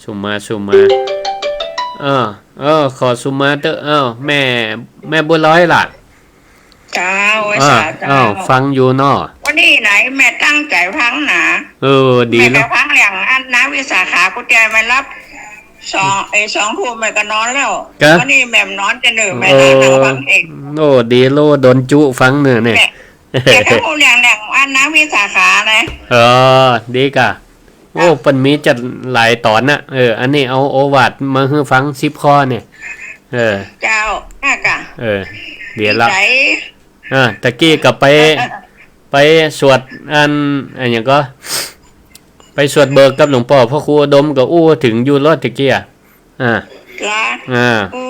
สุมา สุมา เออ เออ ขอสุมาเต๊อะ เอ้า แม่ แม่บัวลอยล่ะ เจ้า ไหว้ อ่า สาเจ้า อ้าว ฟังอยู่เนาะ วันนี้ไหนแม่ตั้งใจ๋ฟังนะ เออ ดี แม่ แล้ว ก็ฟังอย่างอันนะ วิสาขา กุเตียแม่รับ สอง เอ้ย สองทุ่มแม่ก็นอนแล้ว กะ วันนี้แม่บ่นอนจะเน่อ แม่ โอ้ นั่งฟังเอง โอ้ ดีโล โดนจุฟังเน่อเนี่ย แม่ แม่ก็ฮู้เรื่อง เรื่องอันนางวิสาขานะ อ๋อ ดีกะ โอ้ เปิ้นมีจัดหลายต๋อนนะ เออ อันนี้เอาโอวาทมาหื้อฟังสิบข้อเนี่ย เออ เจ้า น่ากะ เออ เดี๋ยวละ ดีใจ๋ อ่า ตะกี้ก็ไป ไปสวดอัน อันหยังก็ ไปสวดเบิกกับหลวงป้อพระครูอุดมก็อู้เถิงอยู่ลอดตะกี้อะ อ่า ละ อ่า อู้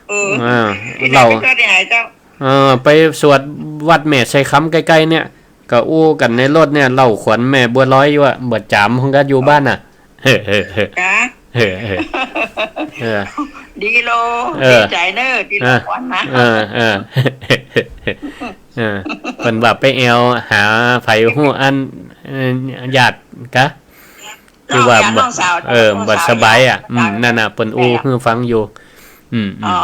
เออ อ่า ที่ไหน เล่า ไปสวดที่ไหนเจ้า เออ ไปสวดวัดแม่ไทรคำใก้ๆ เนี่ย ก็อู้กั๋นในรถเนี่ย เล่าขวัญแม่บัวลอยอยู่อะ บ่จ๋ำ ห้องกัดอยู่บ้านน่ะ เฮ้อ เฮ้อ เฮ้อ กะ เฮ้อ เฮ้อ เออ ดีโล เออ ดีใจ๋เน่อ ดีโล อ่ะ ขวัญนะ เออ เออ เออ เปิ้นว่าไปแอ่วหาใผฮู้อัน เอ่อ ญาติกะ ที่ว่า น้อง บ่ น้องสาว เออ น้องสาว บ่สบายอะ อืม นั่นน่ะ เปิ้นอู้หื้อฟังอยู่ อืม อืม อ๋อ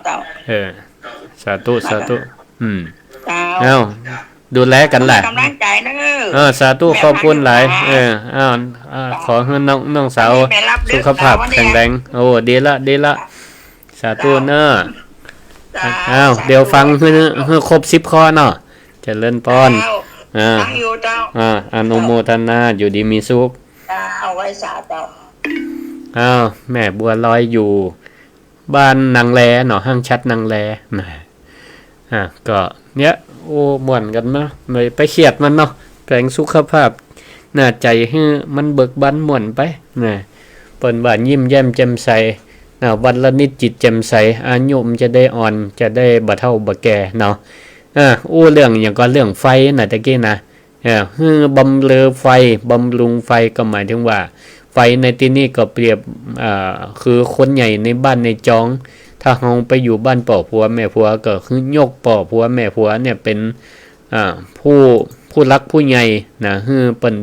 เจ้า เออ สาธุ สาธุ อืม เจ้า เอ้า ดูแลกั๋นแหละ กำลังใจ๋เน่อ เออ สาธุ แม่ ขอบคุณหลาย พาลูกมา เออ อ้าว อ่า ขอหื้อน้อง น้องสาว แม่รับ สุขภาพ เรื่องราวเนี่ย แข็งแรง โอ้ ดีละ ดีละ สาธุเน่อ เจ้า อ้าว สาธุ เดี๋ยวฟังหื้อ หื้อครบสิบข้อเนาะ เจริญปอน เจ้า อ่า ฟังอยู่เจ้า อ่า อนุโมทนา อยู่ดีมีสุข เจ้า เอาไว้สาเจ้า อ้าว แม่บัวลอยอยู่ บ้านนางแลเนาะ ห้างฉัตรนางแลนะ อ่ะ ก็เนี่ย โอ้ ม่วนกั๋นเนาะ บ่ไปเคียดมันเนาะ แปลงสุขภาพ น่ะ ใจ๋หื้อมันเบิกบานม่วนไป นะ เปิ้นว่ายิ้มแย้มแจ่มใส นะ วันละนิดจิตแจ่มใส อายุมันจะได้อ่อน จะได้บ่เฒ่าบ่แก่เนาะ อ่ะ อู้เรื่องหยังก็เรื่องไฟน่ะ ตะกี้นะ เอ่อ หื้อบำเรอไฟ บำรุงไฟก็หมายถึงว่า ไฟในตี้นี่ก็เปรียบ อ่า คือคนใหญ่ในบ้านในจอง ถ้าเฮาไปอยู่บ้านป้อผัวแม่ผัว ก็คือยกป้อผัวแม่ผัวเนี่ยเป๋น อ่า ผู้ ผู้หลักผู้ใหญ่นะ หื้อเปิ้น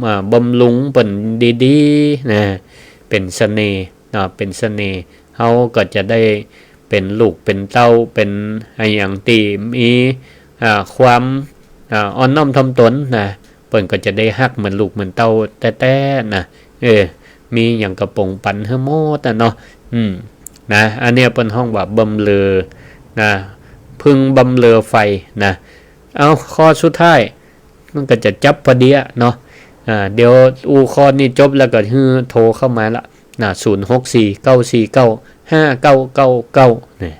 อ่า บำรุงเปิ้นดีๆ นะ เป๋นเสน่ห์ เนาะ เป๋นเสน่ห์ เฮาก็จะได้เป๋นลูกเป๋นเต้า เป๋นอะหยังตี้มี อ่า ความ อ่า อ่อนน้อมถ่อมตนนะ เปิ้นก็จะได้ฮักเหมือนลูกเหมือนเต้าแต๊ๆ นะ เออ มีหยังก็ป๋งปันหื้อหมดอะเนาะ อืม นะ อันเนี้ยเปิ้นฮ้องว่าบำเรอ นะ พึงบำเรอไฟ นะ เอา ข้อสุดท้าย มันก็จะจับพอดีอะเนาะ อ่า เดี๋ยวอู้ข้อนี้จบแล้วก็หื้อโทรเข้ามาละ นะ ศูนย์หกสี่ เก้าสี่เก้า ห้าเก้าเก้าเก้า นี่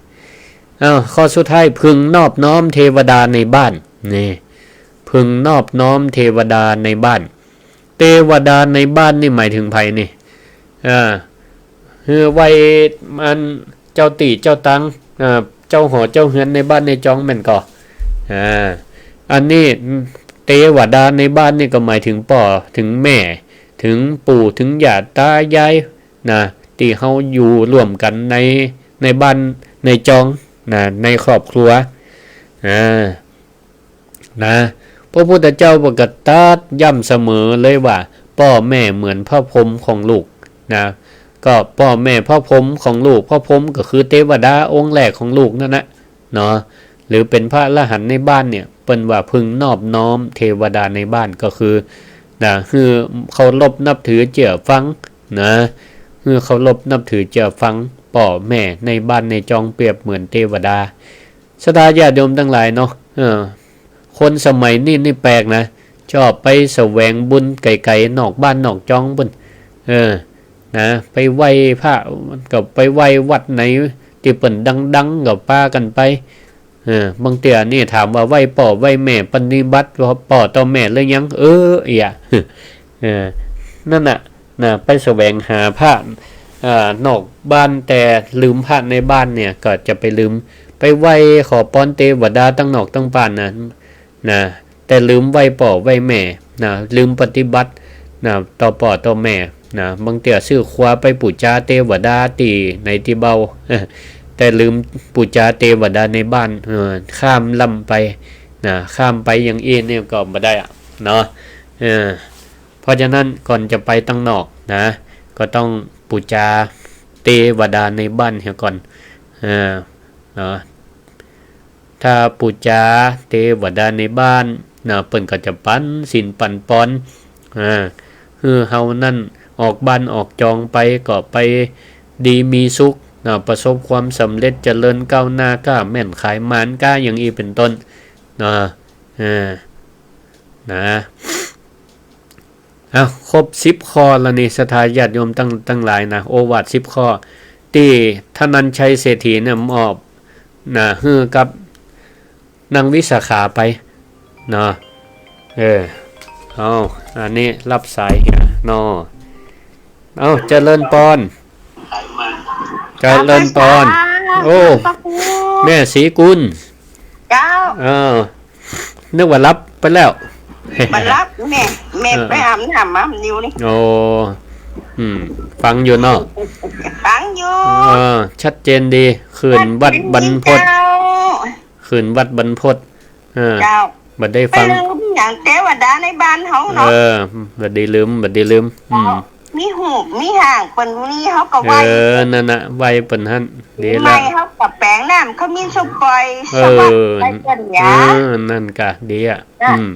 อ้าว ข้อสุดท้าย พึงนอบน้อมเทวดาในบ้าน นี่ พึงนอบน้อมเทวดาในบ้าน เทวดาในบ้านนี่หมายถึงใผนี่ อ่า หื้อไหว้อันเจ้าตี้เจ้าตัง อ่า เจ้าหอเจ้าเฮือนในบ้านในจองแม่นก่อ อ่า อันนี้เทวดาในบ้านนี่ก็หมายถึงป้อ ถึงแม่ ถึงปู่ ถึงย่าตายาย นะ ตี้เฮาอยู่ร่วมกั๋นใน ในบ้านในจอง นะ ในครอบครัว อ่า นะ พระพุทธเจ้าเปิ้นก็ตรัสย้ำเสมอเลยว่า ป้อแม่เหมือนพระพรหมของลูก นะ ก็ป้อแม่พระพรหมของลูก พระพรหมก็คือเทวดาองค์แรกของลูกนั่นนะ เนาะ หรือเป๋นพระอรหันต์ในบ้านเนี่ย เปิ้นว่าพึงนอบน้อมเทวดาในบ้านก็คือ นะ หื้อเคารพนับถือเจื้อฟัง นะ หื้อเคารพนับถือเจื้อฟัง ป้อแม่ในบ้านในจองเปรียบเหมือนเทวดา ศรัทธาญาติโยมตังหลายเนาะ เออ คนสมัยนี้นี่แปลกนะ ชอบไปแสวงบุญไก๋ๆ นอกบ้านนอกจองปู้น เออ นะ ไปไหว้พระก็ไปไหว้วัดไหนตี้เปิ้นดังๆ ก็ปากั๋นไป เออ บางเตื้อนี่ถามว่าไหว้ป้อไหว้แม่ปฏิบัติป้อต่อแม่หรือยัง เออ เอีย เออ นั่นน่ะ นะ ไปแสวงหาพระ อ่า นอกบ้านแต่ลืมพระในบ้านเนี่ย ก็จะไปลืม ไปไหว้ขอปอนเตวดาตังนอกตังบ้านนะ นะ แต่ลืมไหว้ป้อไหว้แม่ นะ ลืมปฏิบัติ นะ ต่อป้อต่อแม่ นะ บางเตื้อซื้อควายไปปู๋จาเตวดาตี้ไหนตี้เบ้า แต่ลืมปู๋จาเตวดาในบ้าน เออ ข้ามล้ำไป นะ ข้ามไปอย่างอี้นี่ก็บ่ได้อะ เนาะ เออ เพราะฉะนั้นก่อนจะไปตังนอกนะ ก็ต้องปู๋จาเตวดาในบ้านเหียก่อน เออ เนาะ ถ้าปู๋จาเตวดาในบ้านนะ เปิ้นก็จะปั๋นศีลปั๋นปอน อ่า หื้อเฮานั้น ออกบ้านออกจองไปก็ไปดีมีสุขนะ ประสบความสำเร็จเจริญก้าวหน้า ก๊าแม่นขายหมาน ก๊าอย่างอี้เป๋นต้นนะ เออ นะ อ้าว ครบสิบข้อแล้วนี่ ศรัทธาญาติโยมตัง ตังหลายนะ โอวาทสิบข้อ ตี้ธนัญชัยเศรษฐีเนี่ยมอบนะ หื้อกับนางวิสาขาไปเนาะ เออ เอา อันนี้ฮับสายเหียเนาะ เอา เจริญปอน เจริญปอน โอ้ พระคุณ แม่ศรีกุล เจ้า เออ นึกว่าฮับไปแล้ว บ่ฮับแม่ แม่ เออ ไปอาบน้ำมาอยู่นี่ โอ้ อืม ฟังอยู่เนาะ ฟังอยู่ เออ ชัดเจนดี ขึ้นวัดบรรพต เจ้า ขึ้นวัดบรรพต เออ เจ้า บ่ได้ฟัง บ่ลืมอย่างเทวดาในบ้านเฮาเนาะ เออ บ่ได้ลืม บ่ได้ลืม อืม เจ้า มีฮูป มีฮ่างเปิ้นอยู่นี่ เฮาก็ไหว้ เออ นั่นน่ะ ไหว้เปิ้นหั้น ดีละ ปีใหม่เฮาก็แป๋งน้ำขมิ้นส้มป่อย เออ สวัสดีเปิ้นหยา เออ นั่นกะ ดีอ่ะ จ้ะ อืม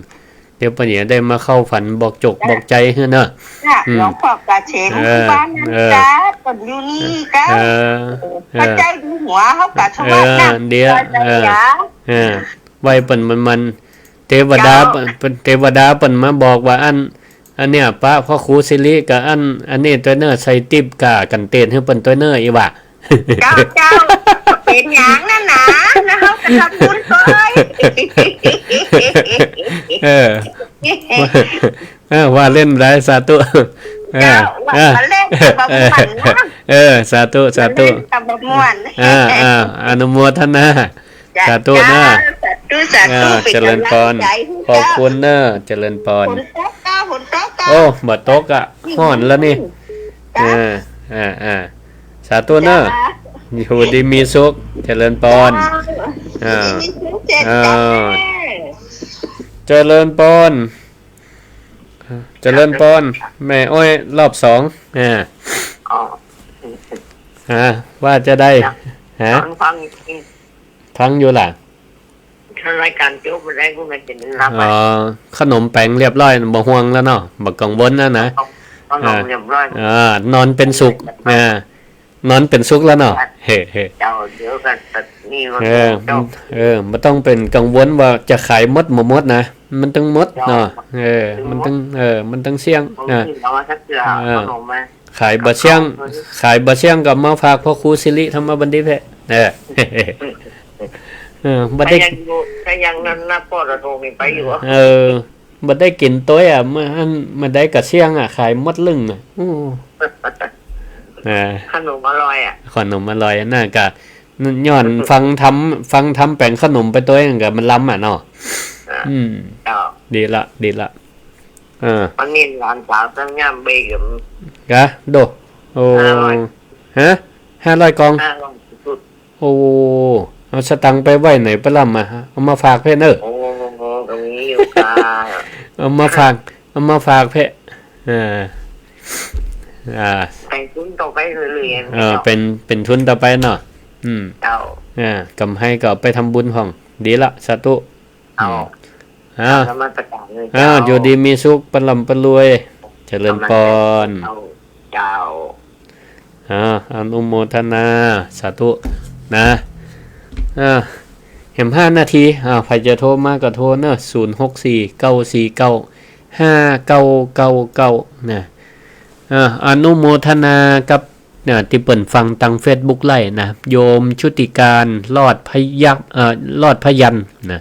เดี๋ยวเปิ้นจะได้มาเข้าฝันบอกจก จ้ะ บอกใจ๋หื้อเนาะ จ้ะ อืม หลวงพ่อเกษม เออ ที่บ้านนั่น เออ จ้ะ เปิ้นอยู่นี่กะ เออ เออ พระเจ้าอยู่หัวเฮากะสวัสดี เออ เดี๋ยว เปิ้นหยา เออ เออ ไหว้เปิ้นมันๆ เทวดา เจ้า เปิ้น เปิ้น เทวดาเปิ้นมาบอกว่าอัน อันเนี้ย ปะพ่อครูสิริกับอัน อันนี้ตวยเน่อ ใส่ติ๊บก้ากั๋นเตนหื้อเปิ้นตวยเน่อ อี่หว่า เจ้า เจ้า เป๋นหยังนั่นนา แล้วเฮาก็ทำบุญตวย เออ เออ ว่าเล่นได้ สาธุ เออ เจ้า ว่า เออ มาเล่นกับบ่ม่วนนะ เออ สาธุ สาธุ มาเล่นกับบ่ม่วน เออ เออ อนุโมทนา จ้ะ สาธุนะ จ้ะ สาธุ สาธุ เออ เป๋น เจริญปอน ก๋ำลังใจ๋หื้อ ขอบคุณเน่อ เจ้า เจริญปอน ฝนตกเจ้า ฝนตกเจ้า โอ้ บ่ตกอ่ะ ฮ้อนแล้วนี่ จ้ะ เออ อ่า อ่า สาธุเน่อ จ้ะ อยู่ดีมีสุข เจริญปอน จ้ะ อ่า อยู่ดีมีสุขเช่นกั๋น อ่า เจริญปอน เจริญปอน แม่อ้อยรอบสอง อ่า อ๋อ อ่า ว่าจะได้ จ้ะ ฮะ ฟัง ฟังอยู่ล่ะ ถ้ารายก๋านจบบ่ได้กูก็จะได้ฮับ อ๋อ ไป ขนมแป๋งเรียบร้อย บ่ห่วงแล้วเนาะ บ่กังวลแล้วนะ ขนม ขนมเรียบร้อย อ่า อ่า นอนเป๋นสุข อ่า นอนเป๋นสุขแล้วเนาะ เฮ้ เฮ้ เจ้า เดี๋ยวก็นี่ก็ เออ เจ้า เออ บ่ต้องเป๋นกังวลว่าจะขายหมดบ่หมดนะ มันตึงหมดเนาะ เจ้า เออ มันตึง เออ มันตึงเสี้ยง ผม อ่า กิ๋นเอามาสักเตื้อ เออ ขนมมา ขายบ่เสี้ยง ขายบ่เสี้ยงก็มาฝากพ่อครูสิริธรรมบัณฑิตแหละ เออ เออ บ่ได้ ถ้ายังอยู่ ถ้ายังนั่นนะ ปอตทนี่ไปอยู่ เออ บ่ได้กิ๋นตวยอ่ะ เมื่ออัน เมื่อใดก็เสี้ยงอ่ะ ขายหมดลึ่งอ่ะ อู้ อ่า ขนมอร่อยอ่ะ ขนมอร่อย นั่นก็ ย้อนฟังธรรม ฟังธรรมแป๋งขนมไปตวย นั่นก็มันล้ำอ่ะเนาะ อ่ะ อืม เจ้า ดีละ ดีละ เออ วันนี้หลานสาวตั้งย่ามเบยกับ กะ โด โอ้ ห้าร้อย ฮะ ห้าร้อยกอง ห้าร้อยสุด โอ้ เอาสตางค์ไปไว้ไหนปะล่ำอ่ะ เอามาฝากเพ่อเน่อ โอ้ ตรงนี้อยู่ค่ะ เอามาฝาก เอามาฝากเพ่อ อ่า อ่า เป๋นทุนต่อไปเรื่อยๆ เออ เจ้า เป๋น เป๋นทุนต่อไปเนาะ อืม เจ้า อ่า กำไรก็เอาไปทำบุญพ่อง ดีละ สาธุ เจ้า อืม อ่า นมัสการเลย อ่า เจ้า อยู่ดีมีสุข ปะล่ำปะรวย เจริญปอน เจ้า เจ้า อ่า อนุโมทนา สาธุ นะ อ่า แหมห้านาที อ่า ใผจะโทรมาก็โทรเนาะ ศูนย์หกสี่ เก้าสี่เก้า ห้าเก้าเก้าเก้า นะ อ่า อนุโมทนากับ เนี่ย ตี้เปิ้นฟังตางเฟซบุ๊กไลฟ์นะ โยมชุติการ รอดพยัคฆ์ เอ่อ รอดพยัญชนะ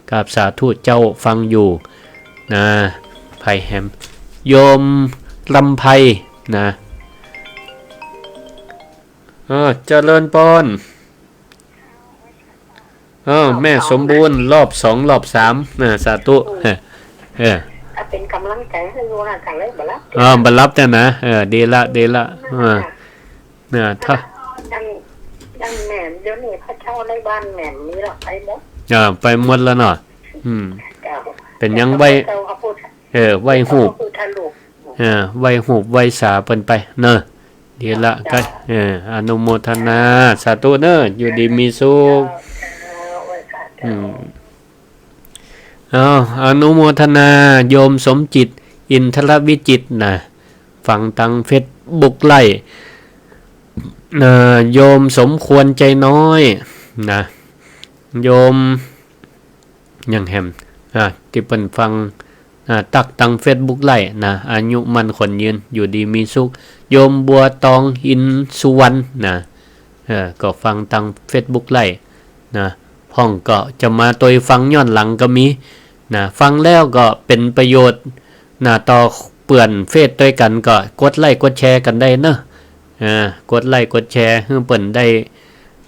กราบสาธุเจ้า ฟังอยู่นะ ไผแหม โยมลำไพนะ เออ เจริญปอน เออ แม่สมบูรณ์ รอบสอง รอบสาม นะ สาธุ เออ เออ เอาเป๋นก๋ำลังใจ๋หื้ออยู่นะ กั๋นเลย บ่ฮับ เออ บ่ฮับแต่นะ เออ ดีละ ดีละ เออ เนี่ย ถ้า ยัง ยังแหม เดี๋ยวนี้พระเจ้าในบ้านแหมมีละ ไปหมด เออ ไปหมดแล้วเนาะ อืม เจ้า เป๋นยังไหว้ เจ้าพระพุทธ เออ ไหว้ฮูป เจ้าพระพุทธรูป เออ ไหว้ฮูปไหว้สาเปิ้นไปเนาะ ดีละ เจ้า ก็ เออ อนุโมทนา สาธุเนาะ อยู่ดีมีสุข เจ้า เจ้า ไหว้สาธุ อืม อ้าว อนุโมทนา โยมสมจิต อินทรวิจิตรนะ ฟังตางเฟซบุ๊กไลฟ์ อ่า โยมสมควรใจน้อยนะ โยมหยังแหม อ่า ตี้เปิ้นฟัง อ่า ตักตางเฟซบุ๊กไลฟ์นะ อายุมั่นขวัญยืน อยู่ดีมีสุข โยมบัวตอง อินสุวรรณ นะ เออ ก็ฟังตางเฟซบุ๊กไลฟ์นะ พ่องก็จะมาตวยฟังย้อนหลังก็มีนะ ฟังแล้วก็เป๋นประโยชน์นะ ต่อเปื้อนเฟซตวยกั๋นก็กดไลค์กดแชร์กั๋นได้เนาะ อ่า กดไลค์กดแชร์หื้อเปิ้นได้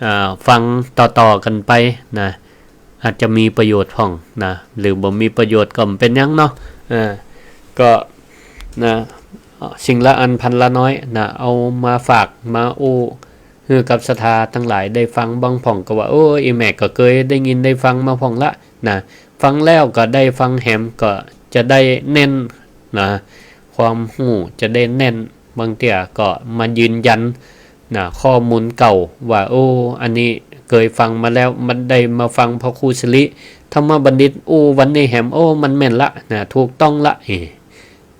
อ่า ฟังต่อๆ กั๋นไปนะ อาจจะมีประโยชน์พ่องนะ หรือบ่มีประโยชน์ก็บ่เป๋นหยังเนาะ อ่า ก็นะ สิ่งละอันพันละน้อยนะ เอามาฝากมาอู้ หื้อกับศรัทธาตังหลายได้ฟัง บางพ่องก็ว่า โอ้ อี่แม่ก็เกยได้ยินได้ฟังมาพ่องละนะ ฟังแล้วก็ได้ฟังแหม ก็จะได้แน่นนะ ความฮู้จะได้แน่น บางเตื้อก็มายืนยันนะ ข้อมูลเก่าว่า โอ้ อันนี้เกยฟังมาแล้ว มันได้มาฟังพระครูสิริธรรมบัณฑิตอู้วันนี้แหม โอ้ มันแม่นละนะ ถูกต้องละ เอ้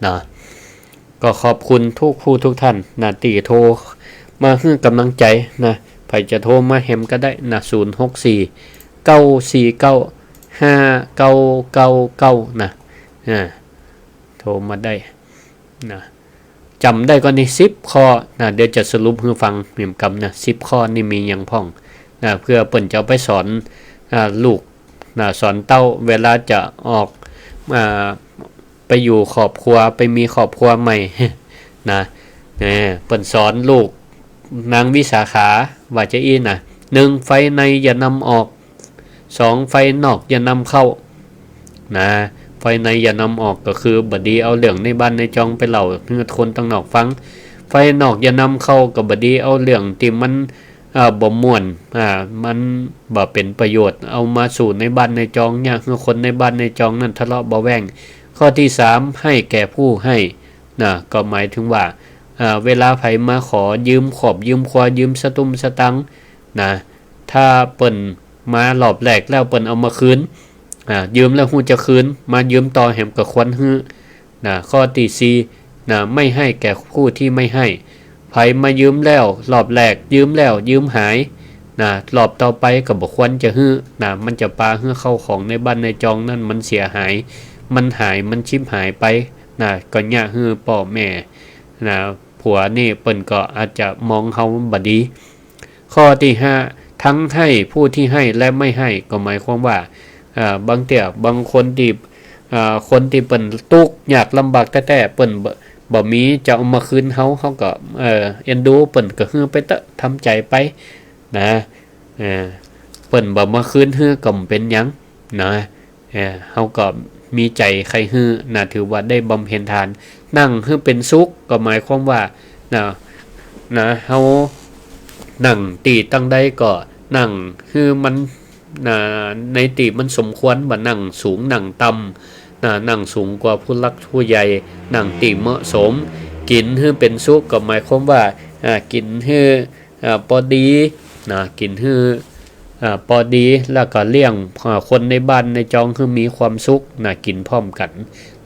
นะ ก็ขอบคุณทุกผู้ทุกท่านนะ ตี้โทรมาหื้อก๋ำลังใจ๋นะ ใผจะโทรมาแหมก็ได้นะ ศูนย์หกสี่ เก้าสี่เก้า ห้าเก้าเก้าเก้า นะ อ่า โทรมาได้นะ จ๋ำได้ก่อนี่ สิบข้อนะ เดี๋ยวจะสรุปหื้อฟังแหมกำนะ สิบข้อนี่มีหยังพ่องนะ เปื้อเปิ้นจะเอาไปสอน อ่า ลูกนะ สอนเต้า เวลาจะออก อ่า ไปอยู่ครอบครัว ไปมีครอบครัวใหม่นะ เออ เปิ้นสอนลูกนางวิสาขาว่าจะอี้นะ หนึ่ง ภายในอย่านำออก สอง ภายนอกอย่านำเข้านะ ภายในอย่านำออกก็คือบ่ดีเอาเรื่องในบ้านในจองไปเล่าหื้อคนตังนอกฟัง ภายนอกอย่านำเข้าก็บ่ดีเอาเรื่องตี้มัน อ่า บ่ม่วน อ่า มันบ่เป๋นประโยชน์ เอามาสู่ในบ้านในจอง เยียะหื้อคนในบ้านในจองนั้นทะเลาะเบาะแว้ง ข้อตี้สาม ให้แก่ผู้ให้นะ ก็หมายถึงว่า อ่า เวลาใผมาขอยืมครอบยืมครัว ยืมสตุ้มสตังค์นะ ถ้าเปิ้นมารอบแรกแล้วเปิ้นเอามาคืน อ่า ยืมแล้วฮู้จะคืน มายืมต่อแหมก็ควรหื้อ นะ ข้อตี้สี่นะ ไม่ให้แก่ผู้ที่ไม่ให้ ใผมายืมแล้วรอบแรก ยืมแล้วยืมหายนะ รอบต่อไปก็บ่ควรจะหื้อนะ มันจะปาหื้อข้าวของในบ้านในจองนั้นมันเสียหาย มันหาย มันฉิบหายไปนะ ก็เยียะหื้อป้อแม่นะ ผัวนี่เปิ้นก็อาจจะมองเฮาบ่ดี ข้อตี้ห้า ทั้งให้ผู้ที่ให้และไม่ให้ ก็หมายความว่า อ่า บางเตื้อบางคนตี้ อ่า คนตี้เปิ้นตุ๊กข์ยากลำบากแต๊ๆ เปิ้นบ่ บ่มีจะเอามาคืนเฮา เฮาก็ เอ่อ เอ็นดูเปิ้นก็หื้อไปเต๊อะ ทำใจ๋ไปนะ เอ่อ เปิ้นบ่มาคืนหื้อก็บ่เป๋นหยังนะ เอ่อ เฮาก็มีใจ๋ใค่หื้อนะ ถือว่าได้บำเพ็ญทาน นั่งหื้อเป๋นสุข ก็หมายความว่า นะ นะ เฮานั่งตี้ตังใดก็นั่งหื้อมัน นะ ในตี้มันสมควร บ่นั่งสูงนั่งต่ำ นะ นั่งสูงกว่าผู้หลักผู้ใหญ่ นั่งตี้เหมาะสม กิ๋นหื้อเป๋นสุข ก็หมายความว่า อ่า กิ๋นหื้อ อ่า ปอดีนะ กิ๋นหื้อ อ่า ปอดี แล้วก็เลี้ยง อ่า คนในบ้านในจองหื้อมีความสุขนะ กิ๋นพร้อมกั๋น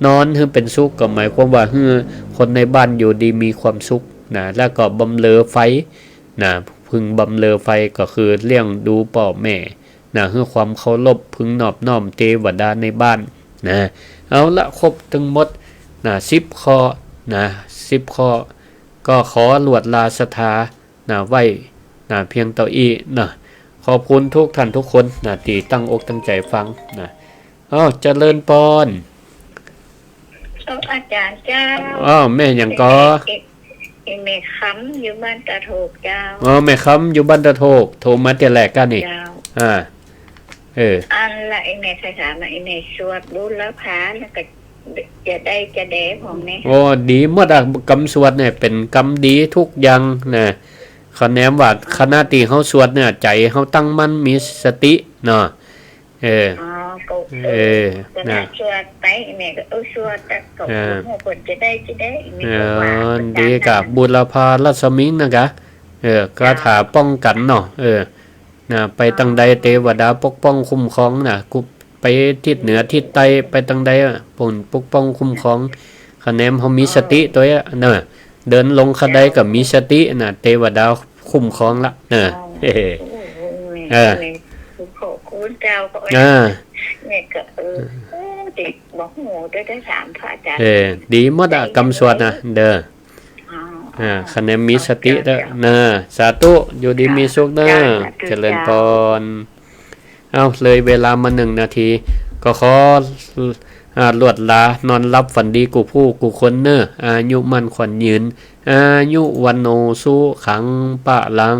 นอนหื้อเป๋นสุข ก็หมายความว่าหื้อคนในบ้านอยู่ดีมีความสุขนะ แล้วก็บำเรอไฟนะ พึงบำเรอไฟก็คือเลี้ยงดูป้อแม่นะ หื้อความเคารพ พึงนอบน้อมเตวดาในบ้านนะ เอาละ ครบตึงหมดนะ สิบข้อนะ สิบข้อ ก็ขอลวดลาศรัทธา นะ ไว้ นะ เพียงเต้าอี้นะ ขอบคุณทุกท่านทุกคนนะ ตี้ตั้งอกตั้งใจ๋ฟังนะ เอ้า เจริญปอน เจ้าอาจ๋ารย์เจ้า อ้าว แม่หยังก่อ เอ่อ เอ่อ แม่คำอยู่บ้านตาโทกเจ้า อ๋อ แม่คำอยู่บ้านตาโทก โทรมาเตื้อแรกก้านี่ เจ้า อ่า เออ อันละ ไอ้แม่ใค่ถามว่า ไอ้แม่สวดบุรพาแล้วก็จะได้จะแดของแม่ โอ้ ดีหมดอะ กำสวดเนี่ยเป๋นกำดีทุกอย่างนะ คะแนนว่าขณะตี้เฮาสวดเนี่ย ใจ๋เฮาตั้งมั่น มีสติเนาะ เออ อ๋อ ก็ เออ ขณะ นะ สวดไป แม่ก็ เออ สวดแต่ก็ อ่า ฮู้เปิ้นจะได้ จะได้ แม่ก็ว่า เออ ไปต๋ามนั้น ดีกะ บุรพารัศมิงนะกะ เออ คาถาป้องกั๋นเนาะ เออ นะ ไปตังใดเตวดาปกป้องคุ้มครองนะ กุ ไปทิศเหนือทิศใต้ ไปตังใดอะ เปิ้นปกป้องคุ้มครอง คะแนนเฮามีสติตวยอะเนาะ เดินลงกระไดก็มีสตินะ เตวดาคุ้มครองละเนอะ เจ้า โอ้โห เออ แม่ขอบคุณเจ้า เออ แม่ก็ เออ โอ้ เด็กบอกโห ได้ ได้ถามพระอาจารย์ เออ ดีหมดอะ ได้ กำสวดนะ เด้อ อ๋อ อ่า คะแนนมีสติเด้อ เจ้า เนอะ สาธุ อยู่ดีมีสุขเนอะ เจ้า สาธุ เจริญพร เจ้า เอ้า เลยเวลามาหนึ่งนาที ก็ขอ อ่า ลวดลา นอนหลับฝันดีกู้ผู้กู้คนเนอะ อายุมั่นขวัญยืน อายุ วัณโณ สุขัง พลัง